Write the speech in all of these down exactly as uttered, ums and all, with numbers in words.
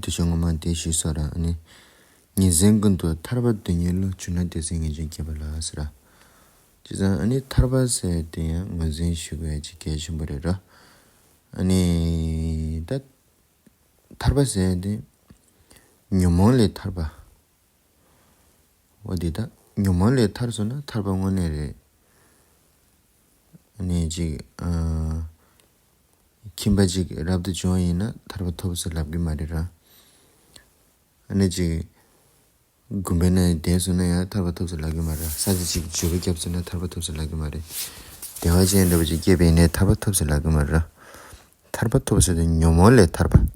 དུ་ཞུ་ངོ་མ་དེ་ཞུས་སོ་ར། ཨ་ནི་ཉིན་མཚན་ཀུན་ཏུ་ཐར་པ་དོན་གཉེར་བློ། བྱུང་ན་དེ་ཚེ་ངེས་འབྱུང་སྐྱེས་པ་ལགས་ཟེར་ར། བྱས་ཙང་ཨ་ནི་ཐར་པ་ཟེར་དེ་ཡང་ངོས་འཛིན་ཞུ་དགོས་ཡ་ཅིག་གལ་ཆེན་པོ་རེད་ར། ཨ་ནི་ད་ཐར་པ་ཟེར་དེ་ཉོན་མོངས་ལས་ཐར་པ། འོ་དེ་ད་ཉོན་མོངས་ལས་ཐར་སོང་ན་ཐར་པ་དངོས་གནས་རེད། ཨ་ནི་ཅིག་ཨ་ཁྱིམ་པ་ཅིག་རབ་ཏུ་བྱུང་བ་ཡིན་ན་ཐར་པ་ཐོབ་ཟེར་ལབ་གི་མ་རེད་ར། ཨ་ནི་ཅིག་དགོན་པའི་ནང་བསྡད་སོང་ན་ཡང་ཐར་པ་ཐོབ་ཟེར་ལབ་གི་མ་རེད། ས་ཆ་ཅིག་འཇུ་བ་བརྒྱབ་སོང་ན་ཐར་པ་ཐོབ་ཟེར་ལབ་གི་མ་རེད། བདེ་བ་ཅན་འདྲ་པོ་ཅིག་སྐྱེས་པ་ཡིན་ནའི་ཐར་པ་ཐོབ་ཟེར་ལབ་གི་མ་རེད་ར། ཐར་པ་ཐོབ་ཟེར་དེ་ཉོན་མོངས་ལས་ཐར་པ།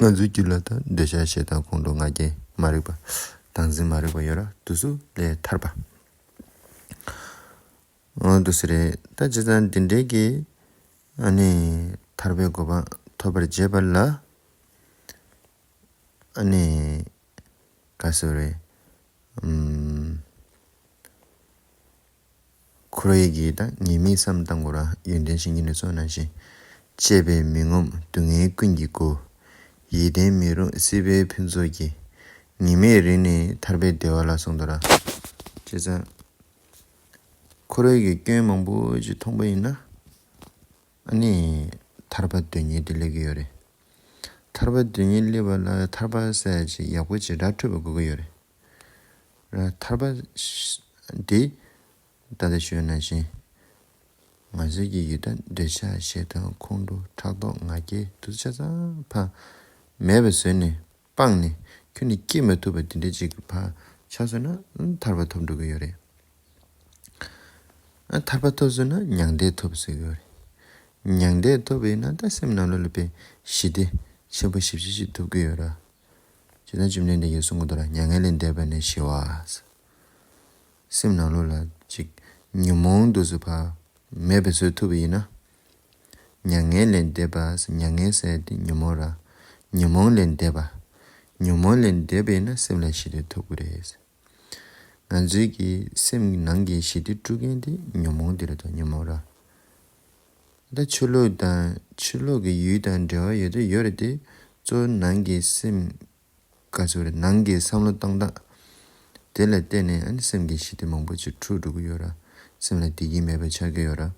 ང་ཚོའི་རྒྱུད་ལ་ད་འདོད་ཆགས་ཞེ་སྡང་ཁོང་ཁྲོ་ང་རྒྱལ་མ་རིག་པ། བདག་འཛིན་མ་རིག་པ་ཡོད་ར། དེ་ཚོ་ལས་ཐར་པ། འོ་འདུག་སེ་རེད། ད་བྱས་ཙང་འདི་འདྲའི་གི་ཨ་ནི་ཐར་པའི་གོ་འཕང་ཐོབ་པར་བྱེད་པ་ལ་ཨ་ནི་ག་ཟེར་རེད། ཨམ། འཁོར་བའི་གི་ད་ཉེས་དམིགས་བསམ་བཏང་དགོས་ར། ཡོན་ཏན་གཞན་གྱིས་ནི་གསུངས་ནང་བཞིན། གཅེས་པའི་མི་ངོམས་སྡུག་བསྔལ་ཀུན་གྱི་སྒོ། ཡིད་བརྟན་མི་རུང་སྲིད་པའི་ཕུན་ཚོགས་ཀྱི། ཉི་མའི་རིང་ནི་ཐར་པའི་བདེ་བ་ལ་གསུངས་འདུག་ར། བྱས་ཙང་འཁོར་བའི་གི་སྐྱོན་མང་པོ་ཅིག་མཐོང་པ་ཡིན་ན་ཨ་ནི་ཐར་པ་དོན་གཉེར་དེ་སླེབས་ཀྱི་ཡོད་རེད། ཐར་པ་དོན་གཉེར་སླེབས་པ་ལ་ཐར་པ་ཟེར་ཡ་ཅིག་ཡག་པོ་ཅིག་ར་འཕྲོད་པ་དགོས་ཀྱི་ཡོད་རེད། ར་ཐར་པ་ཤ་འདི་ད་ལྟ་ཞུས་ནང་བཞིན་ང་ཚོའི་གི་ཡུལ་ད་འདོད་ཆགས་ཞེ་སྡང་ཁོང་ཁྲོ་ཕྲག་དོག་ང་རྒྱལ་དེ་ཚོ་ཆ་ཚང་ཕར་མེད་པ་བཟོས་ནས་སྤངས་ནས་ཁྱོན་ནས་སྐྱེ་མ་ཐུབ་པ་དེ་འདྲ་ཅིག་ཕར་ཆགས་སོང་ན་ཐར་པ་ཐོབ་འགྲོ་གི་ཡོད་རེད། ཨ་ཐར་པ་ཐོབ་སོང་ན་མྱང་འདས་ཐོབ་ཟེར་གི་ཡོད་རེད། མྱང་འདས་ཐོབ་པ་ཡིན་ན་ད་སེམས་ནང་ལོགས་ལ་དཔེ་ཞི་བདེ་ཆེན་པོ་ཞེ་པོ་ཅིག་ཐོབ་གི་ཡོད་ར། ཇི་ལྟར་བཅོམ་ལྡན་འདས་ཀྱིས་གསུང་གི་འདུག་ར། མྱ་ངན་ལས་འདས་པ་ནི་ཞི་བ། སེམས་ནང་ལོགས་ལ་ཅིག་ཉོན་མོངས་དེ་ཚོ་ཕར་མེད་པ་བཟོ་ཐུབ་པ་ཡིན་ན། མྱ་ངན་ལས་འདས་པ། མྱ་ངན་ཟེར་དེ་ཉོན་མོངས་ར། ཉོན་མོངས་ལས་འདས་པ། ཉོན་མོངས་ལས་འདས་པ་ཡིན་ན་སེམས་ལ་ཞི་བདེ་ཐོབ་ཀྱི་རེད། ང་ཚོའི་གི་སེམས་ནང་གི་ཞི་བདེ་དཀྲུག་མཁན་དེ་ཉོན་མོངས་དེ་རེད་དོ། ཉོན་མོངས་ར། ད་ཆོས་ལུགས་དང་ཆོས་ལུགས་ཀྱི་ཡུལ་དང་འབྲེལ་བ་ཡོད་དུ་ཡོད་རེད་དེ། གཙོ་བོ་ནང་གི་སེམས་ག་ཚོད་རེད། ནང་གི་བསམ་བློ་བཏང་སྟངས་དེ་ལ་བརྟེན་ནས་ཨ་ནི་སེམས་ཀྱི་ཞི་བདེ་མང་པོ་ཅིག་འཁྲུག་འགྲོ་གི་ཡོད་ར། སེམས་ལ་བདེ་སྐྱིད་མེད་པ་ཆགས་ཀྱི་ཡོད་ར།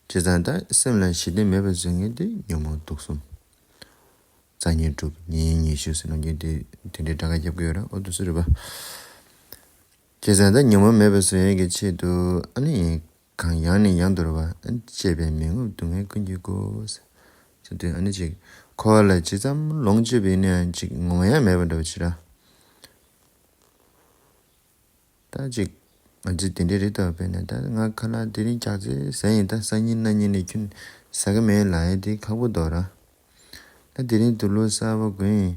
བྱས་ཙང་ད་སེམས་ལ་ཞི་བདེ་མེད་པ་བཟོ་མཁན་དེ་ཉོན་མོངས་དུག་གསུམ། རྩ་ཉོན་དྲུག་ཉེ་ཉོན་ཉི་ཤུ་ཟེར་ནམ་རྒྱུན་དེ་དེ་འདྲའི་དྲ་ག་རྒྱབ་ཀྱི་ཡོད་ར། འོ་དེ་ཚོ་རེད་པ། བྱས་ཙང་ད་ཉོན་མོངས་མེད་པ་བཟོ་ཡས་ཀྱི་ཆེད་དུ་ཨ་ནི་གང་ཡང་ནས་ཡང་དུ་རེད་པ། གཅེས་པའི་མི་ངོམས་སྡུག་བསྔལ་ཀུན་གྱི་སྒོ། ཟེར་དུས་ཨ་ནི་ཅིག་འཁོར་བ་ལ་ཇི་ཙམ་ལོངས་སྤྱོད་པ་ཡིན་ན་ཡང་ཅིག་ངོམས་ཡ་མེད་པ་འདྲ་པོ་ཅིག་ར། ད་ཅིག་ང་ཚོས་དེ་འདྲའི་རིགས་ལྟ་བུ་བས་ན། ད་ང་ཁ་ལག་དེ་རིང་རྒྱགས་ཚོད་ཟ་ཡིན། ད་སང་ཉིན་གནངས་ཉིན་ནས་ཁྱོན་ཟ་གི་མེད་ལབ་ཡ་དེ་ཁག་པོ་འདུག་ར། ད་དེ་རིང་དུག་ལོག་གསར་པ་གོན་ཡིན་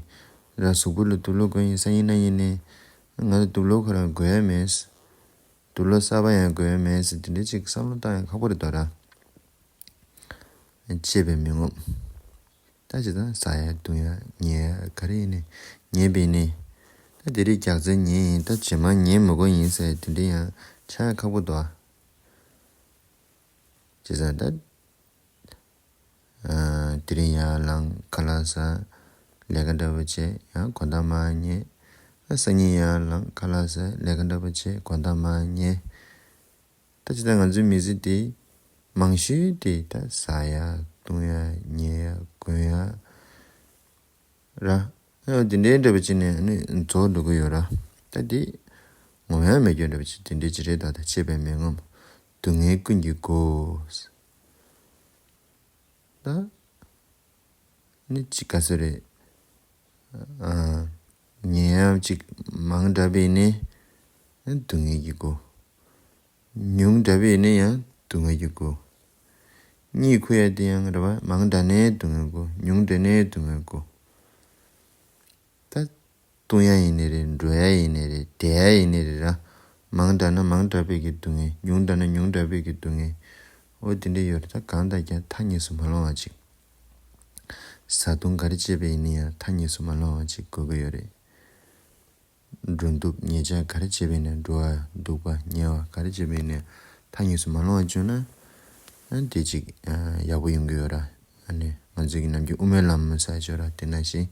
ར། གཟུགས་པོ་ལ་དུག་ལོག་གོན་ཡིན། སང་ཉིན་གནངས་ཉིན་ནས་ང་ལ་དུག་ལོག་ཁོ་རང་དགོས་ཡ་མེད། དུག་ལོག་གསར་པ་ཡང་དགོས་ཡ་མེད་ཟེར་དེ་འདྲའི་ཅིག་བསམ་བློ་བཏང་ཡ་ཁག་པོ་རེད་འདུག་ར། གཅེས་པའི་མི་ངོམས། ད་ཇི་ལྟར་ཟ་ཡ་འཐུང་ཡ་ཉལ་ཡ་ག་རེ་ཡིན་ནའི་ཉལ་བ་ཡིན་ནའི། ད་དེ་རིང་རྒྱགས་ཚོད་ཉལ་ཡིན། ད་རྗེས་མ་ཉལ་མི་དགོས་ཡིན་ཟེར་དེ་འདྲ་ཡང་ཆགས་ཡ་ཁག་པོ་འདུག་ཨ། བྱས་ཙང་ད་ཨ་དེ་རིང་ཡར་ལངས་ཁ་ལག་ཟ། ལས་ཀ་འདྲ་པོ་བྱས། ཡང་དགོང་དག་མར་ཉལ། ཨ་སང་ཉིན་ཡར་ལངས་ཁ་ལག་ཟ། ལས་ཀ་འདྲ་པོ་བྱས། དགོང་དག་མར་ཉལ། ད་ཇི་ལྟར་ང་ཚོའི་མི་ཚེ་འདི་མང་ཤོས་དེ་ད་ཟ་ཡ་འཐུང་ཡ་ཉལ་ཡ་གོན་ཡ་ར། ཨ་དེ་འདྲའི་འདྲ་པོ་ཅིག་ནས་ནི་རྫོགས་འགྲོ་གི་ཡོད་ར། ད་འདི་ངོམས་ཡ་མེད་རྒྱུ་འདྲ་པོ་ཅིག་དེ་འདྲའི་ཅིག་རེད། ད་ད་གཅེས་པའི་མི་ངོམས་སྡུག་བསྔལ་ཀུན་གྱི་སྒོ། ད་ནི་ཅིག་ག་ཚོད་རེད། ཨ་ཉལ་ཡ་ཅིག་མང་དྲགས་པ་ཡིན་ནའི་སྡུག་བསྔལ་གྱི་སྒོ། ཉུང་དྲགས་པ་ཡིན་ནའི་ཡང་སྡུག་བསྔལ་གྱི་སྒོ། གཉིད་ཁུག་ཡ་དེ་ཡང་རེད་པ། མང་དྲགས་ནའི་སྡུག་བསྔལ་སྒོ། ཉུང་དྲགས་ནའི་སྡུག་བསྔལ་སྒོ། ད་ལྟུང་ཡ་ཡིན་ནའི་རེད། འགྲོ་ཡ་ཡིན་ནའི་རེད། བསྡད་ཡ་ཡིན་ནའི་རེད་ར། མང་དྲགས་ན་མང་དྲགས་པའི་གི་སྡུག་བསྔལ། ཉུང་དྲགས་ན་ཉུང་དྲགས་པའི་གི་སྡུག་བསྔལ། འོ་དེ་འདྲ་ཡོད་རེད། ད་གང་ལྟར་ཀྱང་མཐའ་གཉིས་སུ་མ་ལྷུང་བ་ཅིག། བཟའ་བཏུང་ག་རེ་སྤྱད་པ་ཡིན་ན་ཡང་མཐའ་གཉིས་སུ་མ་ལྷུང་བ་ཅིག་དགོས་ཀྱི་ཡོད་རེད། འགྲོ་འདུག་ཉལ་འཆག་ག་རེ་བྱས་པ་ཡིན་ན། འགྲོ་བ་འདུག་པ་ཉལ་བ་ག་རེ་བྱས་པ་ཡིན་ན་མཐའ་གཉིས་སུ་མ་ལྷུང་བ་བྱུང་ན། ཨ་དེ་ཅིག་ཨ་ཡག་པོ་ཡོང་གི་ཡོད་ར། ཨ་ནི་ ང་ཚོའི་གི་ནམ་རྒྱུན་དབུ་མའི་ལམ་ཟེར་ཡ་ཅིག་ཡོད་ར། དེ་ནང་བཞིན་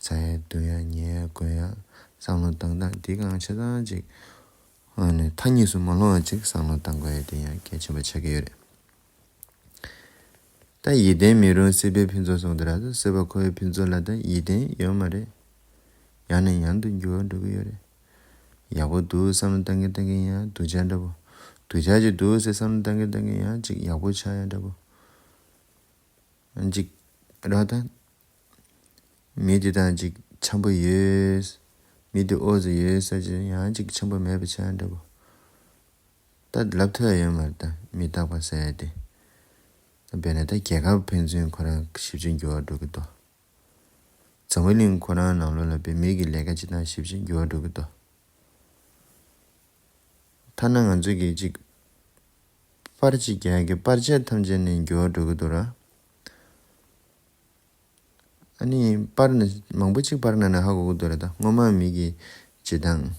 ཟ་ཡ་འཐུང་ཡ་ཉལ་ཡ་གོན་ཡ་བསམ་བློ་བཏང་སྟངས་འདི་གང་ཆ་ཚང་ཅིག་ཨ་ནི་མཐའ་གཉིས་སུ་མ་ལྷུང་བ་ཅིག་བསམ་བློ་བཏང་དགོས་ཡ་དེ་ཡང་གལ་ཆེན་པོ་ཆགས་ཀྱི་ཡོད་རེད། ད་ཡིད་བརྟན་མི་རུང་སྲིད་པའི་ཕུན་ཚོགས་གསུངས་འདུག་ར། ད་སྲིད་པ་འཁོར་བའི་ཕུན་ཚོགས་ལ་ད་ཡིད་བརྟན་ཡོད་མ་རེད། ཡང་ནས་ཡང་དུ་འགྱུར་བ་འགྲོ་གི་ཡོད་རེད། ཡག་པོ་འདུག་བསམ་བློ་བཏང་གིན་བཏང་གིན་ཡང་སྡུག་ཅག་འདྲ་པོ། སྡུག་ཅག་ཅིག་འདུག་ཟེར་བསམ་བློ་བཏང་གིན་བཏང་གིན་ཡང་ཅིག་ཡག་པོ་ཆགས་ཡ་འདྲ་པོ། ཅིག་ར་ད། མི་དེ་དང་ཅིག་འཆམ་པོ་ཡོད། མི་དེ་ཨོ་ཙི་ཡོད་ས་ཅིག་ཡང་ཅིག་འཆམ་པོ་མེད་པ་ཆགས་འདྲ་པོ། ད་ལབ་ཐུབ་ཡ་ཡོད་མ་རེད། ད་མི་རྟག་པ་ཟེར་ཡ་དེ། ད་དཔེར་ན་ད་རྒྱལ་ཁབ་ཕན་ཚུན་ཁོ་རང་ཞིབ་ཕྱིར་འགྱུར་བ་འགྲོ་གི་འདུག་འཛམ་བུ་གླིང་ཁོ་རང་ནང་ལོགས་ལ་དཔེ་མི་གི་ལས་ཀ་བྱེད་སྟངས་ཞིབ་ཕྱིར་འགྱུར་བ་འགྲོ་གི་འདུག་ཐ་ན་ང་ཚོས་གི་ཅིག་པར་ཅིག་རྒྱག་གི་པར་ཆས་ཐམས་ཅད་ནས་འགྱུར་བ་འགྲོ་གི་འདུག་ར། ཨ་ནི་པར་ནི་མང་པོ་ཅིག་པར་ནང་ནས་ཧ་གོ་གི་འདུག་ར། ད་སྔོན་མ་མི་གི་བྱེད་སྟངས།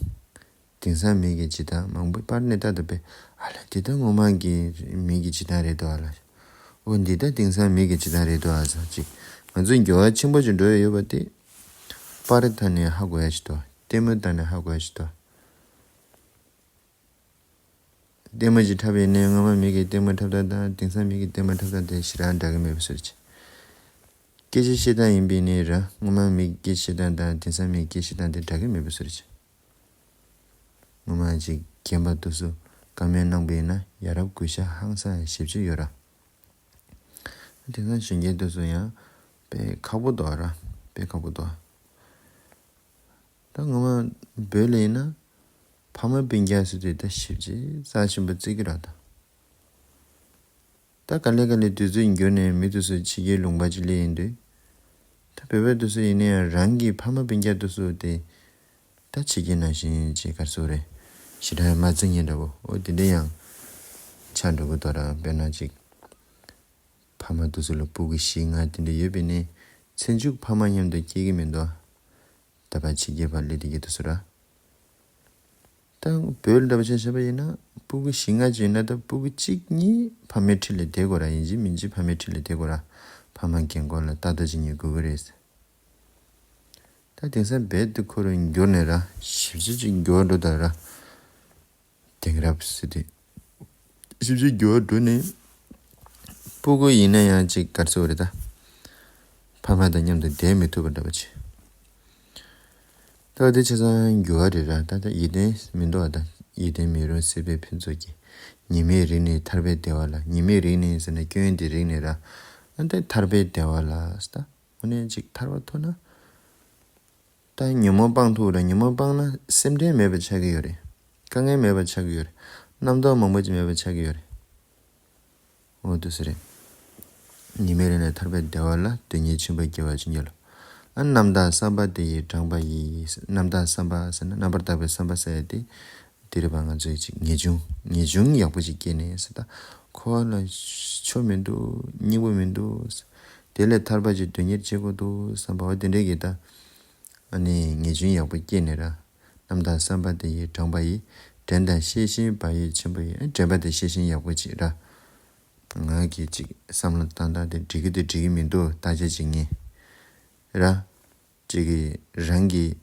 དེང་སང་མི་གི་བྱེད་སྟངས་མང་པོ་པར་ནས་ལྟ་ད་པས། ཨ་ལ་འདི་ད་སྔོན་མ་གི་མི་གི་བྱེད་སྟངས་རེད་འདུག་ཨ་ལ། ཨོ་འདི་ད་དེང་སང་མི་གི་བྱེད་སྟངས་རེད་འདུག་ཨ་ཟེར་ཅིག་ང་ཚོས་འགྱུར་བ་ཆེན་པོ་ཅིག་འགྲོ་ཡི་ཡོད་པ་དེ། པར་ཐོག་ནས་ཧ་གོ་ཡ་ཞིག་འདུག་ལྟད་མོ་ལྟ་ནས་ཧ་གོ་ཡ་ཞིག་འདུག་ལྟད་མོ་ཅིག་འཁྲབ་ཡིན་ནའི་སྔོན་མ་མི་གི་ལྟད་མོ་འཁྲབ་སྟངས་དང་དེང་སང་མི་གི་ལྟད་མོ་འཁྲབ་སྟངས་དེ་ཞེ་དྲག་འདྲ་གི་མེད་པ་བཟོ་རེད་ཅིག་སྐད་ཆ་བཤད་སྟངས་ཡིན་པས་ནི་ར། སྔོན་མ་མི་གི་སྐད་བཤད་སྟངས་དང་དེང་སང་མི་གི་སྐད་བཤད་སྟངས་དེ་འདྲ་གི་མེད་པ་བཟོ་རེད་ཅིག་སྔོན་མ་ཅིག་རྒན་པ་དེ་ཚོ་བཀའ་མོལ་གནང་པ་ཡིན་ན་ཡ་རབས་གུས་ཞབས་ཧང་སང་ཞེ་པོ་ཅིག་ཡོད་ར། དེང་སང་གཞོན་སྐྱེས་དེ་ཚོ་ཡང་དཔེ་ཁག་པོ་འདུག་ར། དཔེ་ཁག་པོ་འདུག་ད་ངོ་མ་བོད་ལ་ཡིན་ན་ཕ་མ་སྤུན་ཀྱག་ཟེར་དུས་ད་ཞིབ་ཅིག་རྩ་ཆེན་པོ་བརྩི་གི་ར། ད་ད་ག་ལེ་ག་ལེ་དུས་ཚོད་འགྱུར་ནས་མི་དེ་ཚོ་ཕྱི་རྒྱལ་ལུང་པ་ཅིག་སླེབས་ཡིན་དུས། ད་བོད་པ་དེ་ཚོ་ཡིན་ན་ཡང་རང་གི་ཕ་མ་སྤུན་ཀྱག་དེ་ཚོ་དེ་ད་ཕྱི་རྒྱལ་ནང་བཞིན་ཅིག་ག་རེ་ཟེར་རེད། ཞེ་དྲག་མ་བརྩི་མཁན་འདྲ་པོ། འོ་དེ་འདྲ་ཡང་ཆགས་འགྲོ་གི་འདུག་ར། དཔེར་ན་ཅིག་ཕ་མ་དེ་ཚོ་ལ་སྤུ་གུ་བཞི་ལྔ་དེ་འདྲ་ཡོད་པས་ནི་ཚེ་མཇུག་ཕ་མ་མཉམ་དུ་སྐྱེ་གི་མི་འདུག་ད་ཕར་ཕྱི་རྒྱལ་ཕར་སླེབས་བསྡད་ཀྱི་འདུག་ཟེར་ར། ད་བོད་འདྲ་པོ་ཆ་བཞག་པ་ཡིན་ན་སྤུ་གུ་བཞི་ལྔ་ཅིག་ཡོད་ན་ད་སྤུ་གུ་གཅིག་གཉིས་ཕ་མའི་འཁྲིས་ལ་བསྡད་དགོས་ར། ཡིན་གཅིག་མིན་གཅིག་ཕ་མའི་འཁྲིས་ལ་བསྡད་དགོས་ར། ཕ་མ་རྒན་འཁོགས་ལ་ལྟ་རྟོག་བྱེད་མཁན་དགོས་ཀྱི་རེད། ད་དེང་སང་རྦད་དེ་ཁོ་རང་འགྱུར་ནས་ར་ཞེ་པོ་ཅིག་འགྱུར་བ་འགྲོ་ད་ར། དེང་རབས་ཟེར་དུས། ཞིབ་ཅིག་འགྱུར་བ་འགྲོ་ནས། སྤུ་གུ་ཡིན་ན་ཡང་ཅིག་ག་རེ་ཟེར་རེད་ད། ཕ་མ་དང་མཉམ་དུ་བསྡད་མི་ཐུབ་པ་འདྲ་པོ་ཅིག་ད་དེ་ཆ་ཚང་འགྱུར་བ་རེད་ར། ད་ད་ཡིད་བརྟན་མི་འདུག་ཨ། ད་ཡིད་བརྟན་མི་རུང་སྲིད་པའི་ཕུན་ཚོགས་ཀྱི། ཉི་མའི་རིག་ནི་ཐར་པའི་བདེ་བ་ལ། ཉི་མའི་རིག་ནི་ཟེར་ན་སྐྱོན་གྱི་རིག་ནི་ར། ཨ་ད་ཐར་པའི་བདེ་བ་ལ་ཟེར་ད། དངོས་གནས་ཅིག་ཐར་པ་ཐོབ་ན། ད་ཉོན་མོངས་སྤང་ཐུབ་རེད། ཉོན་མོངས་སྤངས་ན་སེམས་ཁྲལ་མེད་པ་ཆགས་ཀྱི་ཡོད་རེད། དཀའ་ངལ་མེད་པ་ཆགས་ཀྱི་ཡོད་རེད། རྣམ་རྟོག་མང་པོ་ཅིག་མེད་པ་ཆགས་ཀྱི་ཡོད་རེད། འོ་དེ་ཚོ་རེད། ཉི་མའི་རིག་ནི་ཐར་པའི་བདེ་བ་ལ། དོན་གཉིས་ཆེན་པོ་དགེ་བ་ཅན་གྱི་བློ། ཨ་རྣམ་དག་བསམ་པ་དེ་ཡིས་དྲངས་པ་ཡིས། རྣམ་དག་བསམ་པ་ཟེར་ན་རྣམ་པར་དག་པའི་བསམ་པ་ཟེར་ཡ་དེ། དེ་རེད་པ། ང་ཚོས་ཅིག་ངེས་འབྱུང་ངེས་འབྱུང་ཡག་པོ་ཅིག་སྐྱེས་ནས་ཟེར་ད། འཁོར་བ་ལ་ཆོ་མི་འདུག་སྙིང་པོ་མི་འདུག་དེ་ལས་ཐར་པ་ཅིག་དོན་གཉེར་བྱེད་དགོས་འདུག་བསམ་པ་འོ་དེ་འདྲས་ཀྱི་ད། ཨ་ནི་ངེས་འབྱུང་ཡག་པོ་སྐྱེས་ནས་ར། རྣམ་དག་བསམ་པ་དེ་ཡིས་དྲངས་པ་ཡིས། དྲན་དང་ཤེས་བཞིན་བག་ཡོད་ཆེན་པོ་ཡིས། ཨ་དྲན་པ་དང་ཤེས་བཞིན་ཡག་པོ་ཅིག་ར། ང་གིས་ཅིག་བསམ་བློ་བཏང་སྟངས་དེ་འགྲིག་གི་འདུག་འགྲིག་གི་མི་འདུག་བརྟག་དཔྱད་བྱེད་མཁན། ར། ཅིག་གིས་རང་གིས་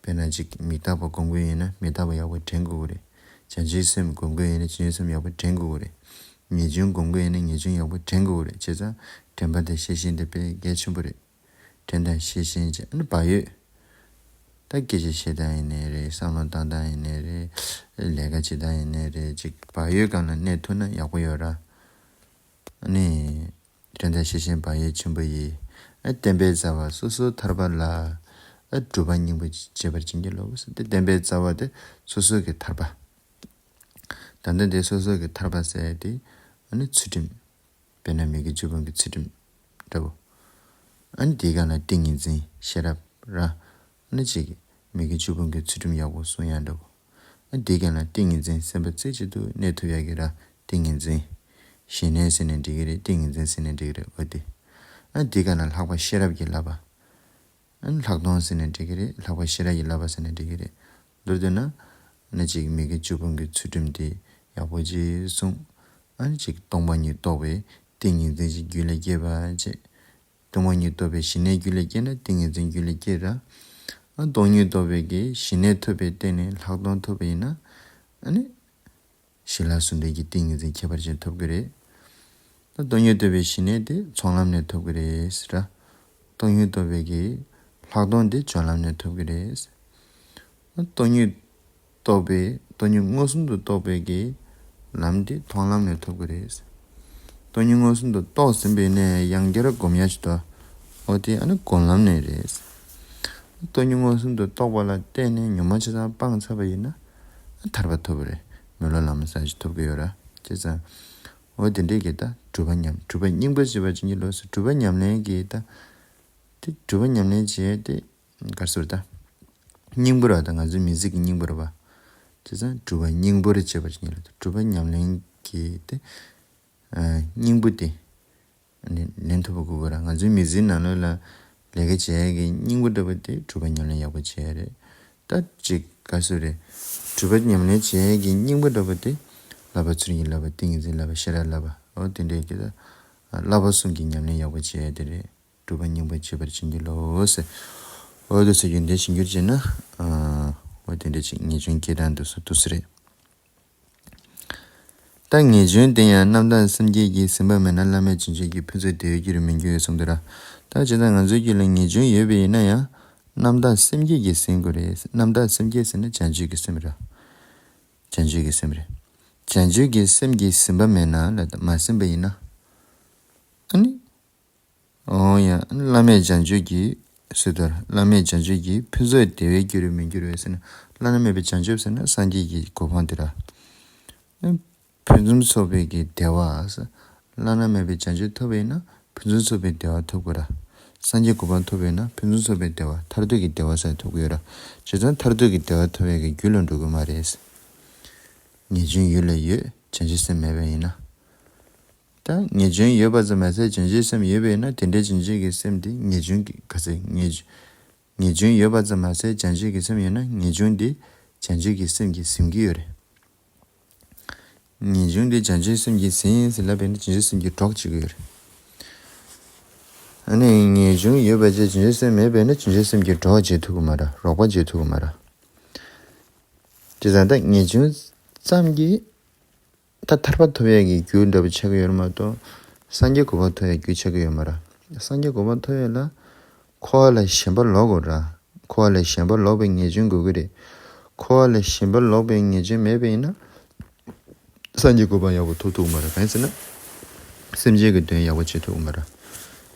དཔེར་ན་ཅིག་མི་རྟག་པ་སྒོམ་དགོས་ཡིན་ན་མི་རྟག་པ་ཡག་པོ་དྲན་དགོས་ཀྱི་རེད། བྱང་ཆུབ་སེམས་སྒོམ་དགོས་ཡིན་ན་བྱང་ཆུབ་སེམས་ཡག་པོ་དྲན་དགོས་ཀྱི་རེད། ངེས་འབྱུང་སྒོམ་དགོས་ཡིན་ན་ངེས་འབྱུང་ཡག་པོ་དྲན་དགོས་ཀྱི་རེད། བྱས་ཙང་དྲན་པ་དང་ཤེས་བཞིན་དེ་དཔེ་གལ་ཆེན་པོ་རེད། དྲན་དང་ཤེས་བཞིན་བྱས། ཨ་ནི་བག་ཡོད། ད་སྐད་ཆ་བཤད་སྟངས་ཡིན་ནའི་རེད། བསམ་བློ་བཏང་སྟངས་ཡིན་ནའི་རེད། ལས་ཀ་བྱེད་སྟངས་ཡིན་ནའི་རེད། ཅིག་བག་ཡོད་སྒང་ལ་གནས་ཐུབ་ན་ཡག་པོ་ཡོད་ར། ཨ་ནི། དྲན་དང་ཤེས་བཞིན་བག་ཡོད་ཆེན་པོ་ཡིས། ཨ་བསྟན་པའི་རྩ་བ་སོ་སོར་ཐར་པ་ལ། ཨ་སྒྲུབ་པ་སྙིང་པོ་བྱེད་པར་བྱིན་གྱིས་རློབས། ཟེར་ཏེ་བསྟན་པའི་རྩ་བ་དེ་སོ་སོ་གི་ཐར་པ། ད་ལྟ་དེ་སོ་སོ་གི་ཐར་པ་ཟེར་ཡ་དེ་ཨ་ནི་ཚུལ་ཁྲིམས། དཔེར་ན་མི་དགེ་བཅུ་སྤོང་གི་ཚུལ་ཁྲིམས་འདྲ་པོ། ཨ་ནི་དེའི་སྒང་ལ་ཏིང་ངེ་འཛིན་ཤེས་རབ་ར། ཨ་ནི་གཅིག་གིས་མི་དགེ་བཅུ་སྤོང་གི་ཚུལ་ཁྲིམས་ཡག་པོ་སྲུང་ཡ་འདྲ་པོ། ཨ་དེའི་སྒང་ལ་ཏིང་ངེ་འཛིན་སེམས་པ་རྩེ་གཅིག་ཏུ་གནས་ཐུབ་ཡ་གི་ར། ཏིང་ངེ་འཛིན། ཞི་གནས་ཟེར་ནའི་འགྲིག་གི་རེད། ཏིང་ངེ་འཛིན་ཟེར་ནའི་འགྲིག་གི་རེད། འོ་དེ། ཨ་དེའི་སྒང་ལ་ལྷག་པ་ཤེས་རབ་ཀྱི་བསླབ་པ། ཨ་ལྷག་མཐོང་ཟེར་ནའི་འགྲིག་གི་རེད། ལྷག་པ་ཤེས་རབ་ཀྱི་བསླབ་པ་ཟེར་ནའི་འགྲིག་གི་རེད། མདོར་བསྡུས་ན། ཨ་ནི་གཅིག་མི་དགེ་བཅུ་སྤོང་གི་ཚུལ་ཁྲིམས་དེ་ཡག་པོ་ཅིག་སྲུང་། ཨ་ནི་གཅིག་སྟོང་པ་ཉིད་རྟོགས་པའི་ཏིང་ངེ་འཛིན་ཅིག་རྒྱུད་ལ་སྐྱེས་པ་བྱས། སྟོང་པ་ཉིད་རྟོགས་པའི་ཞི་གནས་རྒྱུད་ལ་སྐྱེས་ན་ཏིང་ངེ་འཛིན་རྒྱུད་ལ་སྐྱེས་ར། ཨ་སྟོང་ཉིད་རྟོགས་པའི་གི་ཞི་གནས་ཐོབ་པའི་སྟེང་ནས་ལྷག་མཐོང་ཐོབ་པ་ཡིན་ན། ཨ་ནི་ཞི་ལྷག་ཟུང་འབྲེལ་གྱི་ཏིང་ངེ་འཛིན་ཁྱད་པར་ཅན་ཐོབ་ཀྱི་རེད། ད་སྟོང་ཉིད་རྟོགས་པའི་ཞི་གནས་དེ་ཚོགས་ལམ་ནས་ཐོབ་ཀྱི་རེད་ཟེར་ར། སྟོང་ཉིད་རྟོགས་པའི་གི་ལྷག་མཐོང་དེ་སྦྱོར་ལམ་ནས་ཐོབ་ཀྱི་རེད། སྟོང་ཉིད་རྟོགས་པའི་སྟོང་ཉིད་མངོན་སུམ་དུ་རྟོགས་པའི་གི་ལམ་དེ་མཐོང་ལམ་ནས་ཐོབ་ཀྱི་རེད། སྟོང་ཉིད་མངོན་སུམ་དུ་རྟོགས་ཟིན་པའི་ནས་ཡང་བསྐྱར་སྒོམ་ཡ་ཞིག་འདུག་འོ་དེ་ཨ་ནི་སྒོམ་ལམ་ནས་རེད། སྟོང་ཉིད་མངོན་སུམ་དུ་རྟོགས་པ་ལ་བརྟེན་ནས་ཉོན་མོངས་ཆ་ཚང་སྤངས་ཚར་བ་ཡིན་ན། ཐར་པ་ཐོབ་པ་རེད། མི་སློབ་ལམ་སང་ཞིག་ཐོབ་ཀྱི་ཡོད་ར། བྱས་ཙང་། འོ་དེ་འདྲའི་གི་ད་སྒྲུབ་པ་ཉམས་སྒྲུབ་པ་སྙིང་པོ་བྱེད་པ་ཅན་གྱི་ལོགས་སུ་སྒྲུབ་པ་ཉམས་ལེན་གྱི་ད། དེ་སྒྲུབ་པ་ཉམས་ལེན་བྱེད་དེ། ག་རེ་ཟེར་ད། སྙིང་པོ་ར་ད་ང་ཚོའི་མི་ཚེ་གི་སྙིང་པོ་ར་བ། བྱས་ཙང་སྒྲུབ་པ་སྙིང་པོ་རེ་བྱེད་པ་ཅན་གྱི་ལོགས་སུ་སྒྲུབ་པ་ཉམས་ལེན་གྱི་དེ། སྙིང་པོ་དེ། ནི་ལེན་ཐུབ་པ་དགོས་པ་ར། ང་ཚོའི་མི་ཚེའི་ནང་ལོགས་ལ་ལས་ཀ་བྱེད་ཡས་ཀྱི་སྙིང་པོ་འདྲ་པོ་དེ་སྒྲུབ་པ་ཉམས་ལེན་ཡག་པོ་བྱེད་ཡས་རེད། ད་ཅིག་ག་ཟེར་རེད། སྒྲུབ་པ་ཉམས་ལེན་བྱེད་ཡས་ཀྱི་སྙིང་པོ་འདྲ་པོ་དེ་བསླབ་པ་ཚུལ་གཉིས་བསླབ་པ་ཏིང་ངེ་འཛིན་བསླབ་པ་ཤེས་རབ་བསླབ་པ་འོ་དེ་འདྲའི་གི་ད། བསླབ་པ་གསུམ་གྱི་ཉམས་ལེན་ཡག་པོ་བྱེད་ཡས་དེ་རེད། སྒྲུབ་པ་སྙིང་པོ་བྱེད་པར་བྱིན་གྱིས་རློབས་ཟེར། འོ་དེ་ཚོ་ཡོན་ཏན་ཞིབ་འཇུག་བྱས་ན། འོ་དེ་འདྲ་ཅིག་ངེས་འབྱུང་སྐྱེ་སྟངས་འདུག་སོ་འདུག་སེ་རེད། ད་ངེས་འབྱུང་དེ་ཡང་རྣམ་དག་སེམས་བསྐྱེད་ཀྱིས་ཟིན་པ་མེད་ན་བླ་མེད་བྱང་ཆུབ་ཀྱི་ཕུན་ཚོགས་བདེ་བའི་རྒྱུར་མི་འགྱུར་གསུངས་འདུག་ར། ད་ཇི་ལྟར་ང་ཚོའི་རྒྱུད་ལ་ངེས་འབྱུང་ཡོད་པ་ཡིན་ན་ཡང་རྣམ་དག་སེམས་བསྐྱེད་ཀྱིས་ཟིན་དགོས་རེད། རྣམ་དག་སེམས་བསྐྱེད་ཟེར་ན་བྱང་ཆུབ་ཀྱི་སེམས་ར། བྱང་ཆུབ་ཀྱི་སེམས་རེད། བྱང་ཆུབ་ཀྱི་སེམས་ཀྱིས་ཟིན་པ་མེད་ན་ལ་མ་ཟིན་པ་ཡིན་ན། ཨ་ནི། འོ་ཡ། བླ་མེད་བྱང་ཆུབ་ཀྱི། སུ་དོར་བླ་མེད་བྱང་ཆུབ་ཀྱི་ཕུན་ཚོགས་བདེ་བའི་རྒྱུར་མི་འགྱུར་བས་ཟེར་ན། བླ་ན་མེད་པའི་བྱང་ཆུབ་ཟེར་ན་སངས་རྒྱས་ཀྱི་གོ་འཕང་དེ་ར། ཕུན་སུམ་ཚོགས་པའི་གི་བདེ་བ། བླ་ན་མེད་པའི་བྱང་ཆུབ་ཐོབ་པ་ཡིན་ན་ཕུན་སུམ་ཚོགས་པའི་བདེ་བ་ཐོབ་དགོས་ར། སངས་རྒྱས་གོ་འཕང་ཐོབ་པ་ཡིན་ན་ཕུན་སུམ་ཚོགས་པའི་བདེ་བ་མཐར་ཐུག་གི་བདེ་བ་ཟེར་ཐོབ་དགོས་ར། བྱས་ཙང་མཐར་ཐུག་གི་བདེ་བ་ཐོབ་པའི་གི་རྒྱུ་ལ་འགྲོ་དགོས་མ་རེད། ངེས་འབྱུང་ཡུལ་ལ་ཡོད། བྱང་ཆུབ་སེམས་མེད་པ་ཡིན་ན། ད་ངེས་འབྱུང་ཡོད་པ་ཙམ་མ་ཟད་བྱང་ཆུབ་སེམས་ཡོད་པས་ན་དེ་འདྲའི་བྱང་ཆུབ་ཀྱི་སེམས་དེ་ངེས་འབྱུང་གི་ག་ཚད་ངེས་ངེས་འབྱུང་ཡོད་པ་ཙམ་མ་ཟད་བྱང་ཆུབ་ཀྱི་སེམས་ཡོད་ན་ངེས་འབྱུང་དེ་བྱང་ཆུབ་ཀྱི་སེམས་ཀྱིས་ཟིན་གྱི་ཡོད་རེད། ངེས་འབྱུང་དེ་བྱང་ཆུབ་སེམས་ཀྱིས་ཟིན་ཟིན་ལབ་པས་ན་བྱང་ཆུབ་སེམས་ཀྱིས་གྲོགས་བྱེད་ཀྱི་ཡོད་རེད། ཨ་ནི་ངེས་འབྱུང་ཡོད་པ་ཅིག་བྱང་ཆུབ་སེམས་མེད་པས་ན་བྱང་ཆུབ་སེམས་ཀྱིས་གྲོགས་བྱེད་ཐུབ་ཀྱི་མ་རེད། རོགས་པ་བྱེད་ཐུབ་ཀྱི་མ་རེད། དེ་ཙང་ད་ངེས་འབྱུང་ཙམ་གྱིས། ད་ཐར་པ་ཐོབ་ཡས་ཀྱི་རྒྱུ་འདྲ་པོ་ཆགས་ཀྱི་ཡོད་རེད་མ་གཏོགས། སངས་རྒྱས་གོ་འཕང་ཐོབ་ཡས་རྒྱུ་ཆགས་ཀྱི་ཡོད་མ་རེད། སངས་རྒྱས་གོ་འཕང་ཐོབ་ཡས་ལ། འཁོར་བ་ལས་ཞེན་པ་ལོག་དགོས་རེད། འཁོར་བ་ལས་ཞེན་པ་ལོག་པའི་ངེས་འབྱུང་དགོས་ཀྱི་རེད། འཁོར་བ་ལས་ཞེན་པ་ལོག་པའི་ངེས་འབྱུང་མེད་པ་ཡིན་ན། སངས་རྒྱས་གོ་འཕང་ཡག་པོ་ཐོབ་ཐུབ་ཀྱི་མ་རེད། གང་ཡིན་ཟེར་ན། སེམས་ཅན་གྱི་དོན་ཡག་པོ་བྱེད་ཐུབ་ཀྱི་མ་རེད།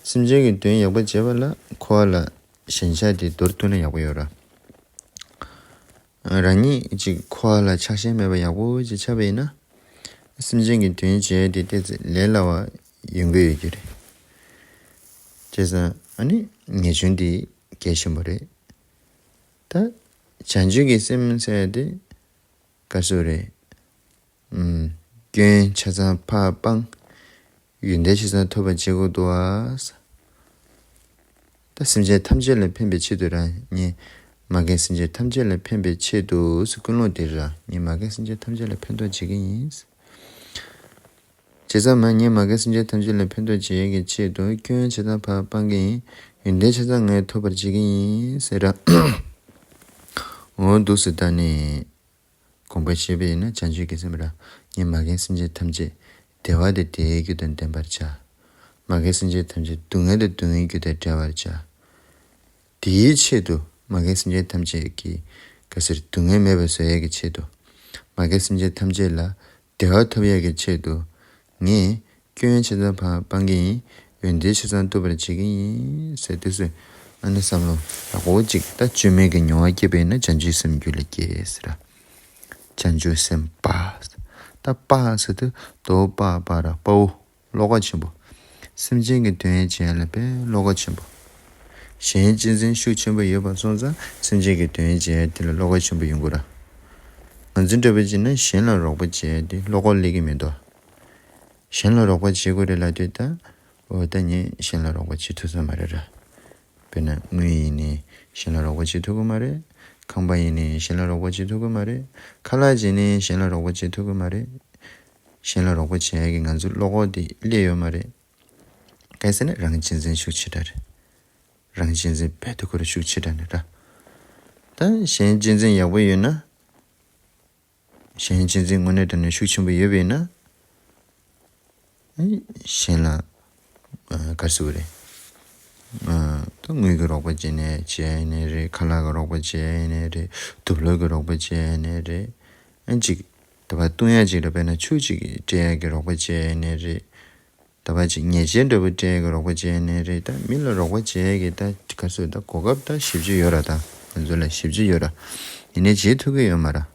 སེམས་ཅན་གྱི་དོན་ཡག་པོ་བྱེད་པ་ལ་འཁོར་བ་ལ་ཞེན་ཆགས་དེ་མདོར་བསྡུས་ན་ཡག་པོ་ཡོད་རེད། རང་ཉིད་ཅིག་འཁོར་བ་ལ་ཆགས་ཞེན་མེད་པ་ཡག་པོ་ཅིག་ཆགས་པ་ཡིན་ན། སེམས་ཅན་གྱི་དོན་བྱས་ཏེ་ཏོག་ཙམ་ལས་སླ་བ་ཡོང་གི་ཡོད་ཀྱི་རེད། བྱས་ཙང་ཨ་ནི་ངེས་འབྱུང་འདི་གལ་ཆེན་པོ་རེད། ད་བྱང་ཆུབ་ཀྱི་སེམས་ཟེར་ཡ་དེ་ག་ཚོད་རེད། ཨུམ། སྐྱོན་ཆ་ཚང་ཕར་སྤངས། ཡོན་ཏན་ཆ་ཚང་ཐོབ་པར་བྱེད་དགོས་འདུག་ཨ། ད་སེམས་ཅན་ཐམས་ཅད་ལ་ཕན་པའི་ཆེད་དུ་ར་ངས་མ་རྒན་སེམས་ཅན་ཐམས་ཅད་ལ་ཕན་པའི་ཆེད་དུ་ཟེར་ཀུན་སློང་དེ་ར་ངས་མ་རྒན་སེམས་ཅན་ཐམས་ཅད་ལ་ཕན་ཐོགས་བྱེད་ཀྱི་ཡིན། བྱས་ཙང་མ་ངས་མ་རྒན་སེམས་ཅན་ཐམས་ཅད་ལ་ཕན་ཐོགས་བྱེད་ཡས་ཀྱི་ཆེད་དུ་སྐྱོན་ཆ་ཚང་ཕར་སྤང་གི་ཡིན། ཡོན་ཏན་ཆ་ཚང་ངས་ཐོབ་པར་བྱེད་ཀྱི་ཡིན་ཟེར་ར། འོ་འདུག་སེ་ད་ནི། དགོངས་པ་བཞེས་པ་ཡིན་ན་བྱང་ཆུབ་ཀྱི་སེམས་ར། ངས་མ་རྒན་སེམས་ཅན་ཐམས་ཅད་བདེ་བ་དང་བདེ་བའི་རྒྱུ་དང་ལྡན་པར་བྱ། མ་རྒན་སེམས་ཅན་ཐམས་ཅད་སྡུག་བསྔལ་དང་སྡུག་བསྔལ་རྒྱུ་དང་བྲལ་བར་བྱ། དེའི་ཆེད་དུ་མ་རྒན་སེམས་ཅན་ཐམས་ཅད་ཀྱི་ག་ཟེར་སྡུག་བསྔལ་མེད་པར་བཟོ་ཡས་ཀྱི་ཆེད་དུ། མ་རྒན་སེམས་ཅན་ཐམས་ཅད་ལ་བདེ་བ་ཐོབ་ཡས་ཀྱི་ཆེད་དུ། ངས་སྐྱོན་ཆ་ཚང་ཕར་སྤང་གི་ཡིན། ཡོན་ཏན་ཆ་ཚང་ཐོབ་པར་བྱེད་ཀྱི་ཡིན་ཟེར་དུས་སུ། ཨ་ནི་བསམ་བློ་ཡག་པོ་ཅིག་ད་བཅོས་མིན་གྱི་མྱོང་བ་སྐྱེས་པས་ན་བྱང་ཆུབ་སེམས་རྒྱུད་ལ་སྐྱེས་ཟེར། བྱང་ཆུབ་སེམས་དཔའ། ད་དཔའ་ཟེར་དུས་དོ་དཔའ་དཔའ་ར་དཔའ་བོ། བློ་ཁོག་ཆེན་པོ། སེམས་ཅན་གྱི་དོན་བྱེད་ཡ་ལ་དཔེ་བློ་ཁོག་ཆེན་པོ། གཞན་གཅེས་འཛིན་ཤུགས་ཆེན་པོ་ཡོད་པ་སོང་ཙང་སེམས་ཅན་གྱི་དོན་བྱེད་ཡ་དེ་ལ་བློ་ཁོག་ཆེན་པོ་ཡོང་དགོས་ར། ང་ཚོ་འདྲ་པོ་བྱས་ན་གཞན་ལ་རོགས་པ་བྱེད་ཡ་དེ་བློ་ཁོག་སླེབས་ཀྱི་མི་འདུག་གཞན་ལ་རོགས་པ་བྱེད་དགོས་རེད་ལབ་དུས་ད། འོ་ད་ངས་གཞན་ལ་རོགས་པ་བྱེད་ཐུབ་ས་མ་རེད་ར། དཔེར་ན་དངུལ་ཡིན་ནའི་གཞན་ལ་རོགས་པ་བྱེད་ཐུབ་ཀྱི་མ་རེད། ཁང་པ་ཡིན་ནའི་གཞན་ལ་རོགས་པ་བྱེད་ཐུབ་ཀྱི་མ་རེད། ཁ་ལག་བྱིན་ནའི་གཞན་ལ་རོགས་པ་བྱེད་ཐུབ་ཀྱི་མ་རེད། གཞན་ལ་རོགས་པ་བྱེད་ཡ་གི་ང་ཚོ་བློ་ཁོག་དེ་སླེབས་ཡོད་མ་རེད། གལ་སྲིད་ན་རང་གཅེས་འཛིན་ཤུགས་ཆེ་དྲགས་རེད། རང་གཅེས་འཛིན་བེད་དུ་ཁོ་ར་ཤུགས་ཆེ་དྲགས་ནས་ར། ད་གཞན་གཅེས་འཛིན་ཡག་པོ་ཡོད་ན། གཞན་གཅེས་འཛིན་དངོས་གནས་དྲང་གནས་ཤུགས་ཆེན་པོ་ཡོད་པ་ཡིན་ན། གཞན་ལ་ག་རེ་ཟེར་དགོས་རེད། ད་དངུལ་གྱི་རོགས་པ་བྱས་ནས་བྱས་ནས་རེད། ཁ་ལག་གི་རོགས་པ་བྱས་ནས་རེད། དུག་ལོག་གི་རོགས་པ་བྱས་ནས་རེད། ཨ་ཅིག་དེ་བ་བཏུང་ཡ་ཅིག་རེད། དཔེར་ན་ཆུ་ཅིག་སྤྲད་ཡ་གི་རོགས་པ་བྱས་ནས་རེད། ད་བ་ཅིག་ཉེས་ཆད་འདྲ་པོ་སྤྲད་ཡ་གི་རོགས་པ་བྱས་ནས་རེད། ད་མི་ལ་རོགས་པ་བྱས་ཡ་གི་ད་ག་ཚོད་ད་གོ་སྐབས་ད་ཞེ་པོ་ཅིག་ཡོད་ར། ད་ང་ཚོ་ལ་ཞེ་པོ་ཅིག་ཡོད་ར། ཡིན་ནའི་བྱེད་ཐུབ་ཀྱི་ཡོད་མ་ར།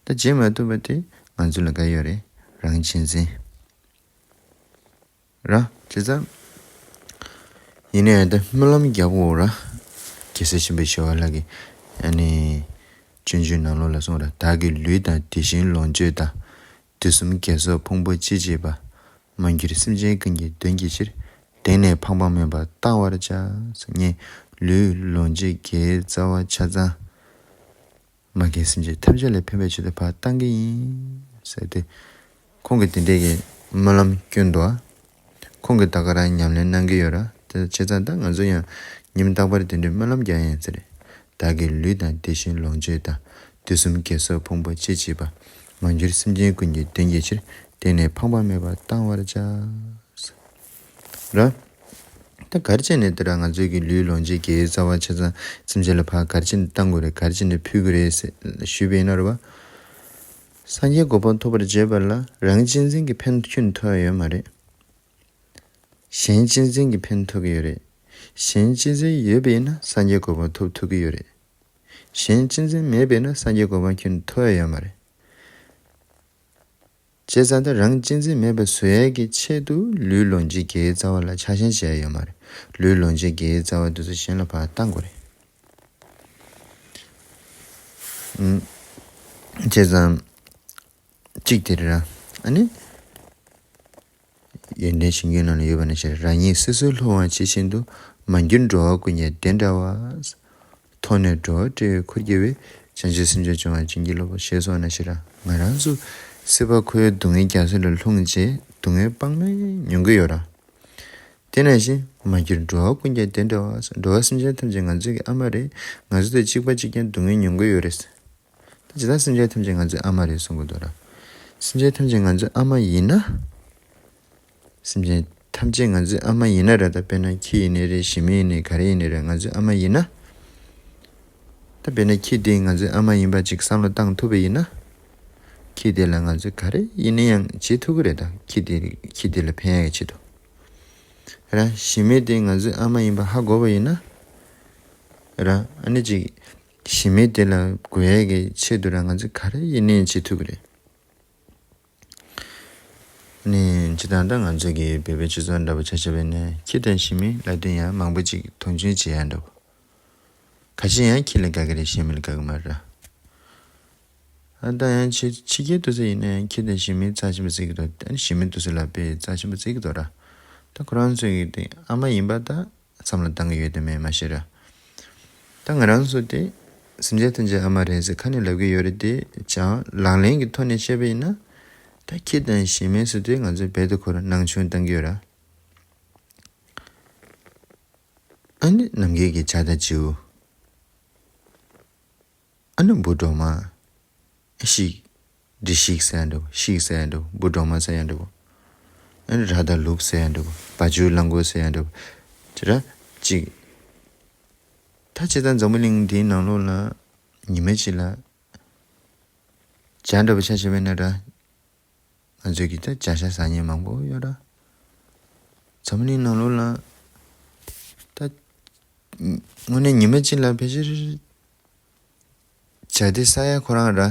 ད་བྱེད་མ་ཐུབ་པ་དེ་ང་ཚོ་ལ་ག་ཡོད་རེད། རང་གཅེས་འཛིན་ར། བྱས་ཙང་ཡིན་ནའི་ད་སྨོན་ལམ་རྒྱག་དགོས་ར། རྒྱལ་སྲས་ཆེན་པོ་ཞི་བ་ལྷ་གིས་ཨ་ནི་སྤྱོད་འཇུག་ནང་ལོགས་ལ་གསུངས་ར། བདག་གི་ལུས་དང་དེ་བཞིན་ལོངས་སྤྱོད་དང་། དུས་གསུམ་དགེ་ཚོགས་ཕུང་པོ་ཅི་མཆིས་པ། མ་གྱུར་སེམས་ཅན་ཀུན་གྱི་དོན་གྱི་ཕྱིར། དེང་ནས་ཕངས་པ་མེད་པར་བཏང་བར་བྱ། ངས་ལུས་ལོངས་སྤྱོད་དགེ་བའི་རྩ་བ་ཆ་ཚང་མ་རྒན་སེམས་ཅན་ཐམས་ཅད་ལ་ཕན་པའི་ཆེད་དུ་ཕར་བཏང་གི་ཡིན་ཟེར་ཏེ། ཁོང་གིས་དེ་འདྲའི་གི་སྨོན་ལམ་བསྐྱོན་འདུག་ཁོང་གིས་ད་ག་རང་ཉམས་ལེན་གནང་གི་ཡོད་ར། དེ་བྱས་ཙང་ད་ང་ཚོ་ཡང་ཉིན་རྟག་པར་དེ་འདྲའི་སྨོན་ལམ་རྒྱག་ཡིན་ཟེར། བདག་གི་ལུས་དང་དེ་བཞིན་ལོངས་སྤྱོད་དང་། དུས་གསུམ་དགེ་ཚོགས་ཕུང་པོ་ཅི་མཆིས་པ། མ་གྱུར་སེམས་ཅན་ཀུན་གྱི་དོན་གྱི་ཕྱིར། དེང་ནས་ཕངས་པ་མེད་པར་བཏང་བར་བྱ། ར། ད་ག་རེ་བྱས་ནས་དེ་ར་ང་ཚོའི་གི་ལུས་ལོངས་སྤྱོད་དགེ་བའི་རྩ་བ་ཆ་ཚང་སེམས་ཅན་ལ་ཕར་ག་རེ་བྱས་ནས་བཏང་དགོས་རེད། ག་རེ་བྱས་ནས་ཕུལ་དགོས་རེད་ཟེར་ཞུས་པ་ཡིན་ན་རེད་བ། སངས་རྒྱས་གོ་འཕང་ཐོབ་པར་བྱེད་པ་ལ་རང་གཅེས་འཛིན་གྱི་ཕན་ཁྱོན་ཐོགས་ཡ་ཡོད་མ་རེད། གཞན་གཅེས་འཛིན་གྱི་ཕན་ཐོགས་ཀྱི་ཡོད་རེད། གཞན་གཅེས་འཛིན་ཡོད་པ་ཡིན་ན་སངས་རྒྱས་གོ་འཕང་ཐོབ་ཐུབ་ཀྱི་ཡོད་རེད། གཞན་གཅེས་འཛིན་མེད་པ་ཡིན་ན་སངས་རྒྱས་གོ་འཕང་ཁྱོན་ཐོགས་ཡ་ཡོད་མ་རེད། བྱས་ཙང་ད་རང་གཅེས་འཛིན་མེད་པ་བཟོ་ཡས་ཀྱི་ཆེད་དུ་ལུས་ལོངས་སྤྱོད་དགེ་བའི་རྩ་བ་ལ་ཆགས་ཞེན་བྱེད་ཡ་ཡོད་མ་རེད། ལུས་ལོངས་སྤྱོད་དགེ་བའི་རྩ་བ་དེ་ཚོ་གཞན་ལ་ཕར་བཏང་དགོས་རེད། ཨུམ། བྱས་ཙང་གཅིག་དེ་རེད་ར། ཨ་ནི། ཡོན་ཏན་གཞུང་གི་ནང་ལ་ཡོད་པ་ནང་བཞིན། རང་ཉིད་སོ་སོའི་སློབ་དཔོན་ཇི་བཞིན་དུ། མ་གྱུར་འགྲོ་བ་ཀུན་ཀྱང་དེ་འདྲ་བ། མཐོང་ནས་འགྲོ་བ་བཀྲེས་པའི་ཁུར་གྱིས་པའི། བྱང་ཆུབ་སེམས་མཆོག་སྦྱོང་བར་བྱིན་གྱིས་རློབས། ཞེས་གསུངས་པ་ནང་བཞིན་ར། ང་རང་ཚོ་སྲིད་པ་འཁོར་བའི་སྡུག་བསྔལ་རྒྱ་མཚོ་ལ་ལྷུང་རྗེས་སྡུག་བསྔལ་དཔག་མེད་མྱོང་གི་ཡོད་ར། དེ་ནང་བཞིན་མ་གྱུར་འགྲོ་བ་ཀུན་ཀྱང་དེ་འདྲ་བ། འགྲོ་བ་སེམས་ཅན་ཐམས་ཅད་ང་ཚོའི་གི་ཨ་མ་རེད། ང་ཚོ་དང་གཅིག་པ་གཅིག་རྐྱང་སྡུག་བསྔལ་མྱོང་གི་ཡོད་རེད། ད་ཇི་ལྟར་སེམས་ཅན་ཐམས་ཅད་ང་ཚོའི་ཨ་མ་རེད་གསུང་གི་འདུག་ར། སེམས་ཅན་ཐམས་ཅད་ང་ཚོའི་ཨ་མ་ཡིན་ན། སེམས་ཅན་ཐམས་ཅད་ང་ཚོའི་ཨ་མ་ཡིན་ན་ར། ད་དཔེར་ན་ཁྱི་ཡིན་ནའི་རེད། ཞི་མི་ཡིན་ནའི་ག་རེ་ཡིན་ནའི་རེད། ང་ཚོའི་ཨ་མ་ཡིན་ན། ད་དཔེར་ན་ཁྱི་དེ་ང་ཚོའི་ཨ་མ་ཡིན་པ་ཅིག་བསམ་བློ་བཏང་ཐུབ་པ་ཡིན་ན། ཁྱི་དེ་ལ་ང་ཚོས་ག་རེ་ཡིན་ན་ཡང་བྱེད་ཐུབ་ཀྱི་རེད། ད་ཁྱི་དེ་ཁྱི་དེ་ལ་ཕན་ཡག་གི་ཆེད་དུ་ར། ཞི་མི་དེ་ང་ཚོའི་ཨ་མ་ཡིན་པ་ཧ་གོ་བ་ཡིན་ན་ར། ཨ་ནི་ཅིག་ཞི་མི་དེ་ལ་དགོས་ཡས་ཀྱི་ཆེད་དུ་ར་ང་ཚོས་ག་རེ་ཡིན་ནའི་བྱེད་ཐུབ་ཀྱི་རེད། ནི་སྤྱིར་བཏང་ད་ང་ཚོ་གི་བོད་པའི་སྤྱི་ཚོགས་འདྲ་པོ་ཆ་བཞག་པ་ཡིན་ན་ཁྱི་དང་ཞི་མི་ལབ་དུས་ཡང་མང་པོ་ཅིག་མཐོང་ཆུང་བྱེད་ཡ་འདྲ་པོ། ག་ཅི་ཡང་ཁྱི་ལ་དགའ་གི་རེད། ཞི་མི་ལ་དགའ་གི་མ་རེད། ཨ་ད་ཡང་ཕྱི་ཕྱི་རྒྱལ་དུས་ཚོད་ཡིན་ན་ཡང་ཁྱི་དང་ཞི་མི་རྩ་ཆེན་པོ་བརྩི་གི་འདུག་ཨ་ནི་ཞི་མི་དུས་ཚོད་ལ་དཔེ་རྩ་ཆེན་པོ་བརྩི་གི་འདུག་ར། ད་ཁོ་རང་ཚོ་གི་དེ་ཨ་མ་ཡིན་པ་ད་བསམ་བློ་བཏང་གི་ཡོད་དེ་མེད་མ་ཤེས་ར། ད་ང་རང་ཚོ་དེ་སེམས་ཅན་ཐམས་ཅད་ཨ་མ་རེད་ཟེར་ཁ་ནས་ལབ་གི་ཡོད་རེད་དེ། ཅང་ལག་ལེན་གྱི་ཐོག་ནས་བཤད་པ་ཡིན་ན། ད་ཁྱི་དང་ཞི་མི་ཟེར་དུས་ང་ཚོ་རྦད་དེ་ཁོ་རང་སྣང་ཆུང་བཏང་གི་ཡོད་ར། ཨ་ནི་ནམ་མཁའི་གི་བྱ་དང་བྱིའུ། ཨ་ནི་འབུ་གྲོག་མ། ཤིག་འབྲི་ཤིག་ཟེར་ཡ་འདྲ་པོ། ཤིག་ཟེར་ཡ་འདྲ་པོ། འབུ་གྲོག་མ་ཟེར་ཡ་འདྲ་པོ། ཨ་ནི་ར་དང་ལུག་ཟེར་ཡ་འདྲ་པོ། བ་ཕྱུགས་གླང་མགོ་ཟེར་ཡ་འདྲ་པོ། དེ་ར་ཅིག་ད་སྤྱིར་བཏང་འཛམ་བུ་གླིང་འདིའི་ནང་ལོགས་ལ་ཉི་མ་གཅིག་ལ་བྱ་འདྲ་པོ་ཆ་བཞག་པ་ཡིན་ན་ར། ང་ཚོས་ཀྱི་ད་བྱ་ཤ་ཟ་མཁན་མང་པོ་ཡོད་ར། འཛམ་བུ་གླིང་ནང་ལོགས་ལ་ད་དངོས་གནས་ཉི་མ་གཅིག་ལ་ཕལ་ཆེར་བྱ་དེ་ཟ་ཡ་ཁོ་རང་ར།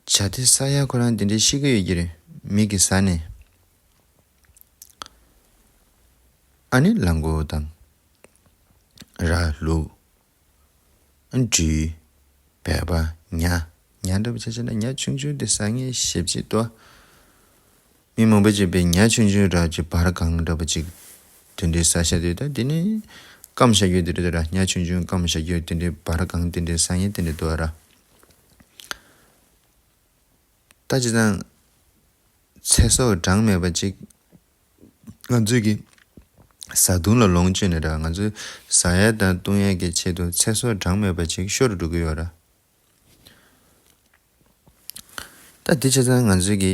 བྱ་དེ་ཟ་ཡ་ཁོ་རང་དེ་འདྲའི་ཤི་གི་ཡོད་ཀྱི་རེད། མི་གིས་ཟ་ནས། ཨ་ནི་གླང་མགོ་དང་། ར་ལུག་འབྲི། བལ་པ། ཉ། ཉ་འདྲ་པོ་ཆ་བཞག་ན་ཉ་ཆུང་ཆུང་དེ་ཟ་མཁན་ཞེ་པོ་ཅིག་འདུག་མི་མང་པོ་ཅིག་པའི་ཉ་ཆུང་ཆུང་འདྲ་ཅིག་བར་གང་འདྲ་པོ་ཅིག་དེ་འདྲའི་ཟ་བཞག་དུས་ད་དེ་ནི་སྐམ་བཞག་རྒྱུ་དེ་རེད་ད་ར། ཉ་ཆུང་ཆུང་སྐམ་བཞག་རྒྱུ་དེ་འདྲའི་བར་གང་དེ་འདྲའི་ཟ་མཁན་དེ་འདྲ་འདུག་ཨ་ར། ད་ཅི་དང་། ཚེ་སྲོག་གྲངས་མེད་པ་ཅིག་ ང་ཚོས་ཀྱི་བཟའ་བཏུང་ལ་ལོངས་སྤྱོད་ནས་ར། ང་ཚོས་བཟའ་ཡ་དང་བཏུང་ཡ་གི་ཆེད་དུ་ཚེ་སྲོག་གྲངས་མེད་པ་ཅིག་ཤོར་འགྲོ་གི་ཡོད་ར། ད་དེ་བྱས་ཙང་ང་ཚོས་ཀྱི་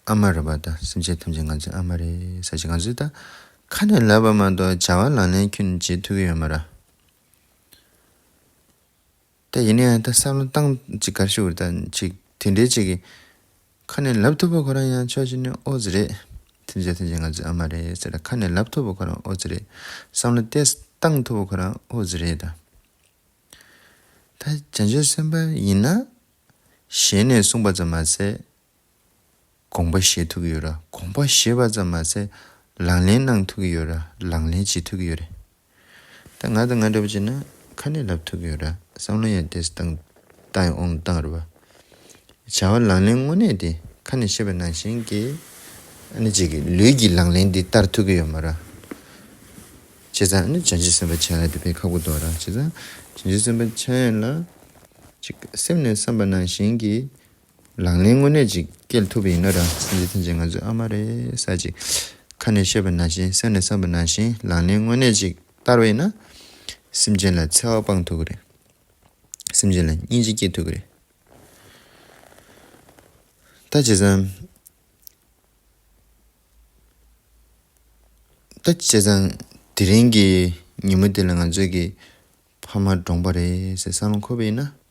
ཨ་མ་རེད་པ། ད་སེམས་ཅན་ཐམས་ཅད་ང་ཚོའི་ཨ་མ་རེད་ཟེར་ཅིག་ང་ཚོས་ད་ཁ་ནས་ལབ་པ་མ་གཏོགས་བྱ་བ་ལག་ལེན་ཁྱོན་ནས་བྱེད་ཐུབ་ཀྱི་ཡོད་མ་རེད། ད་ཡིན་ན་ཡང་ད་བསམ་བློ་བཏང་ཅིག་གར་ཞུ་བར་ད་ཅིག་དེ་འདྲའི་ཅིག་གི་ཁ་ནས་ལབ་ཐུབ་པ་ཁོ་རང་ཡང་ཕྱོགས་གཅིག་ནས་ཨོ་ཙི་རེད། ཐམས་ཅད་ཐམས་ཅད་ང་ཚོའི་ཨ་མ་རེད་ཟེར། ད་ཁ་ནས་ལབ་ཐུབ་པ་ཁོ་རང་ཨོ་ཙི་རེད། བསམ་བློ་ཏོག་ཙམ་བཏང་ཐུབ་པ་ཁོ་རང་ཨོ་ཙི་རེད། ད་ད་བྱང་ཆུབ་སེམས་དཔའ་ཡིན་ན་ཞལ་ནས་གསུངས་པ་ཙམ་མ་ཟད། དགོངས་པ་བཞེས་ཐུབ་ཀྱི་ཡོད་ར། དགོངས་པ་བཞེས་པ་ཙམ་མ་ཟད་ལག་ལེན་གནང་ཐུབ་ཀྱི་ཡོད་ར། ལག་ལེན་བྱེད་ཐུབ་ཀྱི་ཡོད་རེད། ད་ང་དང་ང་འདྲ་པོ་བྱས་ན་ཁ་ནས་ལབ་ཐུབ་ཀྱི་ཡོད་ར། བསམ་བློ་ཡང་ཏོག་ཙམ་བཏང་བཏང་ཡང་ཨོང་བཏང་རེད་པ། བྱ་བ་ལག་ལེན་དངོས་གནས་དེ་ཁ་ནས་བཤད་པ་ནང་བཞིན་གྱི་ཨ་ནི་ཅིག་གི་ལུས་ཀྱི་ལག་ལེན་དེ་བསྟར་ཐུབ་ཀྱི་ཡོད་མ་ར། བྱས་ཙང་ཨ་ནི་བྱང་ཆུབ་སེམས་དཔའ་ཆགས་ཡ་དེ་དཔེ་ཁག་པོ་འདུག་ར། བྱས་ཙང་བྱང་ཆུབ་སེམས་དཔའ་ཆགས་ཡོང་ལ་ཅིག་སེམས་ནས་བསམ་པ་ནང་བཞིན་གྱི་ལག་ལེན་དངོས་གནས་ཅིག་སྐྱེལ་ཐུབ་པ་ཡིན་ན་ར། སེམས་ཅན་ཐམས་ཅད་ང་ཚོའི་ཨ་མ་རེད་ཟེར་ཅིག་ཁ་ནས་བཤད་པ་ནང་བཞིན་སེམས་ནས་བསམ་པ་ནང་བཞིན་ལག་ལེན་དངོས་གནས་ཅིག་བསྟར་བ་ཡིན་ན། སེམས་ཅན་ལ་འཚེ་བ་སྤང་ཐུབ་ཀྱི་རེད། སེམས་ཅན་ལ་སྙིང་རྗེ་སྐྱེ་ཐུབ་ཀྱི་རེད། ད་བྱས་ཙང་ད་བྱས་ཙང་དེ་རིང་གི་ཉིན་མོ་དེ་ལ་ང་ཚོས་ཀྱི་ཕ་མ་གྲོངས་པ་རེད་ཟེར་བསམ་བློ་འཁོར་བ་ཡིན་ན།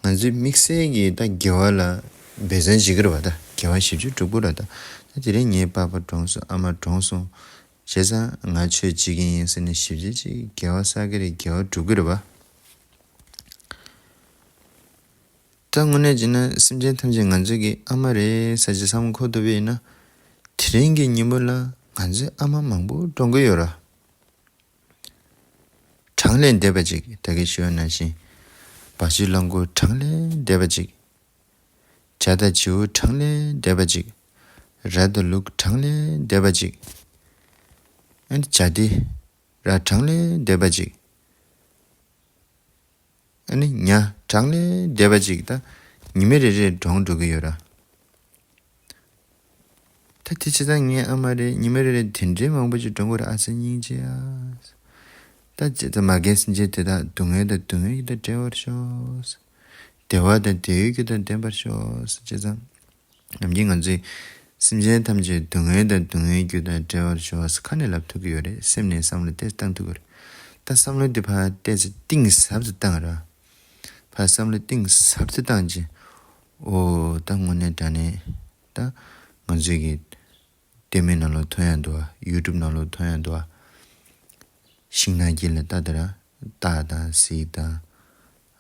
ང་ཚོའི་དམིགས་བསལ་གྱི་ད་དགེ་བ་ལ་འབད་བརྩོན་བྱེད་ཀྱི་རེད་པ། ད་དགེ་བ་ཞེ་པོ་ཅིག་སྒྲུབ་ཀྱི་རེད་པ། ད་ད་དེ་རིང་ངའི་པ་ཕ་གྲོངས་སོང་། ཨ་མ་གྲོངས་སོང་། བྱས་ཙང་ང་ཆོས་བྱེད་ཀྱི་ཡིན་ཟེར་ནས་ཞེ་པོ་ཅིག་དགེ་བ་བསགས་ཀྱི་རེད། དགེ་བ་སྒྲུབ་ཀྱི་རེད་པ། ད་དངོས་གནས་བྱས་ན་སེམས་ཅན་ཐམས་ཅད་ང་ཚོ་གི་ཨ་མ་རེད་ཟེར་ཅིག་བསམ་བློ་འཁོར་ཐུབ་པ་ཡིན་ན། དེ་རིང་གི་ཉིན་མོ་ལ་ང་ཚོའི་ཨ་མ་མང་པོ་གྲོངས་ཀྱི་ཡོད་ར། གྲངས་ལས་འདས་པ་ཅིག་ད་གིན་ཞུས་པ་ནང་བཞིན། བ་ཕྱུགས་གླང་མགོ་གྲངས་ལས་འདས་པ་ཅིག་བྱ་དང་བྱིའུ་གྲངས་ལས་འདས་པ་ཅིག་ར་དང་ལུག་གྲངས་ལས་འདས་པ་ཅིག་ཨ་ནི་བྱ་དེ་ར་གྲངས་ལས་འདས་པ་ཅིག་ཨ་ནི་ཉ་གྲངས་ལས་འདས་པ་ཅིག་ད་ཉི་མ་རེ་རེ་གྲོངས་འགྲོ་གི་ཡོད་ར། ད་དེ་བྱས་ཙང་ངའི་ཨ་མ་རེད། ཉི་མ་རེ་རེ་དེ་འདྲའི་མང་པོ་ཅིག་གྲོངས་ཀྱི་རེད། ཨ་ཙི་སྙིང་རྗེ་ཨ། ད་ཅི་ད་མ་རྒན་སེམས་ཅན་དེ་དག་སྡུག་བསྔལ་དང་སྡུག་བསྔལ་གྱི་དང་བྲལ་བར་ཤོག་བདེ་བ་དང་བདེ་བའི་རྒྱུ་དང་ལྡན་པར་ཤོག་བྱས་ཙང་། ནམ་རྒྱུན་ང་ཚོས་སེམས་ཅན་ཐམས་ཅད་སྡུག་བསྔལ་དང་སྡུག་བསྔལ་རྒྱུ་དང་བྲལ་བར་ཤོག་ཟེར་ཁ་ནས་ལབ་ཐུབ་ཀྱི་ཡོད་རེད། སེམས་ནས་བསམ་བློ་དེ་བཏང་ཐུབ་ཀྱི་རེད། ད་བསམ་བློ་དེ་ཕར་ཏོག་ཙམ་གཏིང་ཟབ་ཏུ་བཏང་ར། ཕར་བསམ་བློ་གཏིང་ཟབ་ཏུ་བཏང་རྗེས། ཨོ་ད་དངོས་གནས་དྲང་གནས་ད་ང་ཚོའི་གི་ལྟད་མོའི་ནང་ལོགས་ཐོན་ཡ་འདུག་ཨ། ཡུ་ཊུབ་ནང་ལོགས་ཐོན་ཡ་འདུག་ཨ། ཤིང་ནགས་དཀྱིལ་ལ་ལྟ་དེ་ར། སྟག་དང་གཟིག་དང་།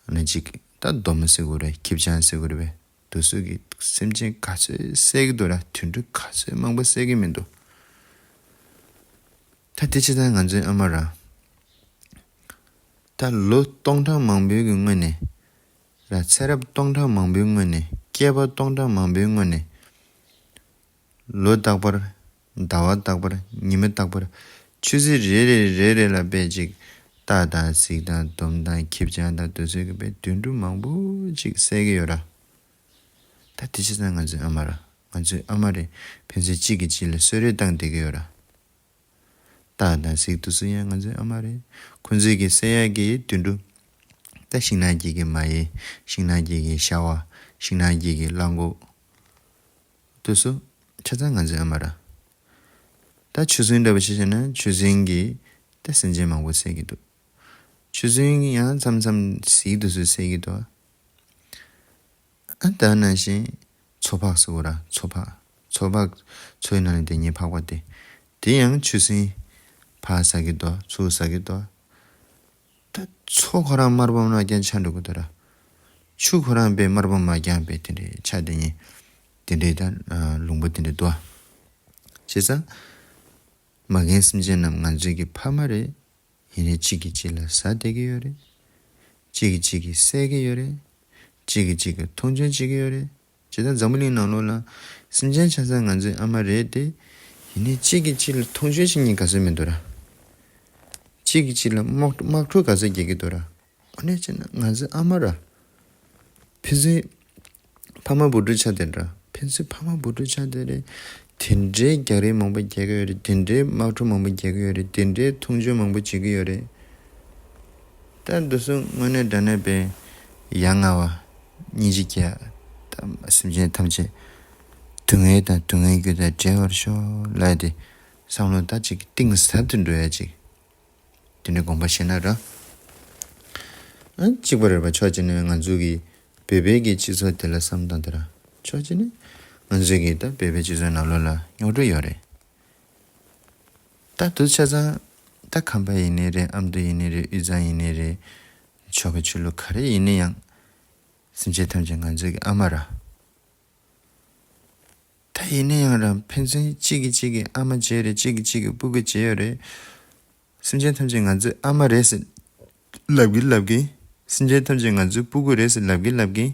ཨ་ནི་ཅིག་ད་སྡོམ་ཟེར་དགོས་རེད། ཁྱི་སྤྱང་ཟེར་དགོས་རེད་པས། དེ་ཚོ་གི་སེམས་ཅན་ག་ཚོད་བསད་ཀྱི་འདུག་ར། དུད་འགྲོ་ག་ཚོད་མང་པོ་བསད་ཀྱི་མི་འདུག་ད་དེ་བྱས་ཙང་ང་ཚོའི་ཨ་མ་ར། ད་ལོ་སྟོང་ཕྲག་མང་པོའི་གི་སྔོན་ནས་ར། ཚེ་རབས་སྟོང་ཕྲག་མང་པོའི་སྔོན་ནས། བསྐལ་པ་སྟོང་ཕྲག་མང་པོའི་སྔོན་ནས། ལོ་རྟག་པར། ཟླ་བ་རྟག་པར། ཉི་མ་རྟག་པར། ཆུ་ཚོད་རེ་རེ་རེ་རེ་ལ་དཔེ་ཅིག་སྟག་དང་གཟིག་དང་སྡོམ་དང་ཁྱི་སྤྱང་དང་དེ་ཚོ་གི་དཔེ་དུད་འགྲོ་མང་པོ་ཅིག་བསད་ཀྱི་ཡོད་ར། ད་དེ་བྱས་ཙང་ང་ཚོའི་ཨ་མ་ར། ང་ཚོའི་ཨ་མ་རེད། ཕན་ཚུན་གཅིག་གིས་གཅིག་ལ་གསོད་རེས་བཏང་བསྡད་ཀྱི་ཡོད་ར། སྟག་དང་གཟིག་དེ་ཚོ་ཡང་ང་ཚོའི་ཨ་མ་རེད། ཁོ་ཚོས་གི་བསད་ཡག་གི་དུད་འགྲོ། ད་ཤིང་ནགས་དཀྱིལ་གི་མ་ཡི། ཤིང་ནགས་དཀྱིལ་གི་ཤ་བ། ཤིང་ནགས་དཀྱིལ་གི་གླང་མགོ། དེ་ཚོ་ཆ་ཚང་ང་ཚོའི་ཨ་མ་ར། ད་ཆུ་སྲིན་འདྲ་པོ་ཞིག་བྱས་ན་ཆུ་སྲིན་གྱིས་ད་སེམས་ཅན་མང་པོ་བསད་ཀྱི་འདུག་ཆུ་སྲིན་གྱིས་ཡང་མཚམས་མཚམས་གཟིག་དེ་ཚོ་བསད་ཀྱི་འདུག་ཨ་ད་ནང་བཞིན་མཚོ་ཕག་ཟེར་བ་ར། མཚོ་ཕག་མཚོ་ཕག་མཚོའི་ནང་ལ་བསྡད་མཁན་ཕག་པ་དེ། དེ་ཡང་ཆུ་སྲིན་ཕག་ཟ་གི་འདུག་ཚུར་ཟ་གི་འདུག་ད་མཚོ་ཁོ་རང་དམར་པོ་མ་རྐྱང་ཆགས་འགྲོ་གི་འདུག་ར། ཆུ་ཁོ་རང་དཔེ་དམར་པོ་མ་རྐྱང་དཔེ་དེ་འདྲའི་ཆགས་བསྡད་མཁན། དེ་འདྲའི་ད་ལུང་པ་དེ་འདྲ་འདུག་བྱས་ཙང་། མ་རྒན་སེམས་ཅན་རྣམས་ང་ཚོའི་གི་ཕ་མ་རེད། ཡིན་ནའི་གཅིག་གིས་གཅིག་ལ་ཟ་བསྡད་ཀྱི་ཡོད་རེད། གཅིག་གིས་གཅིག་གིས་བསད་ཀྱི་ཡོད་རེད། གཅིག་གིས་གཅིག་གི་མཐོང་ཆུང་བྱེད་ཀྱི་ཡོད་རེད། ཇི་ལྟར་འཛམ་བུ་གླིང་ནང་ལོགས་ལ་སེམས་ཅན་ཆ་ཚང་ང་ཚོའི་ཨ་མ་རེད་དེ། ཡིན་ནའི་གཅིག་གིས་གཅིག་ལ་མཐོང་ཆུང་བྱེད་མཁན་ག་ཚོད་མི་འདུག་ར། གཅིག་གིས་གཅིག་ལ་དམག་དམག་འཁྲུག་ག་ཚོད་རྒྱག་གི་འདུག་ར། ཨ་ནི་བྱས་ན་ང་ཚོའི་ཨ་མ་ར། ཕན་ཚུན་ཕ་མ་བུ་ཕྲུག་ཆགས་བསྡད་ར། ཕན་ཚུན་ཕ་མ་བུ་ཕྲུག་ཆགས་བསྡད་རེད། དེ་འདྲའི་རྒྱག་རེས་མང་པོ་རྒྱག་གི་ཡོད་རེད། དེ་འདྲའི་དམག་འཁྲུག་མང་པོ་རྒྱག་གི་ཡོད་རེད། དེ་འདྲའི་མཐོང་ཆུང་མང་པོ་བྱེད་ཀྱི་ཡོད་རེད། ད་འདི་ཚོ་དངོས་གནས་དྲང་གནས་པའི་ཡ་ང་བ་སྙིང་རྗེ་སྐྱེ། ད་སེམས་ཅན་ཐམས་ཅད་སྡུག་བསྔལ་དང་སྡུག་བསྔལ་རྒྱུ་དང་བྲལ་བར་ཤོག་ལབ་དེ་བསམ་བློ་ད་ཅིག་གཏིང་ཟབ་ཏུ་འགྲོ་ཡ་ཅིག་དེ་འདྲའི་དགོངས་པ་བཞེས་ན་ར། ཨ་གཅིག་པ་རེད་པ། ཕྱོགས་གཅིག་ནས་ང་ཚོ་གི་བོད་པའི་གི་སྤྱི་ཚོགས་དེ་ལ་བསམ་སྟངས་དེ་ར། ཕྱོགས་གཅིག་ནས་ང་ཚོའི་གི་ད་བོད་པའི་སྤྱི་ཚོགས་ནང་ལོགས་ལ་རྙོག་དྲ་ཡོད་རེད། ད་དུ་ཆ་ཚང་ད་ཁམས་པ་ཡིན་ནའི་རེད། ཨ་མདོ་ཡིན་ནའི་རེད། དབུས་གཙང་ཡིན་ནའི་རེད། ཆོལ་ཁ་ཆོས་ལུགས་ག་རེ་ཡིན་ནའི་ཡང་སེམས་ཅན་ཐམས་ཅད་ང་ཚོའི་གི་ཨ་མ་ར། ད་ཡིན་ན་ཡང་ར་ཕན་ཚུན་གཅིག་གིས་གཅིག་གི་ཨ་མ་བྱས་རེད། གཅིག་གིས་གཅིག་གི་སྤུ་གུ་བྱས་ཡོད་རེད། སེམས་ཅན་ཐམས་ཅད་ང་ཚོའི་ཨ་མ་རེད་ཟེར་ལབ་གི་ལབ་གི། སེམས་ཅན་ཐམས་ཅད་ང་ཚོའི་སྤུ་གུ་རེད་ཟེར་ལབ་གི་ལབ་གི།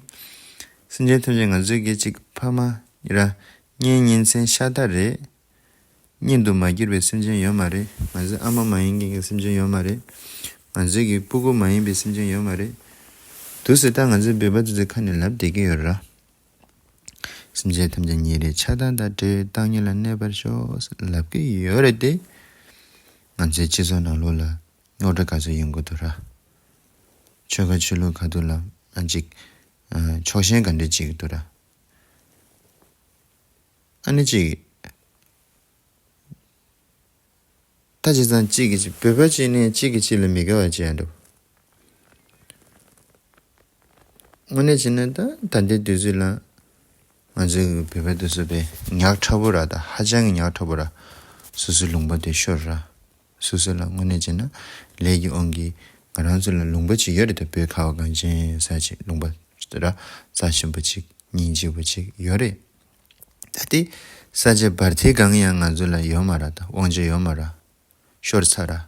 སེམས་ཅན་ཐམས་ཅད་ང་ཚོའི་གི་གཅིག་ཕ་མ་ར་གཉེན་ཉེ་ཚན་ཤ་སྟག་རེད། གཉེན་དུ་མ་གྱུར་པའི་སེམས་ཅན་ཡོད་མ་རེད། ང་ཚོའི་ཨ་མ་མ་ཡིན་མཁན་གྱི་སེམས་ཅན་ཡོད་མ་རེད། ང་ཚོའི་གི་སྤུ་གུ་མ་ཡིན་པའི་སེམས་ཅན་ཡོད་མ་རེད། དུ་ཟེར་ད་ང་ཚོའི་བོད་པ་དེ་ཚོའི་ཁ་ནས་ལབ་བསྡད་ཀྱི་ཡོད་ར། སེམས་ཅན་ཐམས་ཅད་ཉེ་རིང་ཆགས་སྡང་དང་བྲལ་བའི་བཏང་སྙོམས་ལ་གནས་པར་ཤོག་ལབ་ཀྱི་ཡོད་རེད་དེ། ང་ཚོའི་སྤྱི་ཚོགས་ནང་ལོགས་ལ་རྙོག་དྲ་ག་ཚོད་ཡོང་གི་འདུག་ར། ཆོལ་ཁ་ཆོས་ལུགས་ཁ་ཐུག་ལ་ཨ་ཅིག་ཨ་ཕྱོགས་ཞེན་ག་འདྲ་བྱེད་ཀྱི་འདུག་ར། ཨ་ནི་ཅིག་ད་བྱས་ཙང་གཅིག་གིས་གཅིག་བོད་པ་གཅིག་ནས་གཅིག་གིས་གཅིག་ལ་མི་དགའ་བ་བྱེད་ཡ་འདུག་དངོས་གནས་བྱས་ན་ད་ད་ལྟའི་དུས་ཚོད་ལ་ང་ཚོའི་བོད་པའི་དུས་ཚོད་པའི་ཉག་ཕྲ་པོ་ར། ད་ཧ་ཅང་གི་ཉག་ཕྲ་པོ་ར། སོ་སོའི་ལུང་པ་དེ་ཤོར་ར། སོ་སོ་ལ་དངོས་གནས་བྱས་ན་ལས་ཀྱི་དབང་གིས་ང་རང་ཚོ་ལ་ལུང་པ་ཅིག་ཡོད་རེད། ད་བོད་ཁ་བ་གངས་ཅན་ས་ཅིག་ལུང་པ་ར་རྩ་ཆེན་པོ་ཅིག་སྙིང་རྗེ་པོ་ཅིག་ཡོད་རེད། ད་དེ་ས་ཆ་བར་ཐིག་གང་ཡང་ང་ཚོ་ལ་ཡོད་མ་ར། ད་དབང་ཆ་ཡོད་མ་ར། ཤོར་ཚར་ར།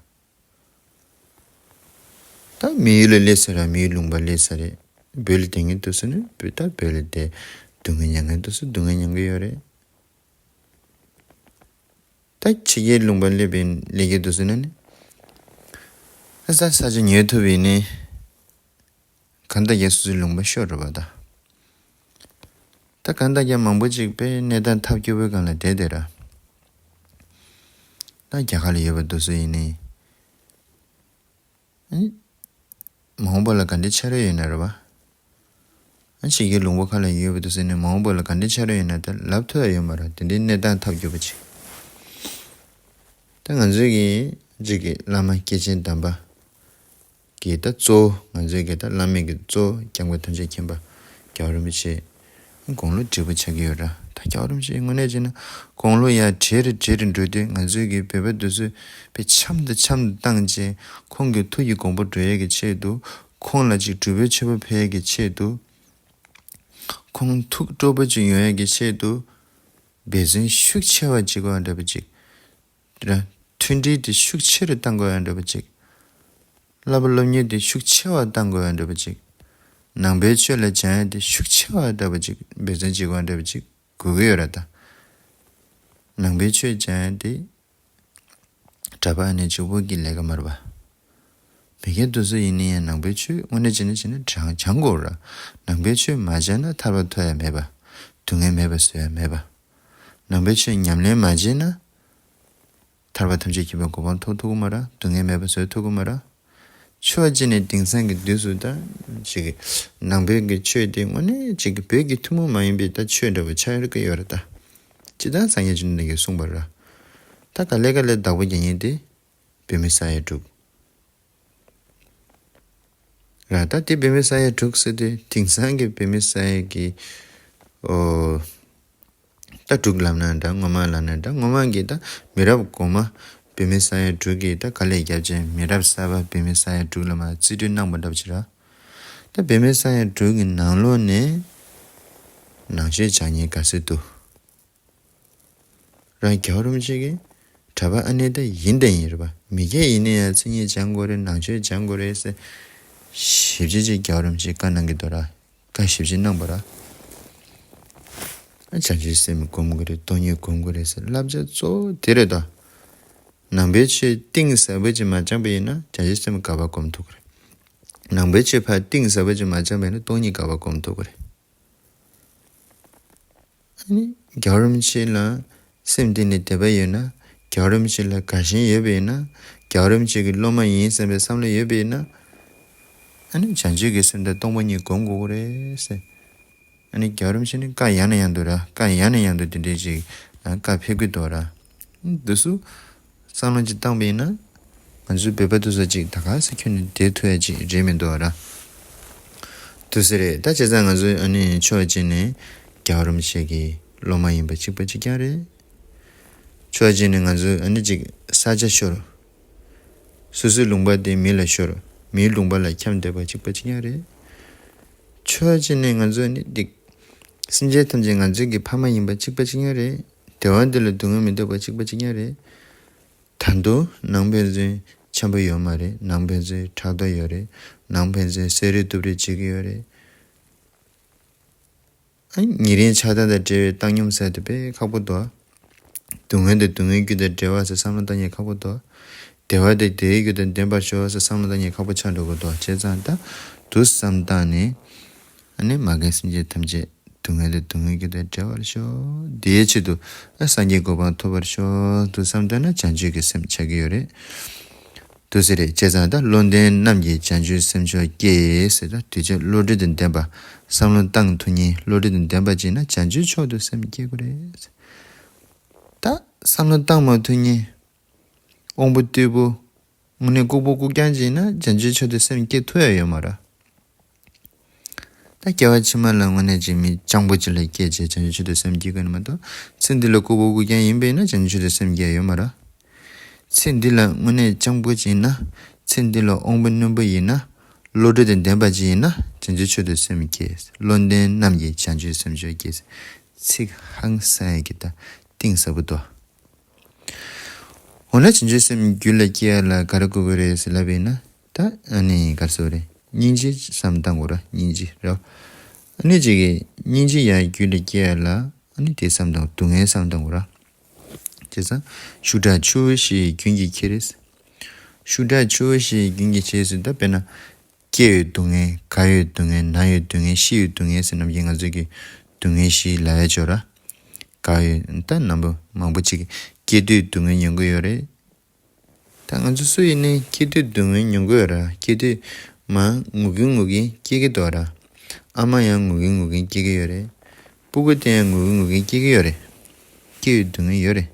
ད་མི་ཡུལ་ལ་སླེབས་ཚར་ར། མི་ཡུལ་ལུང་པ་སླེབས་ཚར་རེད། བོད་ལ་བསྡད་མཁན་དེ་ཚོ་ནི་བོད་ད་བོད་ལ་བསྡད་སྡུག་བསྔལ་མྱང་མཁན་དེ་ཚོ་སྡུག་བསྔལ་མྱང་གི་ཡོད་རེད། ད་ཕྱི་རྒྱལ་ལུང་པ་སླེབས་པའི་ལས་ཀའི་དུས་ཚོད་ན་ནི། ཨ་ས་ས་ཆ་ཉོ་ཐུབ་པ་ཡིན་ནའི། གང་ལྟར་ཀྱང་སོ་སོའི་ལུང་པ་ཤོར་རེད་པ་ད། ད་གང་ལྟར་ཀྱང་མང་པོ་ཅིག་པའི་གནས་སྟངས་ཐབས་སྐྱོ་པོའི་སྒང་ལ་བསྡད་བསྡད་ར། ད་རྒྱ་གར་ལ་ཡོད་པའི་དུས་ཚོད་ཡིན་ནའི། ཨ་ནི། མ་འོངས་པ་ལ་ག་འདྲའི་ཆགས་ཡོད་ན་རེད་པ། ཨ་ཕྱི་རྒྱལ་ལུང་པ་ཁག་ལ་ཡོད་པའི་དུས་ཚོད་ནས་མ་འོངས་པ་ལ་ག་འདྲའི་ཆགས་ཡོད་ན་ད་ལབ་ཐུབ་ཡ་ཡོད་མ་རེད། དེ་འདྲའི་གནས་སྟངས་ཐབས་སྐྱོ་པོ་ཅིག་ད་ང་ཚོའི་གི་ཅིག་གི་བླ་མ་སྐྱེས་ཆེན་དམ་པ་གི་ད་གཙོ་བོ། ང་ཚོའི་གི་ད་བླ་མའི་གི་གཙོ་བོ་སྐྱབས་མགོན་ཐམས་ཅད་མཁྱེན་པ་རྒྱལ་བ་རིན་པོ་ཆེ་དགུང་ལོ་བགྲེས་པོ་ཆགས་ཀྱི་ཡོད་ར། ད་རྒྱལ་བ་རིན་པོ་ཆེ་དངོས་གནས་བྱས་ན་དགུང་ལོ་ཡར་བགྲེས་རུ་བགྲེས་རུ་འགྲོ་དུས་ང་ཚོའི་གི་བོད་པ་དེ་ཚོས་དཔེ་འཆམ་དང་འཆམ་དུ་བཏང་བྱས། ཁོང་གི་ཐུགས་ཀྱི་དགོངས་པ་འགྲོ་ཡས་ཀྱི་ཆེད་དུ། ཁོང་ལ་ཅིག་སྒྲུབ་པའི་མཆོད་པ་ཕུལ་ཡས་ཀྱི་ཆེད་དུ། ཁོང་ཐུགས་སྤྲོ་པོ་ཅིག་ཡོང་ཡས་ཀྱི་ཆེད་དུ། འབད་བརྩོན་ཤུགས་ཆེ་བ་བྱེད་དགོས་པ་འདྲ་པོ་ཅིག་ར། མཐུན་སྒྲིལ་དེ་ཤུགས་ཆེ་རུ་གཏང་དགོས་ཡ་འདྲ་པོ་ཅིག་བསླབ་པ་སློབ་གཉེར་དེ་ཤུགས་ཆེ་བ་གཏང་དགོས་ཡ་འདྲ་པོ་ཅིག་ནང་པའི་ཆོས་ལ་སྦྱང་ཡ་དེ་ཤུགས་ཆེ་བ་འདྲ་པོ་ཅིག་འབད་བརྩོན་བྱེད་དགོས་ཡ་འདྲ་པོ་ཅིག་དགོས་ཀྱི་ཡོད་ར་ད། ནང་པའི་ཆོས་སྦྱང་ཡ་དེ་གྲྭ་པ་ཨ་ནེ་གཅིག་པོ་གི་ལས་ཀ་མ་རེད་པ། མི་སྒེར་དེ་ཚོ་ཡིན་ན་ཡང་ནང་པའི་ཆོས་དངོས་གནས་བྱས་ན་བྱས་ན་སྦྱང་སྦྱང་དགོས་ར། ནང་པའི་ཆོས་མ་སྦྱངས་ན་ཐར་པ་ཐོབ་ཡ་མེད་པ། སྡུག་བསྔལ་མེད་པ་བཟོ་ཡ་མེད་པ། ནང་པའི་ཆོས་ཉམས་ལེན་མ་བྱས་ན། ཐར་པ་ཐམས་ཅད་མཁྱེན་པའི་གོ་འཕང་ཐོབ་ཐུབ་ཀྱི་མ་རེད། སྡུག་བསྔལ་མེད་པ་བཟོ་ཐུབ་ཀྱི་མ་རེད། ཆོས་བྱས་ནས་དེང་སང་གི་དུས་སུ་ད་ཅིག་ནང་པའི་གི་ཆོས་དེ་དངོས་གནས་ཅིག་གི་བོད་ཀྱི་ཐུན་མོང་མ་ཡིན་པའི་ད་ཆོས་འདྲ་པོ་ཆགས་ཡོད་ཀྱི་ཡོད་རེད་ད། ཅི་ལྟར་སངས་རྒྱས་བཅོམ་ལྡན་འདས་ཀྱིས་གསུངས་པ་རེད། ད་ག་ལེ་ག་ལེ་བདག་པོ་རྒྱག་མཁན་དེ་བོད་མི་ས་ཡ་དྲུག་ར། ད་དེ་བོད་མི་ས་ཡ་དྲུག་ཟེར་དུས་དེང་སང་གི་བོད་མི་ས་ཡ་གི་ཨོ། ད་དྲུག་ལབ་ན་འདྲ། སྔོན་མ་ལབ་ན་འདྲ། སྔོན་མ་གི་ད་མི་རབས་གོང་མ་བོད་མི་ས་ཡ་དྲུག་གི་ད་དཀའ་ལས་བརྒྱབ་བྱས། མི་རབས་གསར་པ་བོད་མི་ས་ཡ་དྲུག་ལ་མར་རྩིས་སྤྲོད་གནང་པ་འདྲ་པོ་ཅིག་ར། ད་བོད་མི་ས་ཡ་དྲུག་གི་ནང་ལོགས་ནས་ནང་ཆོས་སྦྱང་མཁན་ག་ཚོད་འདུག་རང་རྒྱལ་བ་རིན་པོ་ཆེ་གིས་གྲྭ་པ་ཨ་ནེ་ད་ཡིན་དང་ཡིན་རེད་པ། མི་སྐད་ཡིན་ན་ཡང་མཚན་ཉིད་སྦྱང་དགོས་རེད། ནང་ཆོས་སྦྱང་དགོས་རེད་ཟེར་ཞིབ་ཅིག་ཅིག་རྒྱལ་བ་རིན་པོ་ཆེས་བཀའ་གནང་གི་འདུག་ར། བཀའ་ཞིབ་ཅིག་གནང་པ་ར། བྱང་ཆུབ་སེམས་སྒོམ་དགོས་རེད། སྟོང་ཉིད་སྒོམ་དགོས་རེད་ཟེར་བསླབ་བྱ་གཙོ་བོ་དེ་རེད་དོ། ནང་པའི་ཆོས་གཏིང་ཟབ་པོ་ཅིག་མ་སྦྱངས་པ་ཡིན་ན་བྱང་ཆུབ་སེམས་ག་པར་སྒོམ་ཐུབ་ཀྱི་རེད། ནང་པའི་ཆོས་ཕར་གཏིང་ཟབ་པོ་ཅིག་མ་སྦྱངས་པ་ཡིན་ན་སྟོང་ཉིད་ག་པར་སྒོམ་ཐུབ་ཀྱི་རེད། ཨ་ནི་རྒྱལ་བ་རིན་པོ་ཆེ་ལ་ སེམས་གཏིང་ནས་དད་པ་ཡོད་ན། རྒྱལ་བ་རིན་པོ་ཆེ་ལ་དགའ་ཞེན་ཡོད་པ་ཡིན་ན། རྒྱལ་བ་རིན་པོ་ཆེ་གི་སློབ་མ་ཡིན་བསམ་པའི་བསམ་བློ་ཡོད་པ་ཡིན་ན། ཨ་ནི་བྱང་ཆུབ་ཀྱི་སེམས་དང་སྟོང་པ་ཉིད་སྒོམ་དགོས་ཀྱི་རེད་ཟེར། ཨ་ནི་རྒྱལ་བ་རིན་པོ་ཆེ་ནི་བཀའ་ཡང་ནས་ཡང་དུ་ར། བཀའ་ཡང་ནས་ཡང་དུ་དེ་འདྲའི་ཅིག་ཨ་བཀའ་ཕེབས་ཀྱི་འདུག་ར། འདི་ཚོ་བསམ་བློ་ཅིག་བཏང་པ་ཡིན་ན། ང་ཚོའི་བོད་པ་དེ་ཚོ་ཅིག་ད་ག་སེ་ཁྱོན་ནས་བསྡད་ཐུབ་ཡ་ཅིག་རེད་མི་འདུག་ར། དུ་ཟེར་རེད། ད་བྱས་ཙང་ང་ཚོའི་ཨ་ནི་ཕྱོགས་གཅིག་ནས་རྒྱལ་བ་རིན་པོ་ཆེ་གི་སློབ་མ་ཡིན་པ་གཅིག་པ་གཅིག་རྐྱང་རེད། ཕྱོགས་གཅིག་ནས་ང་ཚོའི་ཨ་ནི་ཅིག་ས་ཆ་ཤོར། སོ་སོའི་ལུང་པ་དེ་མི་ལ་ཤོར། མིའི་ལུང་པ་ལ་འཁྱམས་བསྡད་པ་གཅིག་པ་གཅིག་རྐྱང་རེད། ཕྱོགས་གཅིག་ནས་ང་ཚོ་ནི་འདི། སེམས་ཅན་ཐམས་ཅད་ང་ཚོའི་གི་ཕ་མ་ཡིན་པ་གཅིག་པ་གཅིག་རྐྱང་རེད། བདེ་བ་འདི་ལ་སྡུག་བསྔལ་མི་འདོད་པ་གཅིག་པ་གཅིག་རྐྱང་རེད། ད་དུང་ནང་ཕན་ཚུན་འཆམ་པོ་ཡོད་མ་རེད། ནང་ཕན་ཚུན་ཕྲག་དོག་ཡོད་རེད། ནང་ཕན་ཚུན་བསད་རེས་གཏུབ་རེས་བྱེད་ཀྱི་ཡོད་རེད། ཨ། ཉེ་རིང་ཆགས་སྡང་དང་འབྲེལ་བའི་བཏང་སྙོམས་ཟེར་དེ་དཔེ་ཁག་པོ་འདུག། སྡུག་བསྔལ་དེ་སྡུག་བསྔལ་རྒྱུ་དང་བྲལ་བ་ཟེར་བསམ་བློ་བཏང་ཉེན་ཁག་པོ་འདུག། བདེ་བ་དེ་བདེ་བའི་རྒྱུ་དང་ལྡན་པར་ཤོག་ཟེར་བསམ་བློ་བཏང་ཉེན་ཁག་པོ་ཆགས་འགྲོ་གི་འདུག། བྱས་ཙང་ད་དུ་བསམ་བཏང་ནས། ཨ་ནི་མ་རྒན་སེམས་ཅན་ཐམས་ཅད་སྡུག་བསྔལ་དེ་སྡུག་བསྔལ་རྒྱུ་དང་བྲལ་བར་ཤོག། དེའི་ཆེད་དུ་ཨ་སངས་རྒྱས་གོ་འཕང་ཐོབ་པར་ཤོག་དུ་བསམ་བཏང་ན་བྱང་ཆུབ་ཀྱི་སེམས་ཆགས་ཀྱི་ཡོད་རེད། དུ་ཟེར་རེད། བྱས་ཙང་ད་བློ་ལྡན་རྣམས་ཀྱིས་བྱང་ཆུབ་སེམས་མཆོག་བསྐྱེད་ཟེར། ད་དུས་ཚོད་བློ་གྲོས་དང་ལྡན་པ། བསམ་བློ་བཏང་ཐུབ་མཁན་བློ་གྲོས་དང་ལྡན་པ་ཅིག་ན་བྱང་ཆུབ་མཆོག་ཏུ་སེམས་བསྐྱེད་དགོས་རེད། ད་བསམ་བློ་བཏང་མ་ཐུབ་མཁན། དབང་པོ་རྟུལ་པོ། དངོས་གནས་ལྐུགས་པ་ལྐུགས་རྐྱང་ཅིག་ན་བྱང་ཆུབ་མཆོག་ཏུ་སེམས་བསྐྱེད་ཐུབ་ཡ་ཡོད་མ་རེད། ད་སྐྱེ་བ་ཕྱི་མ་ལ་དངོས་གནས་ཅིག་མི་སྤྱང་པོ་ཅིག་ལ་སྐྱེས་བྱས་བྱང་ཆུབ་མཆོག་ཏུ་སེམས་བསྐྱེད་དགོས་ནི་མ་གཏོགས། ཚེ་འདི་ལ་ལྐུགས་པ་ལྐུགས་རྐྱང་ཡིན་པས་ན་བྱང་ཆུབ་མཆོག་ཏུ་སེམས་བསྐྱེད་ཡོད་མ་རེད། ཚེ་འདི་ལ་དངོས་གནས་སྤྱང་པོ་ཅིག་ཡིན་ན། ཚེ་འདི་ལ་དབང་པོ་རྣོན་པོ་ཡིན་ན། བློ་གྲོས་དང་ལྡན་པ་ཅིག་ཡིན་ན་བྱང་ཆུབ་མཆོག་ཏུ་སེམས་བསྐྱེད། བློ་ལྡན་རྣམས་ཀྱིས་བྱང་ཆུབ་སེམས་མཆོག་བསྐྱེད། ཚིག་ཧང་སང་ཡ་གི་ད་གཏིང་ཟབ་པོ་འདུག། འོ་ན་བྱང་ཆུབ་སེམས་རྒྱུད་ལ་སྐྱེ་ཡ་ལ་ག་རེ་དགོས་ཀྱི་རེད་ཟེར་ལབ་པ་ཡིན་ན། ད་ཨ་ནི་ག་རེ་ཟེར་དགོས་རེད། སྙིང་རྗེ་བསམ་བཏང་དགོས་ར། སྙིང་རྗེ་རེད་བ། ཨ་ནི་ཅིག་གིས་སྙིང་རྗེ་ཡང་རྒྱུད་ལ་སྐྱེ་ཡ་ལ་ཨ་ནི་དེ་བསམ་བཏང་། སྡུག་བསྔལ་བསམ་བཏང་དགོས་ར། བྱས་ཙང་ཤུགས་དྲག་ཆུ་བོ་བཞིན་རྒྱུན་གྱིས་འཁྱིལ། ཤུགས་དྲག་ཆུ་བོ་བཞིན་རྒྱུན་གྱིས་འཁྱིལ་ཟེར། ད་དཔེར་ན། སྐྱེ་བའི་སྡུག་བསྔལ། རྒ་ཡོད་སྡུག་བསྔལ། ན་ཡོད་སྡུག་བསྔལ། ཤི་ཡོད་སྡུག་བསྔལ་ཟེར་ནམ་རྒྱུན་ང་ཚོས་ཀྱི་སྡུག་བསྔལ་བཞི་ལབ་ཡ་ཅིག་ཡོད་ར། རྒ་ཡོད་ད་རྣམ་པ་མང་པོ་ཅིག་གིས་སྐྱེ་དུས་སྡུག་བསྔལ་མྱོང་གི་ཡོད་རེད། ད་ང་ཚོ་སུ་ཡིན་ནའི་སྐྱེ་དུས་སྡུག་བསྔལ་མྱོང་གི་ཡོད་ར། སྐྱེ་དུས་མར་ངུ་གིན་ངུ་གིན་སྐྱེ་གི་འདུག་ར། ཨ་མ་ཡང་ངུ་གིན་ངུ་གིན་སྐྱེ་གི་ཡོད་རེད། སྤུ་གུ་དེ་ཡང་ངུ་གིན་ངུ་གིན་སྐྱེ་གི་ཡོད་རེད། སྐྱེ་བའི་སྡུག་བསྔལ་ཡོད་རེད།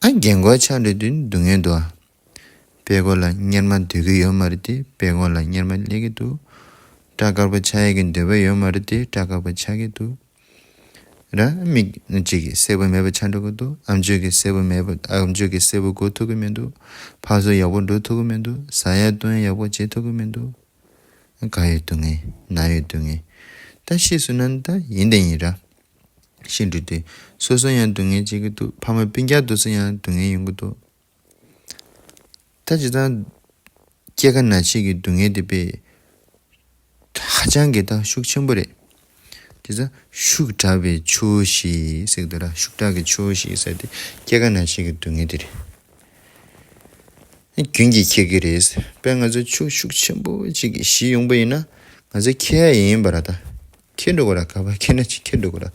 ཨ། རྒན་གོག་ཆགས་འགྲོ་དུས་སྡུག་བསྔལ་འདུག་ཨ། དཔྲལ་མགོ་ལ་གཉེར་མ་སྡོད་ཀྱི་ཡོད་མ་རེད་དེ། དཔྲལ་མགོ་ལ་གཉེར་མ་སླེབས་ཀྱི་འདུག། སྐྲ་དཀར་པོ་ཆགས་ཡས་ཀྱི་འདོད་པ་ཡོད་མ་རེད་དེ། སྐྲ་དཀར་པོ་ཆགས་ཀྱི་འདུག་ར། མིག་གཅིག་གིས་གསལ་པོ་མེད་པ་ཆགས་འགྲོ་གི་འདུག། ཨམ་ཅོག་གིས་གསལ་པོ་མེད་པ། ཨམ་ཅོག་གིས་གསལ་པོ་གོ་ཐུབ་ཀྱི་མི་འདུག། ཕར་ཚུར་ཡག་པོ་འགྲོ་ཐུབ་ཀྱི་མི་འདུག། ཟ་ཡ་བཏུང་ཡ་ཡག་པོ་བྱེད་ཐུབ་ཀྱི་མི་འདུག། རྒ་ཡོད་སྡུག་བསྔལ། ན་ཡོད་སྡུག་བསྔལ། ད་ཤི་སོང་ན་ད་ཡིན་དང་ཡིན་ར། ཤི་འགྲོ་དུས་སོ་སོ་ཡང་སྡུག་བསྔལ་བྱེད་ཀྱི་འདུག། ཕ་མ་སྤུན་ཀྱག་དེ་ཚོ་ཡང་སྡུག་བསྔལ་ཡོང་གི་འདུག། ད་ཇི་ལྟར་སྐྱེ་རྒ་ན་འཆི་གི་སྡུག་བསྔལ་དེ་དཔེ་ཧ་ཅང་གི་ད་ཤུགས་ཆེན་པོ་རེད། དེ་ཚོ་ཤུགས་དྲག་པའི་ཆུ་བོ་བཞིན་ཟེར་གྱི་འདུག་ར། ཤུགས་དྲག་གི་ཆུ་བོ་བཞིན་ཟེར་དེ་སྐྱེ་རྒ་ན་འཆི་གི་སྡུག་བསྔལ་དེ་རེད། རྒྱུན་གྱིས་འཁྱེར་གྱི་རེད། དཔེར་ང་ཚོ་ཆུ་ཤུགས་ཆེན་པོ་ཅིག་གིས་བཞི་ཡོང་པ་ཡིན་ན། ང་ཚོ་འཁྱེར་ཡ་ཡིན་པ་ར། ད་འཁྱེར་འགྲོ་དགོས་ར། ག་པར་འཁྱེར་ན་ཅིག་འཁྱེར་འགྲོ་དགོས་ར།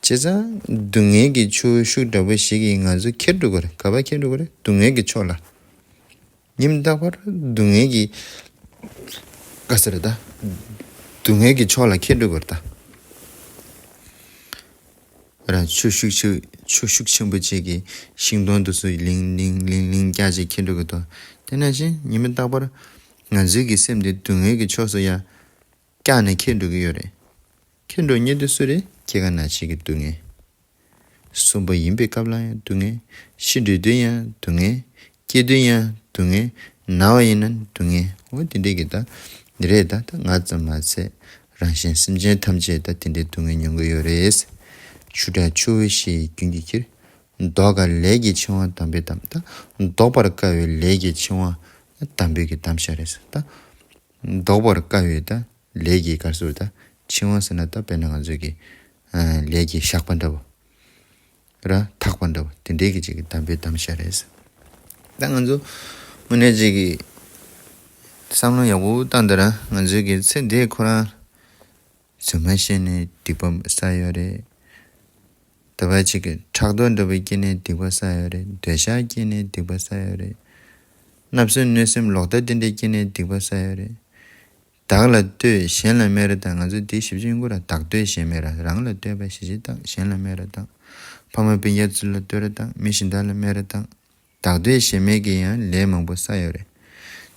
བྱས་ཙང་སྡུག་བསྔལ་གྱི་ཆུ་ཤུགས་དྲག་པོ་ཞིག་གིས་ང་ཚོ་འཁྱེར་འགྲོ་དགོས་ར། ག་པར་འཁྱེར་འགྲོ་དགོས་ར། སྡུག་བསྔལ་གྱི་ཕྱོགས་ལ། ཉིན་རྟག་པར་སྡུག་བསྔལ་གྱི། ག་ཟེར་ད། སྡུག་བསྔལ་གྱི་ཕྱོགས་ལ་འཁྱེར་འགྲོ་དགོས་ར་ད། ར། ཆུ་ཤུགས་ཆེ། ཆུ་ཤུགས་ཆེན་པོ་ཅིག་གིས་ཤིང་སྡོང་དེ་ཚོ་ལིང་ལིང་ལིང་ལིང་བཀྱག་ཅིག་འཁྱེར་འགྲོ་གི་འདུག། དེ་ནང་བཞིན་ཉི་མ་རྟག་པར་ང་ཚོའི་གི་སེམས་དེ་སྡུག་བསྔལ་གྱི་ཕྱོགས་སུ་ཡང་བཀྱག་ནས་འཁྱེར་འགྲོ་གི་ཡོད་རེད། འཁྱེར་འགྲོ་མཁན་དེ་སུ་རེད། སྐྱེ་རྒ་ན་འཆི་གི་སྡུག་བསྔལ། གསོན་པོ་ཡིན་པའི་སྐབས་ལ་ཡང་སྡུག་བསྔལ། ཤི་འགྲོ་དུས་ཡང་སྡུག་བསྔལ། སྐྱེ་དུས་ཡང་སྡུག་བསྔལ། ན་བ་ཡིན་ན་སྡུག་བསྔལ། འོ་དེ་འདྲའི་གི་ད། འདི་རེད་ད། ད་ང་ཙམ་མ་ཚད་རང་གཞན་སེམས་ཅན་ཐམས་ཅད་ད་དེ་འདྲའི་སྡུག་བསྔལ་མྱོང་གི་ཡོད་རེད། ཆུ་དྲག་ཆུ་བོ་བཞིན་རྒྱུན་གྱིས་འཁྱེར། བཟློག་དཀའ་ལས་ཀྱི་འཆིང་བ་དམ་པས་བསྡམས། ད་བཟློག་པར་དཀའ་བའི་ལས་ཀྱི་འཆིང་བ་དམ་པས་ཀྱིས་བསྡམས་བཞག་རེད་ཟེར། ད་བཟློག་པར་དཀའ་བའི་ད་ལས་ཀྱི་ག་རེ་ཟེར་ད། འཆིང་བ་ཟེར་ན་ད་དཔེར་ན་ང་ཚོའི་གི་ཨ་ལས་ཀྱི་ཞགས་པ་འདྲ་བོ་ར། ཐག་པ་འདྲ་བོ་དེ་འདྲའི་གི་ཅིག་གི་དམ་པས་བསྡམས་བཞག་རེད་ཟེར། ད་ང་ཚོ་དངོས་གནས་ཅིག་གི་བསམ་བློ་ཡག་པོ་བཏང་དང་ར། ང་ཚོའི་གི་ཚེ་འདི་ཁོ་རང་རྫུན་མ་བཤད་ནས་སྡིག་པ་བསགས་ཡོད་རེད། དེ་བ་ཅིག་གི་ཕྲག་དོག་འདྲ་བོ་སྐྱེས་ནས་སྡིག་པ་བསགས་ཡོད་རེད། འདོད་ཆགས་སྐྱེས་ནས་སྡིག་པ་བསགས་ཡོད་རེད། བརྣབ་སེམས་གནོད་སེམས་ལོག་ལྟ་དེ་འདྲས་སྐྱེས་ནས་སྡིག་པ་བསགས་ཡོད་རེད། བདག་ལ་ལྟོས་གཞན་ལ་སྨད་ར་བཏང་། ང་ཚོ་དེ་ཞིབ་ཅིང་ཡོང་གི་ར། བདག་ལྟོས་གཞན་སྨད་ར། རང་ལ་ལྟོས་པ་ཞེ་ཅིག་བཏང་། གཞན་ལ་སྨད་ར་བཏང་། ཕ་མ་སྤུན་ཀྱག་ཚོ་ལ་ལྟོས་ར་བཏང་། མི་གཞན་དག་ལ་སྨད་ར་བཏང་། བདག་ལྟོས་གཞན་སྨད་ཀྱི་ཡང་ལས་མང་པོ་བསགས་ཡོད་རེད།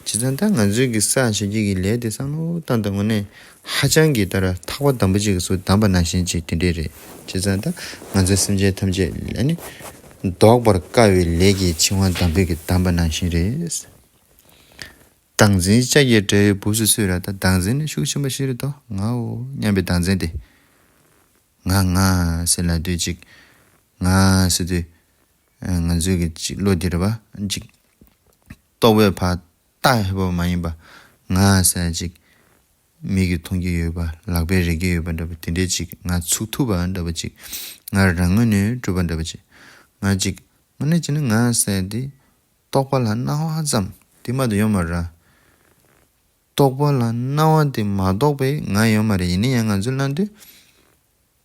བྱས་ཙང་ད་ང་ཚོའི་གི་བསགས་བཞག་རྒྱུ་གི་ལས་དེ་བསམ་བློ་བཏང་དང་། དངོས་གནས་ཧ་ཅང་གི་ལྟར་ཐག་པ་དམ་པོ་ཅིག་གི་ཚུར་བསྡམས་པ་ནང་བཞིན་ཅིག་དེ་འདྲས་རེད། བྱས་ཙང་ད་ང་ཚོ་སེམས་ཅན་ཐམས་ཅད་ལ་ནི་བཟློག་པར་དཀའ་བའི་ལས་ཀྱི་འཆིང་བ་དམ་པོས་གི་བསྡམས་པ་ནང་བཞིན་རེད། བདག་འཛིན་ལྕགས་ཀྱི་དགྲ་ཡི་སྦུབས་སུ་ཚུད་ར། ད་བདག་འཛིན་ནི་ཤུགས་ཆེན་པོ་ཞིག་རེད་དོ། ངའོ་སྙམ་པའི་བདག་འཛིན་དེ། ང་ང་ཟེར་ལབ་དུས་ཅིག་ང་ཟེར་དུས། ཨ། ང་ཚོའི་གི་ཅིག་བློ་འདི་རེད་པ། ཅིག་རྟོག་པས་ཕར་བཏགས་ཡོད་པ་མ་ཡིན་པ། ང་ཟེར་ཅིག་མིག་གིས་མཐོང་རྒྱུ་ཡོད་པ། ལག་པས་རེག་རྒྱུ་ཡོད་པ་འདྲ་པོ་དེ་འདྲས་ཅིག་ང་ཚུགས་ཐུབ་པ་འདྲ་པོ་ཅིག་ང་རང་ངོས་ནས་གྲུབ་པ་འདྲ་པོ་ཅིག་ང་ཅིག་དངོས་གནས་བྱས་ན་ང་ཟེར་དེ་རྟོག་པ་ལ་སྣང་བ་ཙམ་དེ་མ་གཏོགས་ཡོད་མ་རེད། རྟོག་པ་ལ་སྣང་བ་དེ་མ་གཏོགས་པའི་ང་ཡོད་མ་རེད། ཡིན་ན་ཡང་ང་ཚོས་ལབ་དུས།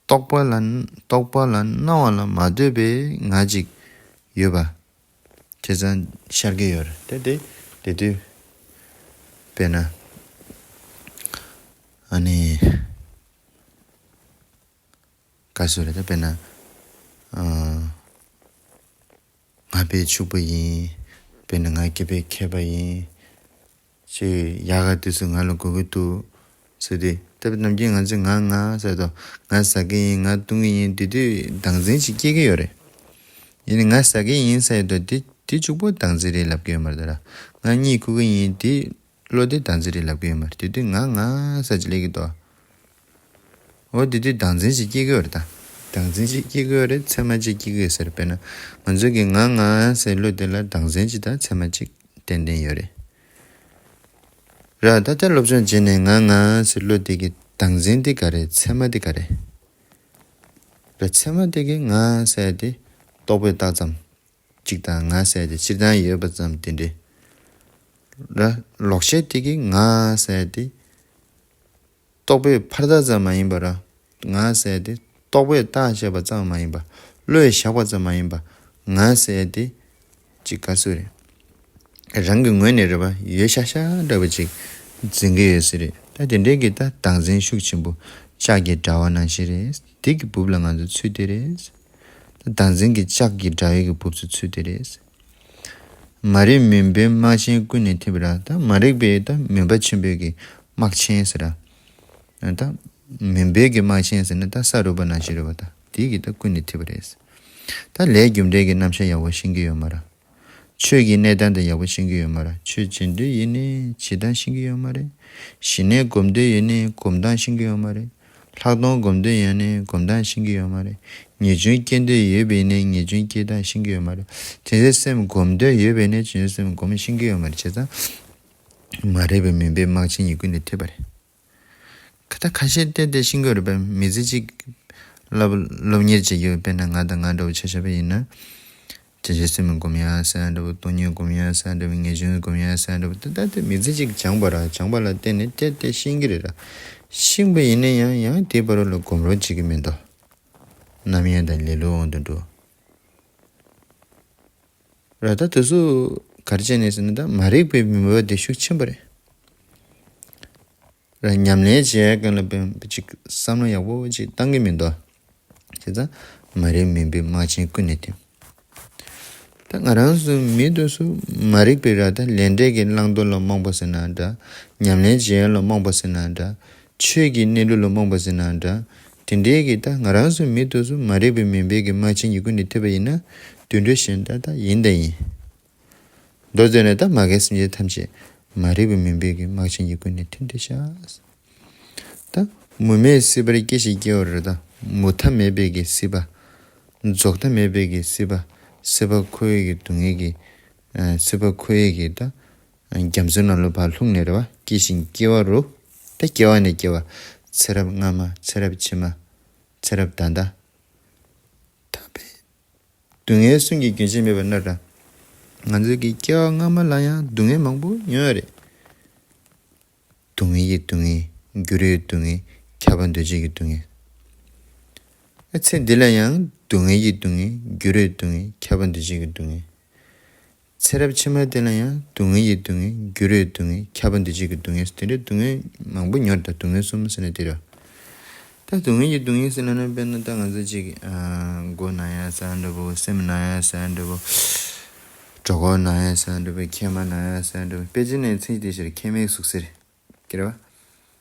རྟོག་པ་ལ་རྟོག་པ་ལ་སྣང་བ་ལ་མ་ལྟོས་པའི་ང་ཅིག་ཡོད་པ། བྱས་ཙང་ཤར་གྱི་ཡོད་རེད། དེ་དེ་དེ་དུས་དཔེར་ན། ཨ་ནི། ག་ཟེར་རེད། ད་དཔེར་ན། ཨ། ང་དཔེ་ཕྱུག་པོ་ཡིན། དཔེར་ན་ང་སྐྱེས་པའི་མཁས་པ་ཡིན། ཅེས་ཡག་ག་དུས་སུ་ང་ལ་དགོས་ཀྱི་འདུག་ཟེར་དུས། ད་ནམ་རྒྱུན་ང་ཚོས་ང་ང་ཟེར་དུས། ང་ཟ་གི་ཡིན། ང་བཏུང་གི་ཡིན། དེ་དུས་བདག་འཛིན་ཅིག་སྐྱེ་གི་ཡོད་རེད། ཡིན་ནའི་ང་ཟ་གི་ཡིན་ཟེར་དུས་དེ་དེ་གཅིག་པོ་བདག་འཛིན་རེད་ལབ་ཀྱི་ཡོད་མ་རེད། ད་ར་ང་གཉིད་ཁུག་གི་ཡིན། དེ་བློ་དེ་བདག་འཛིན་རེད་ལབ་ཀྱི་ཡོད་མ་རེད། དེ་དུས་ང་ང་ཟེར་ཅིག་སླེབས་ཀྱི་འདུག་འོ་དེ་དུས་བདག་འཛིན་ཅིག་སྐྱེ་གི་ཡོད་རེད། ད་བདག་འཛིན་ཅིག་སྐྱེ་གི་ཡོད་རེད། མཚན་མ་ཅིག་སྐྱེ་གི་ཡོད་ཟེར། དཔེར་ན་ང་ཚོ་གི་ང་ང་ཟེར་བློ་དེ་ལ་བདག་འཛིན་ཅིག་དང་མཚན་མ་ཅིག་ཏན་ཏན་ཡོད་རེད། ར་ད་ལྟ་སློབ་སྦྱོང་བྱས་ནས་ང་ང་ཟེར་བློ་དེ་གི་བདག་འཛིན་དེ་ག་རེ། མཚན་མ་དེ་ག་རེ། ར་མཚན་མ་དེ་གི་ང་ཟེར་དེ་རྟོག་པས་བཏགས་ཙམ་ཅིག་དང་། ང་ཟེར་དེ་སྤྱིར་བཏང་ཡོད་པ་ཙམ་དེ་འདྲས། ར་ལོག་ཤེས་དེ་གི་ང་ཟེར་དེ་རྟོག་པས་ཕར་བཏགས་ཙམ་མ་ཡིན་པ་ར། ང་ཟེར་དེ་རྟོག་པས་བཏགས་བཞག་པ་ཙམ་མ་ཡིན་པ། བློས་བཞག་པ་ཙམ་མ་ཡིན་པ། ང་ཟེར་དེ་ཅིག་ག་ཟེར་རེད། རང་གི་ངོས་ནས་རེད་པ། ཡོད་ཤག་ཤག་འདྲ་པོ་ཅིག་འཛིན་གྱི་ཡོད་ས་རེད། ད་དེ་འདྲའི་གི་ད་བདག་འཛིན་ཤུགས་ཆེན་པོ་ལྕགས་ཀྱི་དྲ་བ་ནང་བཞིན་རེད། དེ་གི་སྦུབས་ལ་ང་ཚོ་ཚུད་དེ་རེད། ད་བདག་འཛིན་གྱི་ལྕགས་ཀྱི་དྲ་བའི་གི་སྦུབས་སུ་ཚུད་དེ་རེད། མ་རིག་མུན་པའི་སྨག་ཆེན་ཀུན་ནས་ཐེབས་པ་ར། ད་མ་རིག་པའི་ད་མུན་པ་ཆེན་པོའི་གི་སྨག་ཆེན་ཟེར་ར། ད་མུན་པའི་གི་སྨག་ཆེན་ཟེར་ན་ད་ས་རུབ་པ་ནང་བཞིན་རེད་པ། ད་དེ་གི་ད་ཀུན་ནས་ཐེབས་པ་རེད། ད་ལས་རྒྱུ་འབྲས་ཀྱི་རྣམ་གཞག་ཡག་པོ་ཤེས་ཀྱི་ཡོད་མ་རེད། ཆོས་ཀྱི་གནས་སྟངས་དེ་ཡག་པོ་ཤེས་ཀྱི་ཡོད་མ་རེད། ཆོས་བྱེད་འདོད་ཡོད་ནའི་བྱེད་སྟངས་ཤེས་ཀྱི་ཡོད་མ་རེད། ཞི་གནས་སྒོམ་འདོད་ཡོད་ནའི་སྒོམ་སྟངས་ཤེས་ཀྱི་ཡོད་མ་རེད། ལྷག་མཐོང་སྒོམ་འདོད་ཡོད་ནའི་སྒོམ་སྟངས་ཤེས་ཀྱི་ཡོད་མ་རེད། ངེས་འབྱུང་སྐྱེ་འདོད་ཡོད་པ་ཡིན་ནའི་ངེས་འབྱུང་སྐྱེ་སྟངས་ཤེས་ཀྱི་ཡོད་མ་རེད། བྱང་ཆུབ་སེམས་སྒོམ་འདོད་ཡོད་པ་ཡིན་ནའི་བྱང་ཆུབ་སེམས་སྒོམ་ཤེས་ཀྱི་ཡོད་མ་རེད། བྱས་ཙང་མ་རིག་པའི་མུན་པའི་སྨག་ཆེན་ཡིད་ཀུན་ནས་ཐེབས་པ་རེད། ཁ་ད་ཁ་ཤས་བལྟས་བལྟས་ཤེས་ཀྱི་ཡོད་རེད་པ། མི་ཚེ་གཅིག་སློབ་སློབ་གཉེར་བྱེད་ཀྱི་ཡོད། དཔེར་ན་ང་དང་ང་འདྲ་བོ་ཆ་བཞག་པ་ཡིན་ན། བྱང་ཆུབ་སེམས་སྒོམ་ཡ་ཟེར་ཡ་འདྲ་བོ། སྟོང་ཉིད་སྒོམ་ཡ་ཟེར་ཡ་འདྲ་བོ། ངེས་འབྱུང་སྒོམ་ཡ་ཟེར་ཡ་འདྲ་བོ། ད་ལྟ་དེ་མི་ཚེ་གཅིག་སྦྱངས་པ་ར། སྦྱངས་པ་ལ་བརྟེན་ནས་བལྟས་བལྟས་ཤེས་ཀྱི་རེད་ར། ཤེས་པ་ཡིན་ན་ཡང་ཡང་དེའི་བར་ལ་སྒོམ་རོགས་བྱེད་ཀྱི་མི་འདུག་རྣམ་གཡེང་དང་ལེ་ལོའི་དབང་དུ་འགྲོ། ར་ད་དེ་ཚོ་ག་རེ་བྱས་ནས་ཟེར་ན། ད་མ་རིག་པའི་མུན་པ་དེ་ཤུགས་ཆེན་པོ་རེད། ར་ཉམས་ལེན་བྱེད་ཡ་གང་ལ་དཔེ་ཅིག་བསམ་བློ་ཡག་པོ་ཅིག་བཏང་གི་མི་འདུག་བྱས་ཙང་མ་རིག་མུན་པའི་སྨག་ཆེན་ཀུན་ནས་ཐེབས། ད་ང་རང་ཚོ་མི་དེ་ཚོ་མ་རིག་པའི་ར། ད་ལས་འབྲས་ཀྱི་བླང་དོར་ལ་རྨོངས་པ་ཟེར་ན་འདྲ། ཉམས་ལེན་བྱེད་ཡ་ལ་རྨོངས་པ་ཟེར་ན་འདྲ། ཆོས་ཀྱི་གནས་ལུགས་ལ་རྨོངས་པ་ཟེར་ན་འདྲ། དེ་འདྲའི་གི་ད་ང་རང་ཚོ་མི་དེ་ཚོ་མ་རིག་པའི་མུན་པའི་གི་སྨག་ཆེན་ཡིད་ཀུན་ནས་ཐེབས་པ་ཡིན་ན། དུད་འགྲོ་གཞན་དག་ད་ཡིན་དང་ཡིན། མདོར་བསྡུས་ནས་ད་མ་རྒན་སེམས་ཅན་ཐམས་ཅད་མ་རིག་པའི་མུན་པའི་གི་སྨག་ཆེན་ཡིད་ཀུན་ནས་ཐེབས་བསྡད་ཤག་ད་མུ་མེད་སྲིད་པར་སྐྱེ་ཞིང་སྐྱེ་བ་རེད། ད་མུ་མཐའ་མེད་པའི་གི་སྲིད་པ། རྫོགས་མཐའ་མེད་པའི་གི་སྲིད་པ། སྲིད་པ་འཁོར་བའི་གི་སྡུག་བསྔལ་གི། ཨ། སྲིད་པ་འཁོར་བའི་གི་ད་རྒྱ་མཚོའི་ནང་ལ་ཕར་ལྷུང་ནས་རེད་པ། སྐྱེ་ཞིང་སྐྱེ་བ་རུ། ད་སྐྱེ་བ་ནས་སྐྱེ་བ། ཚེ་རབས་སྔ་མ། ཚེ་རབས་ཕྱི་མ། ཚེ་རབས་ད་ལྟ། ད་དཔེ། སྡུག་བསྔལ་གསུམ་གྱི་རྒྱུན་ཆད་མེད་པ་ན་ར། ང་ཚོ་གི་སྐྱེ་བ་སྔ་མ་ལ་ཡང་སྡུག་བསྔལ་མང་པོ་མྱོང་ཡོད་རེད། སྡུག་བསྔལ་གྱི་སྡུག་བསྔལ། འགྱུར་བའི་སྡུག་བསྔལ། ཁྱབ་པ་འདུ་བྱེད་ཀྱི་སྡུག་བསྔལ། ཨ། ཚེ་འདི་ལ་ཡང་ སྡུག་བསྔལ་གྱི་སྡུག་བསྔལ། འགྱུར་བའི་སྡུག་བསྔལ། ཁྱབ་པ་འདུ་བྱེད་ཀྱི་སྡུག་བསྔལ། ཚེ་རབས་ཕྱི་མ་དེ་ལ་ཡང་སྡུག་བསྔལ་གྱི་སྡུག་བསྔལ། འགྱུར་བའི་སྡུག་བསྔལ། ཁྱབ་པ་འདུ་བྱེད་ཀྱི་སྡུག་བསྔལ། དེ་འདྲའི་སྡུག་བསྔལ་མང་པོ་མྱོང་ད། སྡུག་བསྔལ་གསུམ་ཟེར་ན་དེ་རེད། ད་སྡུག་བསྔལ་གྱི་སྡུག་བསྔལ་ཟེར་ན་ནི། དཔེར་ན་ད་ང་ཚོ་ཅིག་ཨ་མགོ་ན་ཡ་ཟེར་འདྲ་པོ། སེམས་ན་ཡ་ཟེར་འདྲ་པོ། གྲོད་ཁོག་ན་ཡ་ཟེར་འདྲ་པོ། མཁལ་མ་ན་ཡ་ཟེར་འདྲ་པོ། དཔེ་ཆ་ནས་མཚོན་དེ་ཕྱིར་མཁལ་མའི་ཟུག་གཟེར། ཀྱེ་རེད་བ།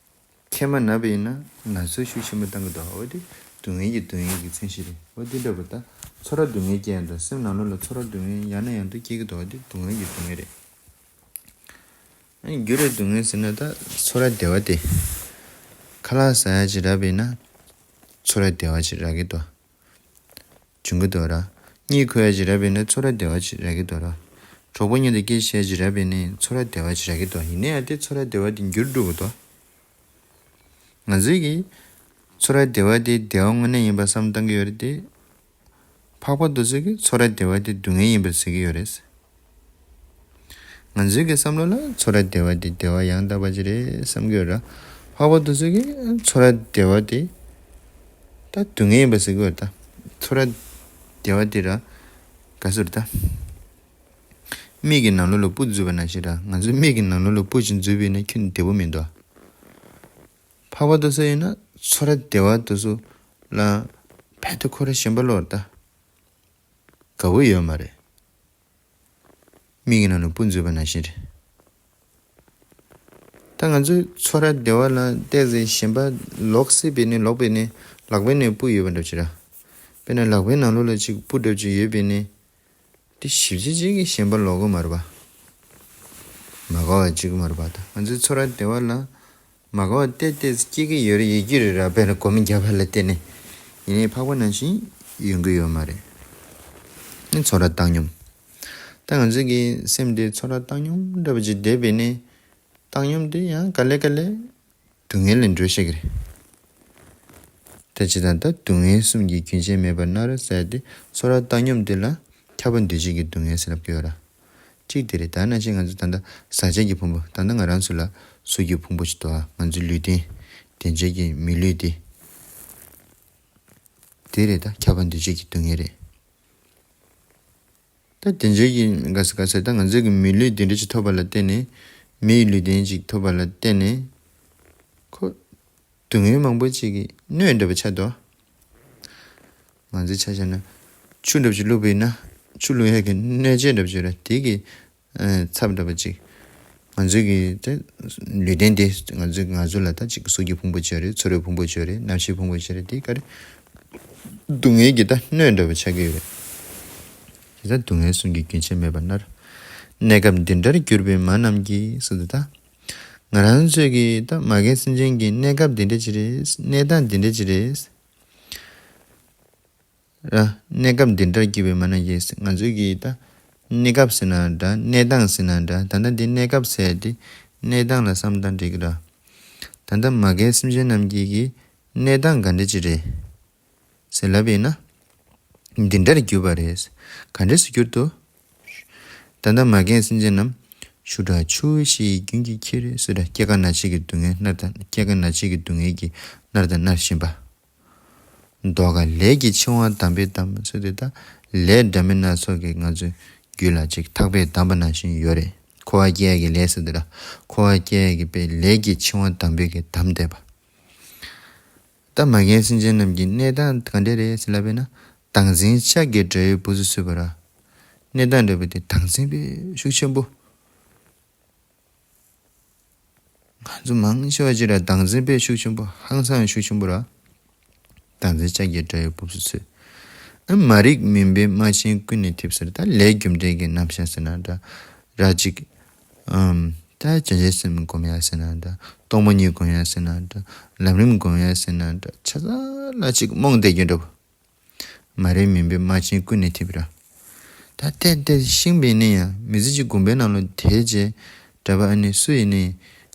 མཁལ་མ་ན་བ་ཡིན་ན་ན་ཚོད་ཤུགས་ཆེན་པོ་བཏང་གི་འདུག། འོ་དེ་སྡུག་བསྔལ་གྱི་སྡུག་བསྔལ་གྱི་མཚོན་བྱེད་རེད། འོ་དེ་འདྲ་པོ་ད་ཚོར་བ་སྡུག་བསྔལ་སྐྱེ་ཡ་འདུག། སེམས་ནང་ལོགས་ལ་ཚོར་བ་སྡུག་བསྔལ་ཡང་ནས་ཡང་དུ་སྐྱེ་གི་འདུག། འོ་དེ་སྡུག་བསྔལ་གྱི་སྡུག་བསྔལ་རེད། ཨ་ནི་འགྱུར་བའི་སྡུག་བསྔལ་ཟེར་ན་ད་ཚོར་བ་བདེ་བ་དེ། ཁ་ལག་ཟ་ཡ་ཅིག་རག་པ་ཡིན་ན་ཚོར་བ་བདེ་བ་ཅིག་རག་གི་འདུག། བྱུང་གི་འདུག་ར། གཉིད་ཁུག་ཡ་ཅིག་རག་པ་ཡིན་ན་ཚོར་བ་བདེ་བ་ཅིག་རག་གི་འདུག་ར། གྲོགས་པོ་མཉམ་དུ་སྐད་ཆ་བཤད་ཡ་ཅིག་རག་པ་ཡིན་ན་ཚོར་བ་བདེ་བ་ཅིག་རག་གི་འདུག། ཡིན་ན་ཡང་དེ་ཚོར་བ་བདེ་བ་དེ་འགྱུར་འགྲོ་གི་འདུག། ང་ཚོས་ཀྱིས་ཚོར་བ་བདེ་བ་དེ་བདེ་བ་དངོས་གནས་ཡིན་པ་བསམ་བཏང་གི་ཡོད་རེད་དེ། འཕགས་པ་དེ་ཚོས་ཀྱིས་ཚོར་བ་བདེ་བ་དེ་སྡུག་བསྔལ་ཡིན་པར་ཟེར་གྱི་ཡོད་རེད། ང་ཚོའི་གི་བསམ་བློ་ལ་ཚོར་བ་བདེ་བ་དེ་བདེ་བ་ཡང་དག་པ་ཅིག་རེད་བསམ་གྱི་ཡོད་ར། འཕགས་པ་དེ་ཚོས་ཀྱིས་ཚོར་བ་བདེ་བ་དེ་ད་སྡུག་བསྔལ་ཡིན་པ་ཟེར་གྱི་ཡོད་ར། ད་ཚོར་བ་བདེ་བ་དེ་ར་ག་ཟེར་ད། མིག་གི་ནང་ལོགས་ལ་སྤུ་འཛུལ་བ་ནང་བཞིན་ར། ང་ཚོའི་མིག་གི་ནང་ལོགས་ལ་སྤུ་ཅིག་འཛུལ་བ་ཡིན་ན་ཁྱོན་བདེ་པོ་མི་འདུག། འཕགས་པ་དེ་ཚོ་ཡིན་ན་ཚོར་བ་བདེ་བ་དེ་ཚོ་ལ་རྦད་དེ་ཁོ་རང་ཞེན་པ་ལོག་ར། ད་དགའ་པོ་ཡོད་མ་རེད། མིག་གི་ནང་ལ་སྤུ་འཛུལ་བ་ནང་བཞིན་རེད། ད་ང་ཚོའི་ཚོར་བ་བདེ་བ་ལ་བལྟས་ཚེ་ཞེན་པ་ལོག་སྲིད་པས་ནི། ལོག་པས་ནི། ལག་པའི་ནང་སྤུ་ཡོད་པ་འདྲ་ཅིག་ར། དཔེར་ན་ལག་པའི་ནང་ལོགས་ལ་ཅིག་སྤུ་འདྲ་ཅིག་ཡོད་པས་ནི། དེ་ཞིབ་ཅིག་ཅིག་གིས་ཞེན་པ་ལོག་གི་མ་རེད་པ། མ་དགའ་བ་ཅིག་མ་རེད་པ། ད་ང་ཚོའི་ཚོར་བ་བདེ་བ་ལ་མ་དགའ་བ་ཏོག་ཙམ་སྐྱེ་གི་ཡོད་རེད། ཡོད་ཀྱི་རེད་ར། དཔེར་ན་སྒོམ་རྒྱབ་པ་ལ་བལྟས་ནས། ཡིན་ནའི་འཕགས་པ་ནང་བཞིན་ཡོང་གི་ཡོད་མ་རེད། ནི་ཚོར་བ་བཏང་སྙོམས། ད་ང་ཚོའི་གི་སེམས་དེ་ཚོར་བ་བཏང་སྙོམས་འདྲ་པོ་ཅིག་བསྡད་པས་ནི། བཏང་སྙོམས་དེ་ཡང་ག་ལེ་ག་ལེ་སྡུག་བསྔལ་ལ་འགྲོ་ཤེས་ཀྱི་རེད། ད་ཇི་ལྟར་ད་སྡུག་བསྔལ་གསུམ་གྱི་རྒྱུན་ཆད་མེད་པར་མནར་ཟེར་ཏེ། ཚོར་བ་བཏང་སྙོམས་དེ་ལ་ཁྱབ་པ་འདུ་བྱེད་ཀྱི་སྡུག་བསྔལ་ཟེར་ལབ་ཀྱི་ཡོད་ར། གཅིག་དེ་རེད། ད་ནང་བཞིན་ང་ཚོ་ད་ལྟ་ཟག་བཅས་ཀྱི་ཕུང་པོ། ད་ལྟ་ང་རང་ཚོ་ལ་གཟུགས་ཀྱི་ཕུང་པོ་ཞིག་འདུག་ཨ། ང་ཚོའི་ལུས་རྟེན། དེ་འདྲའི་གི་མི་ལུས་དེ། དེ་རེད། ད་ཁྱབ་པ་འདུ་བྱེད་ཀྱི་སྡུག་བསྔལ་རེད། ད་དེ་འདྲའི་གི་ག་ས་ག་ས་ད་ང་ཚོའི་གི་མི་ལུས་དེ་འདྲ་ཅིག་ཐོབ་པ་ལ་བརྟེན་ནས། མིའི་ལུས་རྟེན་ཅིག་ཐོབ་པ་ལ་བརྟེན་ནས། ཁོ་སྡུག་བསྔལ་མང་པོ་ཅིག་གི་སྣོད་འདྲ་པོ་ཆགས་འདུག། ང་ཚོའི་ཆ་བཞག་ན་ཆུ་འདྲ་པོ་ཅིག་བླུགས་པ་ཡིན་ན། ཆུ་བླུགས་ཡས་ཀྱི་སྣོད་ཆས་འདྲ་པོ་ཅིག་རེད། དེ་གི་ཚབ་འདྲ་པོ་ཅིག། ང་ཚོའི་གི་དེ་ལུས་རྟེན་དེ་ང་ཚོའི་ང་ཚོ་ལ་ད་ཅིག་གཟུགས་ཀྱི་ཕུང་པོ་ཅིག་རེད། ཚོར་བའི་ཕུང་པོ་ཅིག་རེད། རྣམ་ཤེས་ཕུང་པོ་ཅིག་རེད། དེ་ག་རེ། སྡུག་བསྔལ་གྱི་ད་སྣོད་འདྲ་པོ་ཆགས་ཀྱི་ཡོད་རེད། དེ་ད་སྡུག་བསྔལ་གསུམ་གྱི་རྒྱུན་ཆད་མེད་པར་མནར། གནས་སྐབས་འདི་འདྲར་གྱུར་པའི་མ་རྣམས་ཀྱིས་ཟེར་དུས། ད་ང་རང་ཚོས་ཀྱི་ད་མ་རྒན་སེམས་ཅན་གྱི་གནས་སྐབས་འདི་འདྲ་ཅིག་རེད། གནས་སྟངས་འདི་འདྲ་ཅིག་རེད། ར། གནས་སྐབས་འདི་འདྲར་གྱུར་པའི་མ་རྣམས་ཀྱིས། ང་ཚོའི་གི་ད་གནས་སྐབས་ཟེར་ན་འདྲ། གནས་སྟངས་ཟེར་ན་འདྲ། ད་ལྟ་འདི་གནས་སྐབས་ཟེར་དེ་གནས་སྟངས་ལ་བསམ་བཏང་འགྲིག་གི་ར། ད་ལྟ་མ་རྒན་སེམས་ཅན་རྣམས་ཀྱི་གི་གནས་སྟངས་ག་འདྲ་ཅིག་རེད་ཟེར་ལབ་པ་ཡིན་ན། འདི་འདྲར་གྱུར་པ་རེད། ག་འདྲས་སུ་གྱུར་ཏོ། ད་ལྟ་མ་རྒན་སེམས་ཅན་རྣམས། ཆུ་དྲག་ཆུ་བོ་བཞི་ཡི་རྒྱུན་གྱིས་ཁྱེར་ཟེར་ར། སྐྱེ་རྒ་ན་འཆི་གི་སྡུག་བསྔལ་མནར་དང་། སྐྱེ་རྒ་ན་འཆི་གི་སྡུག་བསྔལ་གྱིས་མནར་དང་མནར་བཞིན་པ། མདོ་ག་ལས་ཀྱི་འཆིང་བ་དམ་པས་བསྡམས་ཟེར་དུས། ད་ལས་འདྲ་མིན་སྣ་ཚོགས་ཀྱིས་ང་ཚོའི་རྒྱུད་ལ་ཅིག་ཐག་པས་བསྡམས་པ་ནང་བཞིན་ཡོད་རེད། འཁོར་བ་སྐྱེ་ཡ་གི་ལས་ཟེར་དུས་ར། འཁོར་བ་སྐྱེ་ཡ་གི་དཔེ་ལས་ཀྱི་འཆིང་བ་དམ་པས་ཀྱིས་བསྡམས་བསྡད་པ། ད་མ་རྒན་སེམས་ཅན་རྣམས་ཀྱི་གནས་སྟངས་ག་འདྲ་རེད་ཟེར་ལབ་པས་ན། བདག་འཛིན་ལྕགས་ཀྱི་དགྲ་ཡི་སྦུབས་སུ་ཚུད་པ་ར། གནས་སྟངས་འདྲ་པོ་དེ་བདག་འཛིན་དཔེ་ཤུགས་ཆེན་པོ། ང་ཚོ་མང་ཆེ་བ་ཅིག་ལ་བདག་འཛིན་དཔེ་ཤུགས་ཆེན་པོ། ཧང་སང་ཤུགས་ཆེན་པོ་ར། བདག་འཛིན་ལྕགས་ཀྱི་དགྲ་ཡི་སྦུབས་སུ་ཚུད། ཨ། མ་རིག་མུན་པའི་རྨ་ཆེན་ཀུན་ནས་འཐིབས་ཟེར། ད་ལས་རྒྱུ་འབྲས་ཀྱི་རྣམ་གཞག་ཟེར་ན་འདྲ། ར་ཅིག། ཨམ། ད་བྱང་ཆུབ་སེམས་སྒོམ་ཡ་ཟེར་ན་འདྲ། སྟོང་པ་ཉིད་སྒོམ་ཡ་ཟེར་ན་འདྲ། ལམ་རིམ་སྒོམ་ཡ་ཟེར་ན་འདྲ། ཆ་ཚང་ལ་ཅིག་རྨོངས་བསྡད་རྒྱུ་འདྲ་པོ། མ་རིག་མུན་པའི་རྨ་ཆེན་ཀུན་ནས་འཐིབས་ར། ད་བལྟས་བལྟས་ཤིང་བིན་ནི་ཡང་མི་ཚེ་གཅིག་དགོན་པའི་ནང་ལ་བསྡད་རྗེས་འདྲ་པ། ཨ་ནི་སུ་ཡིན་ནི་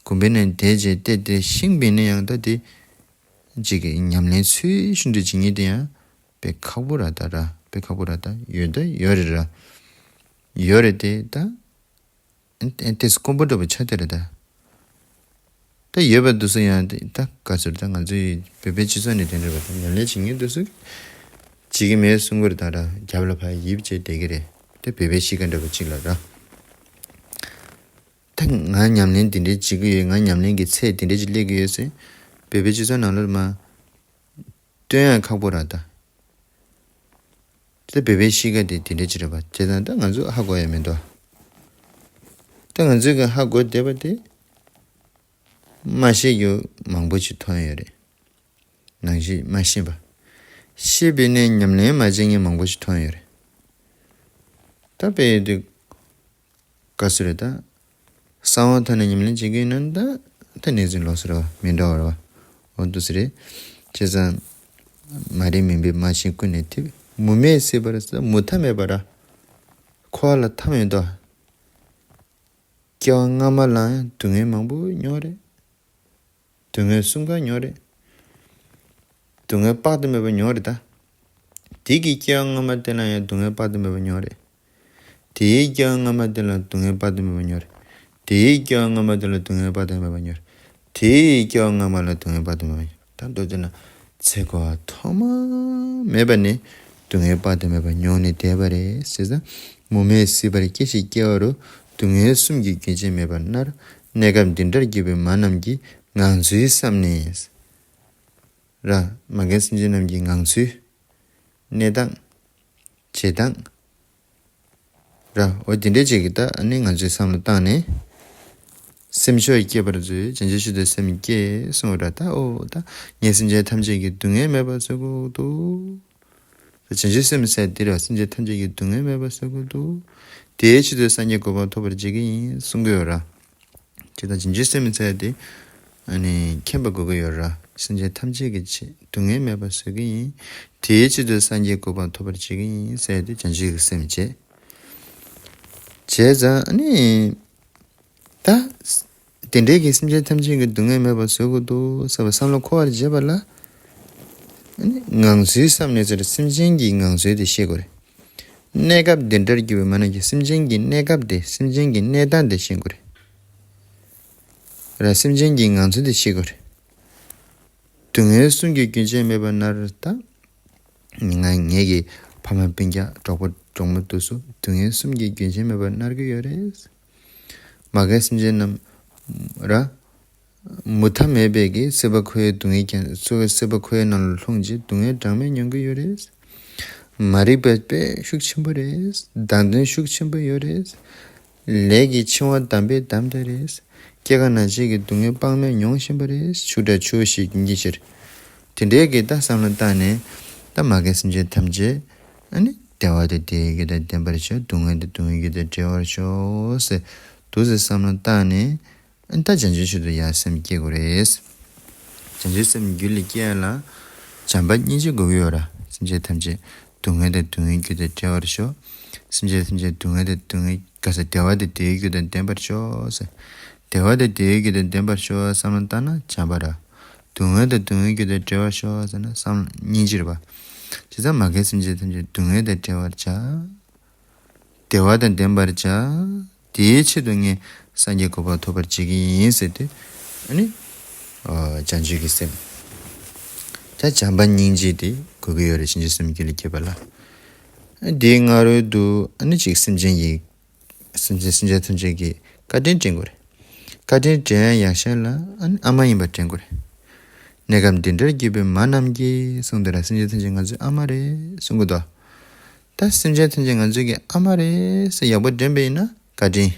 དགོན་པའི་ནང་བསྡད་རྗེས་བལྟས་བལྟས་ཤིང་བིན་ནི་ཡང་ད་དེ་གཅིག་གི་ཉམས་ལེན་ཚུལ་ཤིན་ཏུ་བྱེད་ཉིད་དེ་ཡང་དཔེ་ཁག་པོ་ར། ད་ར་དཔེ་ཁག་པོ་ར། ད་ཡོད་ད་ཡོད་རེད་ར། ཡོད་རེད་དེ་ད། ཨེ་ཏེས་དཀོན་པོ་འདྲ་པོ་ཆགས་བསྡད་རེད་ད། ད་ཡོད་པ་འདུག་སེ་ཡང་དེ་ད་ག་ཚོད་ད་ང་ཚོའི་བོད་པའི་སྤྱི་ཚོགས་ནས་དེ་འདྲ་བ་ད་ཉམས་ལེན་བྱེད་མཁན་འདུག་སེ། བྱེད་ཀྱི་མེད་གསུང་གི་རེད། ད་ར་རྒྱབ་ལ་ཕར་ཡིབ་བྱས་བསྡད་ཀྱི་རེད། དེ་བོད་པའི་གཤིས་ཀ་འདྲ་པོ་གཅིག་ལ་ར། ད་ང་ཉམས་ལེན་འདི་འདྲའི་བྱེད་ཀྱི་ཡོད། ང་ཉམས་ལེན་གྱི་ཚད་འདི་འདྲ་ཅིག་སླེབས་ཀྱི་ཡོད་ཟེར། བོད་པའི་སྤྱི་ཚོགས་ནང་ལོགས་མ་སྟོན་ཡང་ཁག་པོ་ར་ད། དེ་བོད་པའི་གཤིས་ཀ་དེ་དེ་འདྲ་ཅིག་རེད་པ། བྱས་ཙང་ད་ང་ཚོ་ཧ་གོ་ཡ་མི་འདུག་ད་ང་ཚོས་གི་ཧ་གོ་བསྡད་པ་དེ། མ་ཤེས་རྒྱུ་མང་པོ་ཅིག་མཐོང་ཡོད་རེད། ནང་བཞིན་མ་ཤེས་པ། ཤེས་པའི་གནས་ཉམས་ལེན་མ་བྱེད་མཁན་མང་པོ་ཞིག་མཐོང་ཡོད་རེད། ད་དཔེ་ཡོད་དུས། ག་སུ་རེད་ད། གསང་བ་མཐའ་ནས་ཉམས་ལེན་བྱེད་ཀྱི་ཡིན་ན་ད། ད་གནས་ཚུལ་ལོགས་སུ་རེད་བ། མི་འདྲ་བ་རེད་བ། འོ་འདུག་སེ་རེད། བྱས་ཙང་། མ་རིག་མུན་པས་མ་ཕྱེ་ཀུན་ནས་ཐེབས། མུ་མེད་སྲིད་པར་ཟེར། མུ་མཐའ་མེད་པ་ར། འཁོར་བ་ལ་མཐའ་མེད་དོ། སྐྱེ་བ་སྔ་མ་ལ་ཡང་སྡུག་བསྔལ་མང་པོ་མྱོང་རེད། སྡུག་བསྔལ་གསུམ་ཀ་མྱོང་རེད། སྡུག་བསྔལ་དཔག་ཏུ་མེད་པ་མྱོང་རེད་ད། དེ་གི་སྐྱེ་བ་སྔ་མ་དེ་ལ་ཡང་སྡུག་བསྔལ་དཔག་ཏུ་མེད་པ་མྱོང་རེད། དེའི་སྐྱེ་བ་སྔ་མ་དེ་ལ་སྡུག་བསྔལ་དཔག་ཏུ་མེད་པ་མྱོང་རེད། དེའི་སྐྱེ་བ་སྔ་མ་དེ་ལ་སྡུག་བསྔལ་དཔག་ཏུ་མེད་པ་མྱོང་རེད། དེའི་སྐྱེ་བ་སྔ་མ་ལ་སྡུག་བསྔལ་དཔག་ཏུ་མེད་པ་མྱོང་རེད། ད་མདོར་བསྡུས་ན། ཚེ་འཁོར་བ་ཐོག་མ་མེད་པ་ནས་སྡུག་བསྔལ་དཔག་ཏུ་མེད་པ་མྱོང་ནས་བསྡད་པ་རེད་ཟེར་ཙང་། མུ་མེད་སྲིད་པར་སྐྱེ་ཞིང་སྐྱེ་བ་རུ། སྡུག་བསྔལ་གསུམ་གྱི་རྒྱུན་ཅན་མེད་པར་སྣང་། གནས་སྐབས་འདི་འདྲར་གྱུར་པའི་མ་རྣམས་ཀྱིས། ངང་ཚུལ་བསམས་ནས། ར། མ་རྒན་སེམས་ཅན་རྣམས་ཀྱི་ངང་ཚུལ། གནས་སྟངས། བྱེད་སྟངས། ར། འོ་དེ་འདྲའི་ཅིག་གི་ད་ཨ་ནི་ང་ཚོས་བསམ་བློ་བཏང་ནས། སེམས་ཕྱོགས་བསྐྱེད་པར་མཛོད། བྱང་ཆུབ་མཆོག་ཏུ་སེམས་བསྐྱེད་གསུངས་པ་ར། ད་འོ་ད་ངས་སེམས་ཅན་ཐམས་ཅད་ཀྱི་སྡུག་བསྔལ་མེད་པར་བཟོ་དགོས་འདུག་བྱང་ཆུབ་སེམས་ཟེར་འདི་ར། སེམས་ཅན་ཐམས་ཅད་ཀྱི་སྡུག་བསྔལ་མེད་པར་བཟོ་དགོས་འདུག་དེའི་ཆེད་དུ་སངས་རྒྱས་གོ་འཕང་ཐོབ་པར་བྱེད་ཀྱི་ཡིན་གསུང་གི་ཡོད་ར། དེ་དང་བྱང་ཆུབ་སེམས་ཟེར་དེ། ཨ་ནི་མཁྱེན་པ་དགོས་ཀྱི་ཡོད་ར། སེམས་ཅན་ཐམས་ཅད་ཀྱི་ཆེད་སྡུག་བསྔལ་མེད་པར་བཟོ་གི་ཡིན། དེའི་ཆེད་དུ་སངས་རྒྱས་གོ་འཕང་ཐོབ་པར་བྱེད་ཀྱི་ཡིན་ཟེར་དེ་བྱང་ཆུབ་ཀྱི་སེམས་བྱེད། བྱས་ཙང་ཨ་ནི། ད། དེ་འདྲའི་གི་སེམས་ཅན་ཐམས་ཅད་ཀྱི་སྡུག་བསྔལ་མེད་པར་བཟོ་དགོས་འདུག་ཟེར་བ་བསམ་བློ་འཁོར་བར་བྱེད་པ་ལ། ཨ་ནི་ངང་ཚུལ་བསམ་ནས་ཟེར། སེམས་ཅན་གྱི་ངང་ཚུལ་དེ་ཤེས་དགོས་རེད། གནས་སྐབས་འདི་འདྲར་གྱུར་པའི་མ་རྣམས་ཀྱིས། སེམས་ཅན་གྱི་གནས་སྐབས་དེ། སེམས་ཅན་གྱི་གནས་སྟངས་དེ་ཤེས་དགོས་རེད། ར། སེམས་ཅན་གྱི་ངང་ཚུལ་དེ་ཤེས་དགོས་རེད། སྡུག་བསྔལ་གསུམ་གྱི་རྒྱུན་ཅན་མེད་པར་སྣང་རེད་ད། ང་ངེད་ཀྱི་ཕ་མ་སྤུན་ཀྱག་གྲོགས་པོ་གྲོགས་མོ་དེ་ཚོ་སྡུག་བསྔལ་གསུམ་གྱི་རྒྱུན་ཅན་མེད་པར་སྣང་གི་ཡོད་རེད། མ་རྒན་སེམས་ཅན་རྣམས་ར། མུ་མཐའ་མེད་པའི་གི་སྲིད་པ་འཁོར་བའི་སྡུག་བསྔལ་གྱིས། སྲིད་པ་འཁོར་བའི་ནང་ལ་ལྷུང་རྗེས་སྡུག་བསྔལ་གྲངས་མེད་མྱོང་གི་ཡོད་རེད། མ་རིག་པ་དཔེ་ཤུགས་ཆེན་པོ་རེད། བདག་འཛིན་ཤུགས་ཆེན་པོ་ཡོད་རེད། ལས་ཀྱི་འཆིང་བ་བསྡམས་པས་བསྡམས་པ་རེད། སྐྱེ་རྒ་ན་འཆི་གི་སྡུག་བསྔལ་དཔག་མེད་མྱོང་བཞིན་པ་རེད། ཆུ་དྲག་ཆུ་བོ་ཞིག་རྒྱུན་གྱི་ཕྱིར། དེ་འདྲའི་གི་ད་བསམ་བློ་བཏང་ནས། ད་མ་རྒན་སེམས་ཅན་ཐམས་ཅད། ཨ་ནི་བདེ་བ་དང་བདེ་བའི་རྒྱུ་དང་ལྡན་པར་ཤོག་སྡུག་བསྔལ་དང་སྡུག་བསྔལ་གྱི་རྒྱུ་དང་བྲལ་བར་ཤོག་ཟེར། འདུག་སེ་བསམ་བློ་བཏང་ནས། ཨ་ནི་ད་བྱང་ཆུབ་མཆོག་ཏུ་ཡར་སེམས་བསྐྱེད་དགོས་རེད། བྱང་ཆུབ་སེམས་རྒྱུད་ལ་སྐྱེ་ཡ་ལ། བྱམས་པ་སྙིང་རྗེ་དགོས་ཀྱི་ཡོད་ར། སེམས་ཅན་ཐམས་ཅད་སྡུག་བསྔལ་དང་སྡུག་བསྔལ་གྱི་རྒྱུ་དང་བྲལ་བར་ཤོག་སེམས་ཅན་ཐམས་ཅད་སྡུག་བསྔལ་དང་སྡུག་བསྔལ་ག་ས་བདེ་བ་དང་བདེ་བའི་རྒྱུ་དང་ལྡན་པར་ཤོག་ཟེར། བདེ་བ་དང་བདེ་བའི་རྒྱུ་དང་ལྡན་པར་ཤོག་བསམ་བློ་བཏང་ན་བྱམས་པ་ར། སྡུག་བསྔལ་དང་སྡུག་བསྔལ་གྱི་རྒྱུ་དང་བྲལ་བར་ཤོག་ཟེར་ན་བསམ་བློ་སྙིང་རྗེ་རེད་པ། བྱས་ཙང་མ་རྒན་སེམས་ཅན་ཐམས་ཅད་སྡུག་བསྔལ་དང་བྲལ་བར་བྱ། བདེ་བ་དང་ལྡན་པར་བྱ། དེའི་ཆེད་དུ་ངས་སངས་རྒྱས་གོ་འཕང་ཐོབ་པར་བྱེད་ཀྱི་ཡིན་ཟེར་ཏེ། ཨ་ནི། ཨ། བྱང་ཆུབ་ཀྱི་སེམས། ད་བྱམས་པ་སྙིང་རྗེ་དེ་དགོས་ཀྱི་ཡོད་རེད། བྱང་ཆུབ་སེམས་རྒྱུད་ལ་སྐྱེས་པ་ལ། དེའི་སྔ་རོལ་དུ་ཨ་ནི་ཅིག་སེམས་ཅན་གྱི། སེམས་ཅན་སེམས་ཅན་ཐམས་ཅད་ཀྱི་བཀའ་དྲིན་དྲན་དགོས་རེད། བཀའ་དྲིན་དྲན་ཡང་ཡང་ཤར་ལ་ཨ་ནི་ཨ་མ་ཡིན་པ་དྲན་དགོས་རེད། གནས་སྐབས་འདི་འདྲར་གྱུར་པའི་མ་རྣམས་ཀྱིས་གསུངས་ཏེ་ར། སེམས་ཅན་ཐམས་ཅད་ང་ཚོའི་ཨ་མ་རེད་གསུང་གི་འདུག་ད་སེམས་ཅན་ཐམས་ཅད་ང་ཚོའི་གི་ཨ་མ་རེད་ཟེར་ཡག་པོ་དྲན་པ་ཡིན་ན་བཀའ་དྲིན།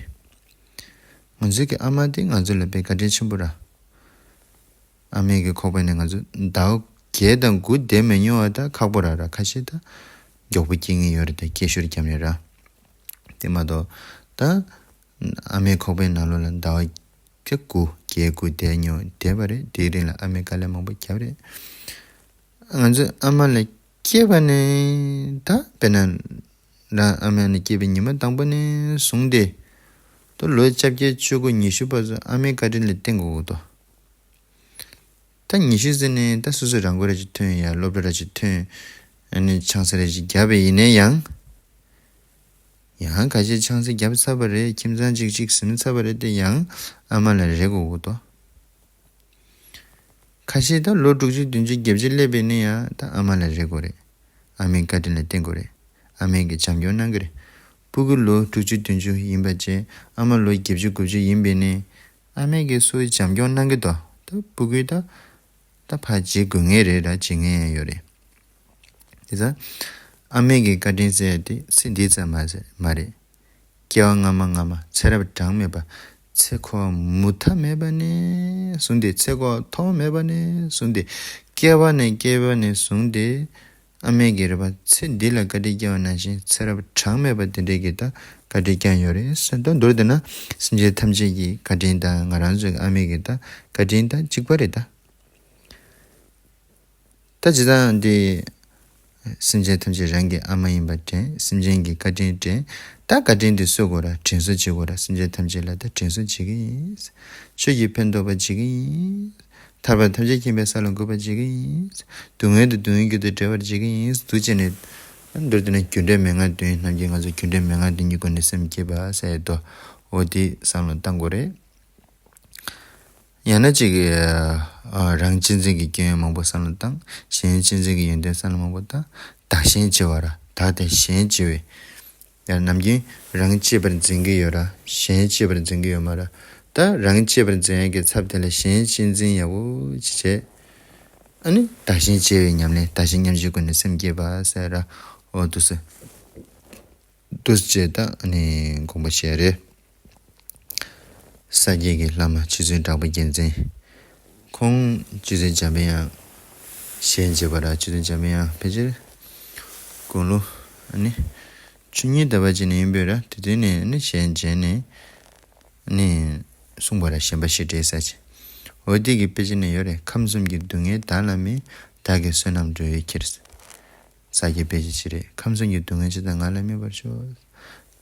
ང་ཚོའི་གི་ཨ་མ་དེ་ང་ཚོ་ལ་དཔེ་བཀའ་དྲིན་ཆེན་པོ་ར། ཨ་མའི་གི་ཁོག་པའི་ནང་ང་ཚོ་ཟླ་བ་བརྒྱད་དང་དགུ་བསྡད་མི་མྱོང་བ་ད་ཁག་པོ་ར་ར། ཁ་ཤས་ད་མགྱོགས་པོ་སྐྱེ་ངེས་ཡོད་རེད། ད་སྐྱེ་ཤོར་བརྒྱབ་ནས་ར། དེ་མ་གཏོགས་ད་ཨ་མའི་ཁོག་པའི་ནང་ལོགས་ལ་ཟླ་བ་དགུ་བརྒྱད་དགུ་བསྡད་མྱོང་བསྡད་པ་རེད། དེའི་རིང་ལ་ཨ་མའི་དཀའ་ལས་མང་པོ་བརྒྱབ་རེད། ང་ཚོ་ཨ་མ་ལ་སྐྱེས་པ་ནས་ད་དཔེར་ན་རང་ཨ་མའི་ནང་སྐྱེས་པའི་ཉི་མ་དང་པོ་ནས་བཟུང་སྟེ་ད་ལོ་བཅོ་བརྒྱད་བཅུ་དགུ་ཉི་ཤུ་བར་དུ་ཨ་མའི་བཀའ་དྲིན་ལ་བརྟེན་དགོས་ཀྱི་འདུག་ད་ཉི་ཤུ་ཟིན་ནས་ད་སོ་སོ་རང་མགོ་ར་ཅིག་ཐོན། ཡ་སློབ་གྲྭ་ར་ཅིག་ཐོན། ཨ་ནི་ཆང་ས་ར་ཅིག་བརྒྱབ་པ་ཡིན་ན་ཡང་། ཡང་ཁ་ཤས་ཆང་ས་བརྒྱབ་ཚར་བ་རེད། ཁྱིམ་ཚང་གཅིག་གཅིག་ཟིན་ཚར་བ་རེད་དེ་ཡང་ཨ་མ་ལ་རེ་དགོས་ཀྱི་འདུག་ཁ་ཤས་ད་ལོ་དྲུག་ཅུ་བདུན་ཅུ་བརྒྱད་ཅུ་སླེབས་པ་ཡིན་ན་ཡང་ད་ཨ་མ་ལ་རེ་དགོས་རེད། ཨ་མའི་བཀའ་དྲིན་ལ་བརྟེན་དགོས་རེད། ཨ་མས་ཀྱིས་བྱམས་སྐྱོང་གནང་གི་རེད། སྤུ་གུ་ལོ་དྲུག་ཅུ་བདུན་ཅུ་ཡིན་པ་བྱས། ཨ་མ་ལོ་བརྒྱད་ཅུ་དགུ་བཅུ་ཡིན་པས་ནི། ཨ་མས་ཀྱིས་སུ་བྱམས་སྐྱོང་གནང་གི་འདུག་ད་སྤུ་གུས་ད་ད་ཕར་བྱེད་དགོས་ངེས་རེད་ར། བྱེད་ངེས་ཡང་ཡོད་རེད། དེ་ཙང་ཨ་མས་ཀྱི་བཀའ་དྲིན་ཟེར་ཡ་དེ་ཚེ་འདི་ཙམ་མ་ཟད་མ་རེད། སྐྱེ་བ་སྔ་མ་སྔ་མ་ཚེ་རབས་གྲངས་མེད་པ། ཚེ་འཁོར་བ་མུ་མཐའ་མེད་པ་ནས་བཟུང་སྟེ། ཚེ་འཁོར་བ་ཐོག་མེད་པ་ནས་བཟུང་སྟེ། སྐྱེ་བ་ནས་སྐྱེ་བ་ནས་བཟུང་སྟེ། ཨ་མས་ཀྱིས་རེད་པ། ཚེ་འདི་ལ་བཀའ་དྲིན་བསྐྱངས་པ་ནང་བཞིན་ཚེ་རབས་གྲངས་མེད་པ་དེ་འདྲས་ཀྱི་ད་བཀའ་དྲིན་བསྐྱངས་ཡོད་རེད་ཟེར། ད་མདོར་བསྡུས་ན་སེམས་ཅན་ཐམས་ཅད་ཀྱི་བཀའ་དྲིན་དང་ང་རང་ཚོའི་ཨ་མས་ཀྱི་ད་བཀའ་དྲིན་ད་གཅིག་པ་རེད་ད། ད་ཇི་ལྟར་འདི་སེམས་ཅན་ཐམས་ཅད་རང་གི་ཨ་མ་ཡིན་པ་དྲན། སེམས་ཅན་གྱི་བཀའ་དྲིན་དྲན། ད་བཀའ་དྲིན་དེ་གསོ་དགོས་ར། དྲིན་གཟོ་བྱེད་དགོས་ར། སེམས་ཅན་ཐམས་ཅད་ལ་ད་དྲིན་གཟོ་བྱེད་ཀྱི་ཡིན། ཆོས་ཀྱི་ཕན་འདོགས་པ་བྱེད་ཀྱི་ཡིན། ཐར་པ་ཐམས་ཅད་མཁྱེན་པའི་ས་ལ་འགོད་པ་བྱེད་ཀྱི་ཡིན། སྡུག་བསྔལ་དང་སྡུག་བསྔལ་རྒྱུ་དང་བྲལ་བར་བྱེད་ཀྱི་ཡིན། འདུག་བྱས་ནས་མདོར་བསྡུས་ན་རྒྱུ་འབྲས་མན་ངག་བདུན་ནམ་མཁའི་ང་ཚོ་རྒྱུ་འབྲས་མན་ངག་བདུན་གྱི་སྒོ་ནས་སེམས་བསྐྱེད་པ་ཟེར་ཡ་དོ། འོ་དེ་བསམ་བློ་བཏང་དགོས་རེད། ཡང་ན་ཅིག་ཨ་རང་གཅེས་འཛིན་གྱི་སྐྱོན་ཡོན་མང་པོ་བསམ་བློ་བཏང་། གཞན་གཅེས་འཛིན་གྱི་ཡོན་ཏན་བསམ་བློ་མང་པོ་བཏང་། བདག་གཞན་བརྗེ་བ་ར། བདག་དང་གཞན་བརྗེ་བའི། ཡང་ནམ་རྒྱུན་རང་གཅེས་པར་འཛིན་གྱི་ཡོད་ར། གཞན་གཅེས་པར་འཛིན་གྱི་ཡོད་མ་ར། ད་རང་གཅེས་པར་འཛིན་ཡག་གི་ཚབ་དེ་ལ་གཞན་གཅེས་འཛིན་ཡག་པོ་ཅིག་བྱས། ཨ་ནི་བདག་གཞན་བརྗེ་བའི་ཉམས་ལེན། བདག་གཞན་མཉམ་བརྗེའི་སྒོ་ནས་སེམས་བསྐྱེད་པ་ཟེར་ར། འོ་འདུག་སེ། འདུག་སེ་བྱས་ད་ཨ་ནི་དགོངས་པ་བཞེས་རེད། ས་སྐྱའི་གི་བླ་མ་རྗེ་བཙུན་དྲག་པོ་རྒྱལ་མཚན། ཁོང་རྗེ་བཙུན་འཇམ་པའི་དབྱངས་ཞལ་མཇལ་བ་ར། རྗེ་བཙུན་འཇམ་པའི་དབྱངས་ཕལ་ཆེར་དགུང་ལོ་ཨ་ནི་བཅུ་གཉིས་ཟླ་བ་གཅིག་ནས་ཡིན་པས་ར། དེ་དུས་ནས་ཨ་ནི་ཞལ་མཇལ་ནས་ཨ་ནི་གསུངས་པ་ར། ཞེན་པ་ཞེ་དྲགས་ཟེར་ཅིག་འོ་དེ་གི་དཔེ་ཆ་ནས་ཡོད་རེད། ཁམས་གསུམ་གྱི་སྡུག་བསྔལ་བདག་ལ་མེད། བདག་གི་བསོད་ནམས་འགྲོ་བས་ཁྱེར། ས་སྐྱའི་དཔེ་ཆ་ཅིག་རེད། ཁམས་གསུམ་གྱི་སྡུག་བསྔལ་ཇི་ལྟར་ང་ལ་དམིགས་པར་ཤོག་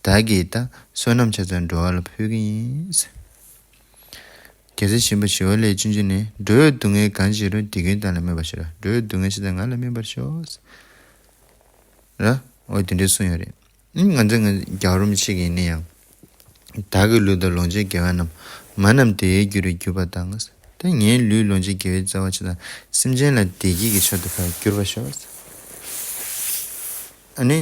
བདག་གིས་ད་བསོད་ནམས་ཆ་ཚང་འགྲོ་བ་ལ་ཕུལ་གྱི་ཡིན། རྒྱལ་སྲས་ཆེན་པོ་ཞི་བ་ལྷས་སྤྱོད་འཇུག་ནས། འགྲོ་བའི་སྡུག་བསྔལ་གང་ཞིག་རུང་། དེ་ཀུན་བདག་ལ་དམིགས་པར་ཤོག་འགྲོ་བའི་སྡུག་བསྔལ་ཇི་ལྟར་ང་ལ་དམིགས་པར་ཤོག་ར། འོ་དེ་འདྲའི་གསུངས་ཡོད་རེད། ང་ཚོ་ང་རྒྱལ་བ་རིན་པོ་ཆེ་གིས་ཡིན་ན་ཡང་། བདག་གི་ལུས་དང་ལོངས་སྤྱོད་དགེ་བ་རྣམས། མ་རྣམས་བདེ་བའི་རྒྱུ་རུ་གྱུར་པ་དང་། ད་ངའི་ལུས་ལོངས་སྤྱོད་དགེ་བའི་རྩ་བ་ཆ་ཚང་སེམས་ཅན་ལ་བདེ་སྐྱིད་ཀྱི་མཆོག་ཏུ་ཕར་གྱུར་པར་ཤོག་ཨ་ནི།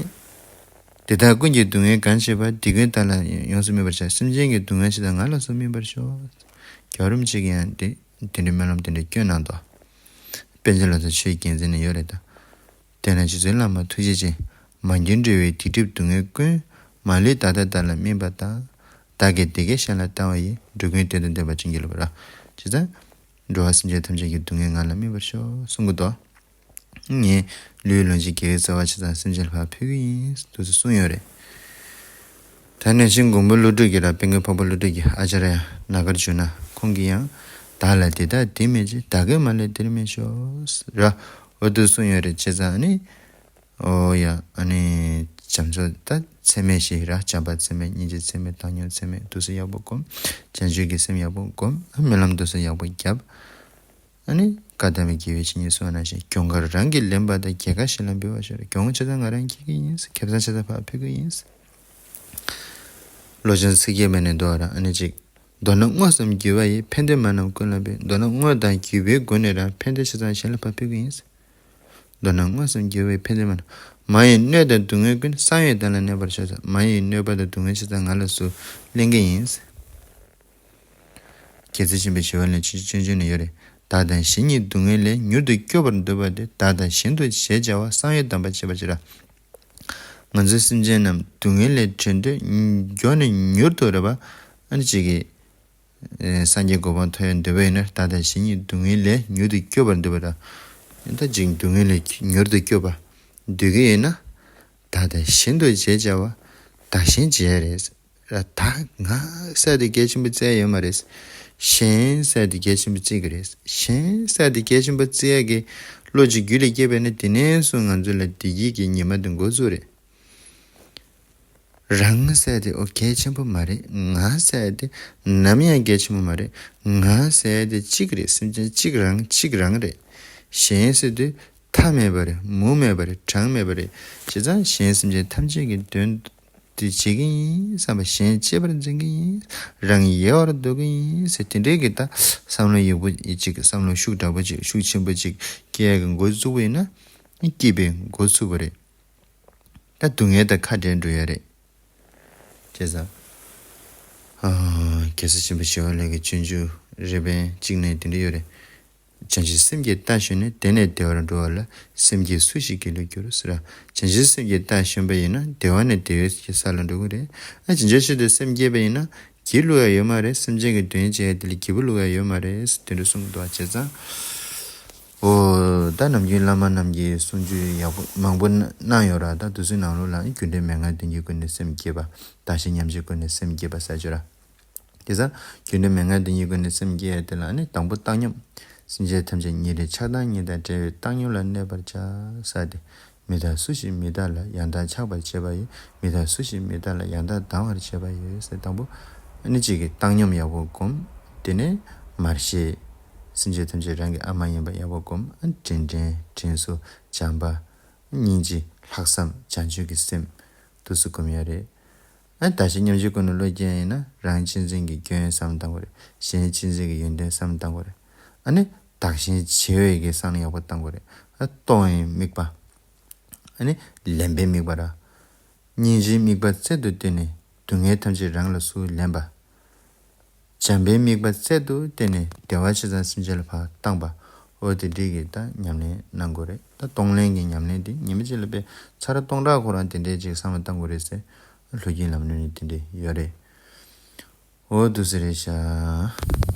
དེ་དག་ཀུན་གྱི་སྡུག་བསྔལ་གང་བྱེད་པ། དེ་ཀུན་བདག་ལ་ཡོངས་སུ་དམིགས་པར་བྱ། སེམས་ཅན་གྱི་སྡུག་བསྔལ་ཇི་ལྟར་ང་ལ་སོགས་དམིགས་པར་ཤོག་རྒྱལ་བ་རིན་པོ་ཆེ་གིས་ཡང་དེ་དེ་འདྲའི་སྨོན་ལམ་དེ་འདྲ་བསྐྱོན་གནང་དོ། པཎ་ཆེན་བློ་བཟང་ཆོས་ཀྱི་རྒྱལ་མཚན་ནས་ཡོད་རེད་ད། དེས་ན་རྗེ་བཙུན་བླ་མ་ཐུགས་རྗེ་ཅན། མ་གྱུར་འབྲས་བུའི་སྡིག་སྒྲིབ་སྡུག་བསྔལ་ཀུན། མ་ལུས་ད་ལྟ་བདག་ལ་དམིགས་པ་དང་། བདག་གིས་འདི་སྐད་ཞལ་ལ་བཏང་བ་ཡིས། འགྲོ་ཀུན་བདེ་དང་ལྡན་པ་བྱིན་གྱིས་རློབས་པ་ར། ཇི་ལྟར། འགྲོ་བ་སེམས་ཅན་ཐམས་ཅད་ཀྱི་སྡུག་བསྔལ་ང་ལ་དམིགས་པར་ཤོག་གསུང་གི་འདུག་ངས་ལུས་ལོངས་སྤྱོད་དགེ་བའི་རྩ་བ་ཆ་ཚང་སེམས་ཅན་ལ་ཕར་ཕུལ་གྱི་ཡིན་འདུག་སེ་གསུངས་ཡོད་རེད། ད་ནས་ཤིང་མགོན་པོ་ཀླུ་སྒྲུབ་ཀྱིས་ར། དཔལ་མགོན་འཕགས་པ་ཀླུ་སྒྲུབ་ཀྱིས་ཨ་ཙརྱ་ནཱ་གཱརྫུ་ན་ཁོང་གིས་ཡང་། བདག་ལ་འདི་ལྟར་འདི་མི་བྱེད། བདག་གིས་མ་ལུས་འདིར་མི་ཞོག་ར། འོ་འདུག་གསུངས་ཡོད་རེད། བྱས་ཙང་ཨ་ནི། ཨོ་ཡ། ཨ་ནི་བྱམས་མཆོག་ད་ཚད་མེད་བཞི་ར། བྱམས་པ་ཚད་མེད། སྙིང་རྗེ་ཚད་མེད། བཏང་སྙོམས་ཚད་མེད། འདུག་སེ་ཡག་པོ་སྒོམ། བྱང་ཆུབ་ཀྱི་སེམས་ཡག་པོ་སྒོམ། སྨོན་ལམ་འདུག་སེ་ཡག་པོ་རྒྱབ། ཨ་ནི་བཀའ་གདམས་པའི་དགེ་བའི་བཤེས་གཉེན་གསུངས་པ་ནང་བཞིན། གྱོང་ཁར་རང་གིས་ལེན་པ་དང་། རྒྱལ་ཁར་གཞན་ལ་འབུལ་བར་ཤོག་ར། གྱོང་ཆ་ཚང་ང་རང་འཁྱེར་གྱི་ཡིན། ཁེ་བཟང་ཆ་ཚང་ཕར་ཕུལ་གྱི་ཡིན། བློ་སྦྱོང་ཚིག་བརྒྱད་པ་ནས་འདུག་ར། ཨ་ནི་གཅིག་མདོར་ན་དངོས་སམ་བརྒྱུད་པ་ཡི། ཕན་བདེ་མ་རྣམས་ཀུན་ལ་འབུལ། མདོར་ན་དངོས་དང་བརྒྱུད་པའི་སྒོ་ནས་རང་ཕན་བདེ་ཆ་ཚང་གཞན་ལ་ཕར་ཕུལ་གྱི་ཡིན། མདོར་ན་དངོས་སམ་བརྒྱུད་པའི་ཕན་བདེ་མ་རྣམས། མ་ཡི་གནོད་དང་སྡུག་བསྔལ་ཀུན། གསང་བའི་བདག་ལ་གནས་པར་ཤོག་མ་ཡི་གནོད་པ་དང་སྡུག་བསྔལ་ཆ་ཚང་ང་ལ་སུ་ལེན་གྱི་ཡིན། རྒྱལ་སྲས་ཆེན་པོ་ཞི་བ་ལྷས་སྤྱོད་འཇུག་ནས་ཡོད་རེད། བདག་དང་གཞན་གཉིས་སྡུག་བསྔལ་ལས། མྱུར་དུ་སྐྱོབ་པར་འདོད་པ་དེ། བདག་དང་གཞན་དུ་བྱེད་བྱ་བ། གསང་བའི་གདམས་པ་བྱེད་པར་བྱེད་ར། ང་ཚོ་སེམས་ཅན་རྣམས་སྡུག་བསྔལ་ལས་བྲལ་འདོད། མགྱོགས་ནས་མྱུར་དུ་རེད་པ། ཨ་ནི་གཅིག་གིས་ཨེ་སངས་རྒྱས་གོ་འཕང་ཐོབ་ཡག་འདོད་པ་ཡིན་ན། བདག་དང་གཞན་གཉིས་སྡུག་བསྔལ་ལས་མྱུར་དུ་སྐྱོབ་པར་འདོད་པ་ར། ད་ཅིག་སྡུག་བསྔལ་ལས་མྱུར་དུ་སྐྱོབ་པ་འདོད་ཀྱི་ཡོད་ན། བདག་དང་གཞན་དུ་བྱེད་བྱ་བ། བདག་གཞན་བྱེད་ཡ་རེད། ར་ད་ང་ཟེར་དེ་གལ་ཆེན་པོ་བརྩི་ཡ་ཡོད་མ་རེད། གཞན་ཟེར་དེ་གལ་ཆེན་པོ་བརྩི་གི་རེད། གཞན་ཟེར་དེ་གལ་ཆེན་པོ་བརྩི་ཡ་གི་བློ་གཅིག་རྒྱུད་ལ་སྐྱེས་པས་ན། དེ་ནས་བཟུང་ང་ཚོ་ལ་བདེ་སྐྱིད་ཀྱི་ཉི་མ་དེ་འགོ་བཙུགས་རེད། རང་ཟེར་དེ་ཨོ་གལ་ཆེན་པོ་མ་རེད། ང་ཟེར་དེ་ནམ་ཡང་གལ་ཆེན་པོ་མ་རེད། ང་ཟེར་དེ་གཅིག་རེད། སེམས་ཅན་གཅིག་རང་གཅིག་རང་རེད། གཞན་ཟེར་དུས་མཐའ་མེད་པ་རེད། མུ་མེད་པ་རེད། གྲངས་མེད་པ་རེད། བྱས་ཙང་གཞན་སེམས་ཅན་ཐམས་ཅད་ཀྱི་དོན་དེ་བྱེད་ཀྱི་ཡིན་བསམ་པ། གཞན་གཅེས་པར་འཛིན་གྱི་ཡིན། རང་ཡལ་བར་འདོད་ཀྱི་ཡིན་ཟེར། དེ་འདྲའི་གི་ད་བསམ་བློ་ཡག་པོ་ཅིག་བསམ་བློ་ཤུགས་དྲག་པོ་ཅིག་ཤུགས་ཆེན་པོ་ཅིག་སྐྱེ་ཡག་གི་འགོ་བཙུགས་པ་ཡིན་ན། སྐྱེས་པའི་འགོ་ཚུགས་པ་རེད། ད་སྡུག་བསྔལ་དང་ཁ་བྲལ་འགྲོ་ཡ་རེད། བྱས་ཙང་། ཨ། རྒྱལ་སྲས་ཆེན་པོ་ཞི་བ་ལྷ་གི་སྤྱོད་འཇུག་རི་པིན་གཅིག་ནས་དེ་འདྲ་ཡོད་རེད། བྱང་ཆུབ་སེམས་བསྐྱེད་རྟ་ཞོན་ནས། བདེ་ནས་བདེ་བར་འགྲོ་བ་ལ། སེམས་བསྐྱེད་སུ་ཞིག་སྒྱིད་ལུག་འགྱུར་ཟེར། བྱང་ཆུབ་སེམས་ཀྱི་རྟ་ཞོན་པ་ཡིན་ན་བདེ་བ་ནས་བདེ་བའི་ས་ལ་འགྲོ་གི་རེད། ཨ། བྱང་ཆུབ་ཆེད་དུ་སེམས་བསྐྱེད་པ་ཡིན་ན་སྒྱིད་ལུག་ཡ་ཡོད་མ་རེད། སེམས་ཅན་གྱི་དོན་བྱེད་ཡ་དེ་ལ་སྒྱིད་པོ་ལུག་ཡ་ཡོད་མ་རེད། དེ་འདྲ་གསུངས་འདུག་བྱས་ཙང་། འོ། ད་ནམ་རྒྱུན་བླ་མ་རྣམས་ཀྱིས་གསུང་ཆོས་ཡག་པོ་མང་པོ་གནང་ཡོད་ར། ད་དུས་ཚོད་ནང་ལོགས་ལ་རྒྱུ་འབྲས་མན་ངག་བདུན་གྱི་སྒོ་ནས་སེམས་བསྐྱེད་པ། བདག་གཞན་མཉམ་བརྗེའི་སྒོ་ནས་སེམས་བསྐྱེད་པ་ཟེར་ཆོས་ར། དེ་ཙང་རྒྱུ་འབྲས་མན་ངག་བདུན་གྱི་སྒོ་ནས་སེམས་བསྐྱེད་ཡ་དེ་ལ་ནི་དང་པོ་བཏང་སྙོམས། སེམས་ཅན་ཐམས་ཅད་ཉིད་དུ་ཆགས་སྡང་གཉིས་དང་བྲལ་བའི་བཏང་སྙོམས་ལ་གནས་པར་བྱ་ཟེར་ཏེ། མི་རྟག་སུ་ཞིག་མི་རྟག་ལ། ཡང་དག་ཆགས་པར་བྱེད་པ་ཡི། མི་རྟག་སུ་ཞིག་མི་རྟག་ལ། ཡང་དག་སྡང་བར་བྱེད་པ་ཡི་ཟེར། དང་པོ་ཨ་ནི་གཅིག་གིས་བཏང་སྙོམས་ཡག་པོ་སྒོམ། དེ་ནས་མར་ཤེས། སེམས་ཅན་ཐམས་ཅད་རང་གི་ཨ་མ་ཡིན་པ་ཡག་པོ་སྒོམ། ཨ། དྲིན་དྲན། དྲིན་གཟོ། བྱམས་པ། སྙིང་རྗེ། ལྷག་བསམ། བྱང་ཆུབ་ཀྱི་སེམས། འདུག་སེ་སྒོམ་ཡ་རེད། ཨ། བདག་གཞན་མཉམ་བརྗེའི་སྒོ་ནས་བློ་སྐྱེ་ཡ་ཡིན་ན་རང་གཅེས་འཛིན་གྱི་སྐྱོན་བསམ་བཏང་དགོས་རེད། གཞན་གཅེས་འཛིན་གྱི་ཡོན་ཏན་བསམ་བཏང་དགོས་རེད། ཨ་ནི་བདག་གཞན་བརྗེ་བའི་གི་བསམ་བློ་ཡག་པོ་བཏང་དགོས་རེད། ཨ། རྟོགས་པའི་དམིགས་པ། ཨ་ནི་ལེན་པའི་དམིགས་པ་ར། སྙིང་རྗེའི་དམིགས་པ་རྩལ་དུ་བཏོན་ནས་སྡུག་བསྔལ་ཐམས་ཅད་རང་ལ་སུ་ལེན་པ། བྱམས་པའི་དམིགས་པ་རྩལ་དུ་བཏོན་ནས་བདེ་བ་ཆེ་ཚང་སེམས་ཅན་ལ་ཕར་བཏང་པ། འོ་དེ་འདྲའི་གི་ད་ཉམས་ལེན་གནང་དགོས་རེད། ད་གཏོང་ལེན་གྱི་ཉམས་ལེན་དེ་ཉི་མ་གཅིག་ལ་དཔེ་ཚར་སྟོང་ཕྲག་ཁོ་རང་དེ་འདྲའི་ཅིག་བསམ་བློ་བཏང་དགོས་རེད་ཟེར། ལྷོ་རྒྱུད་ལམ་ནས་དེ་འདྲ་ཡོད་རེད། འོ་འདུག་སེ་རེད་ཤག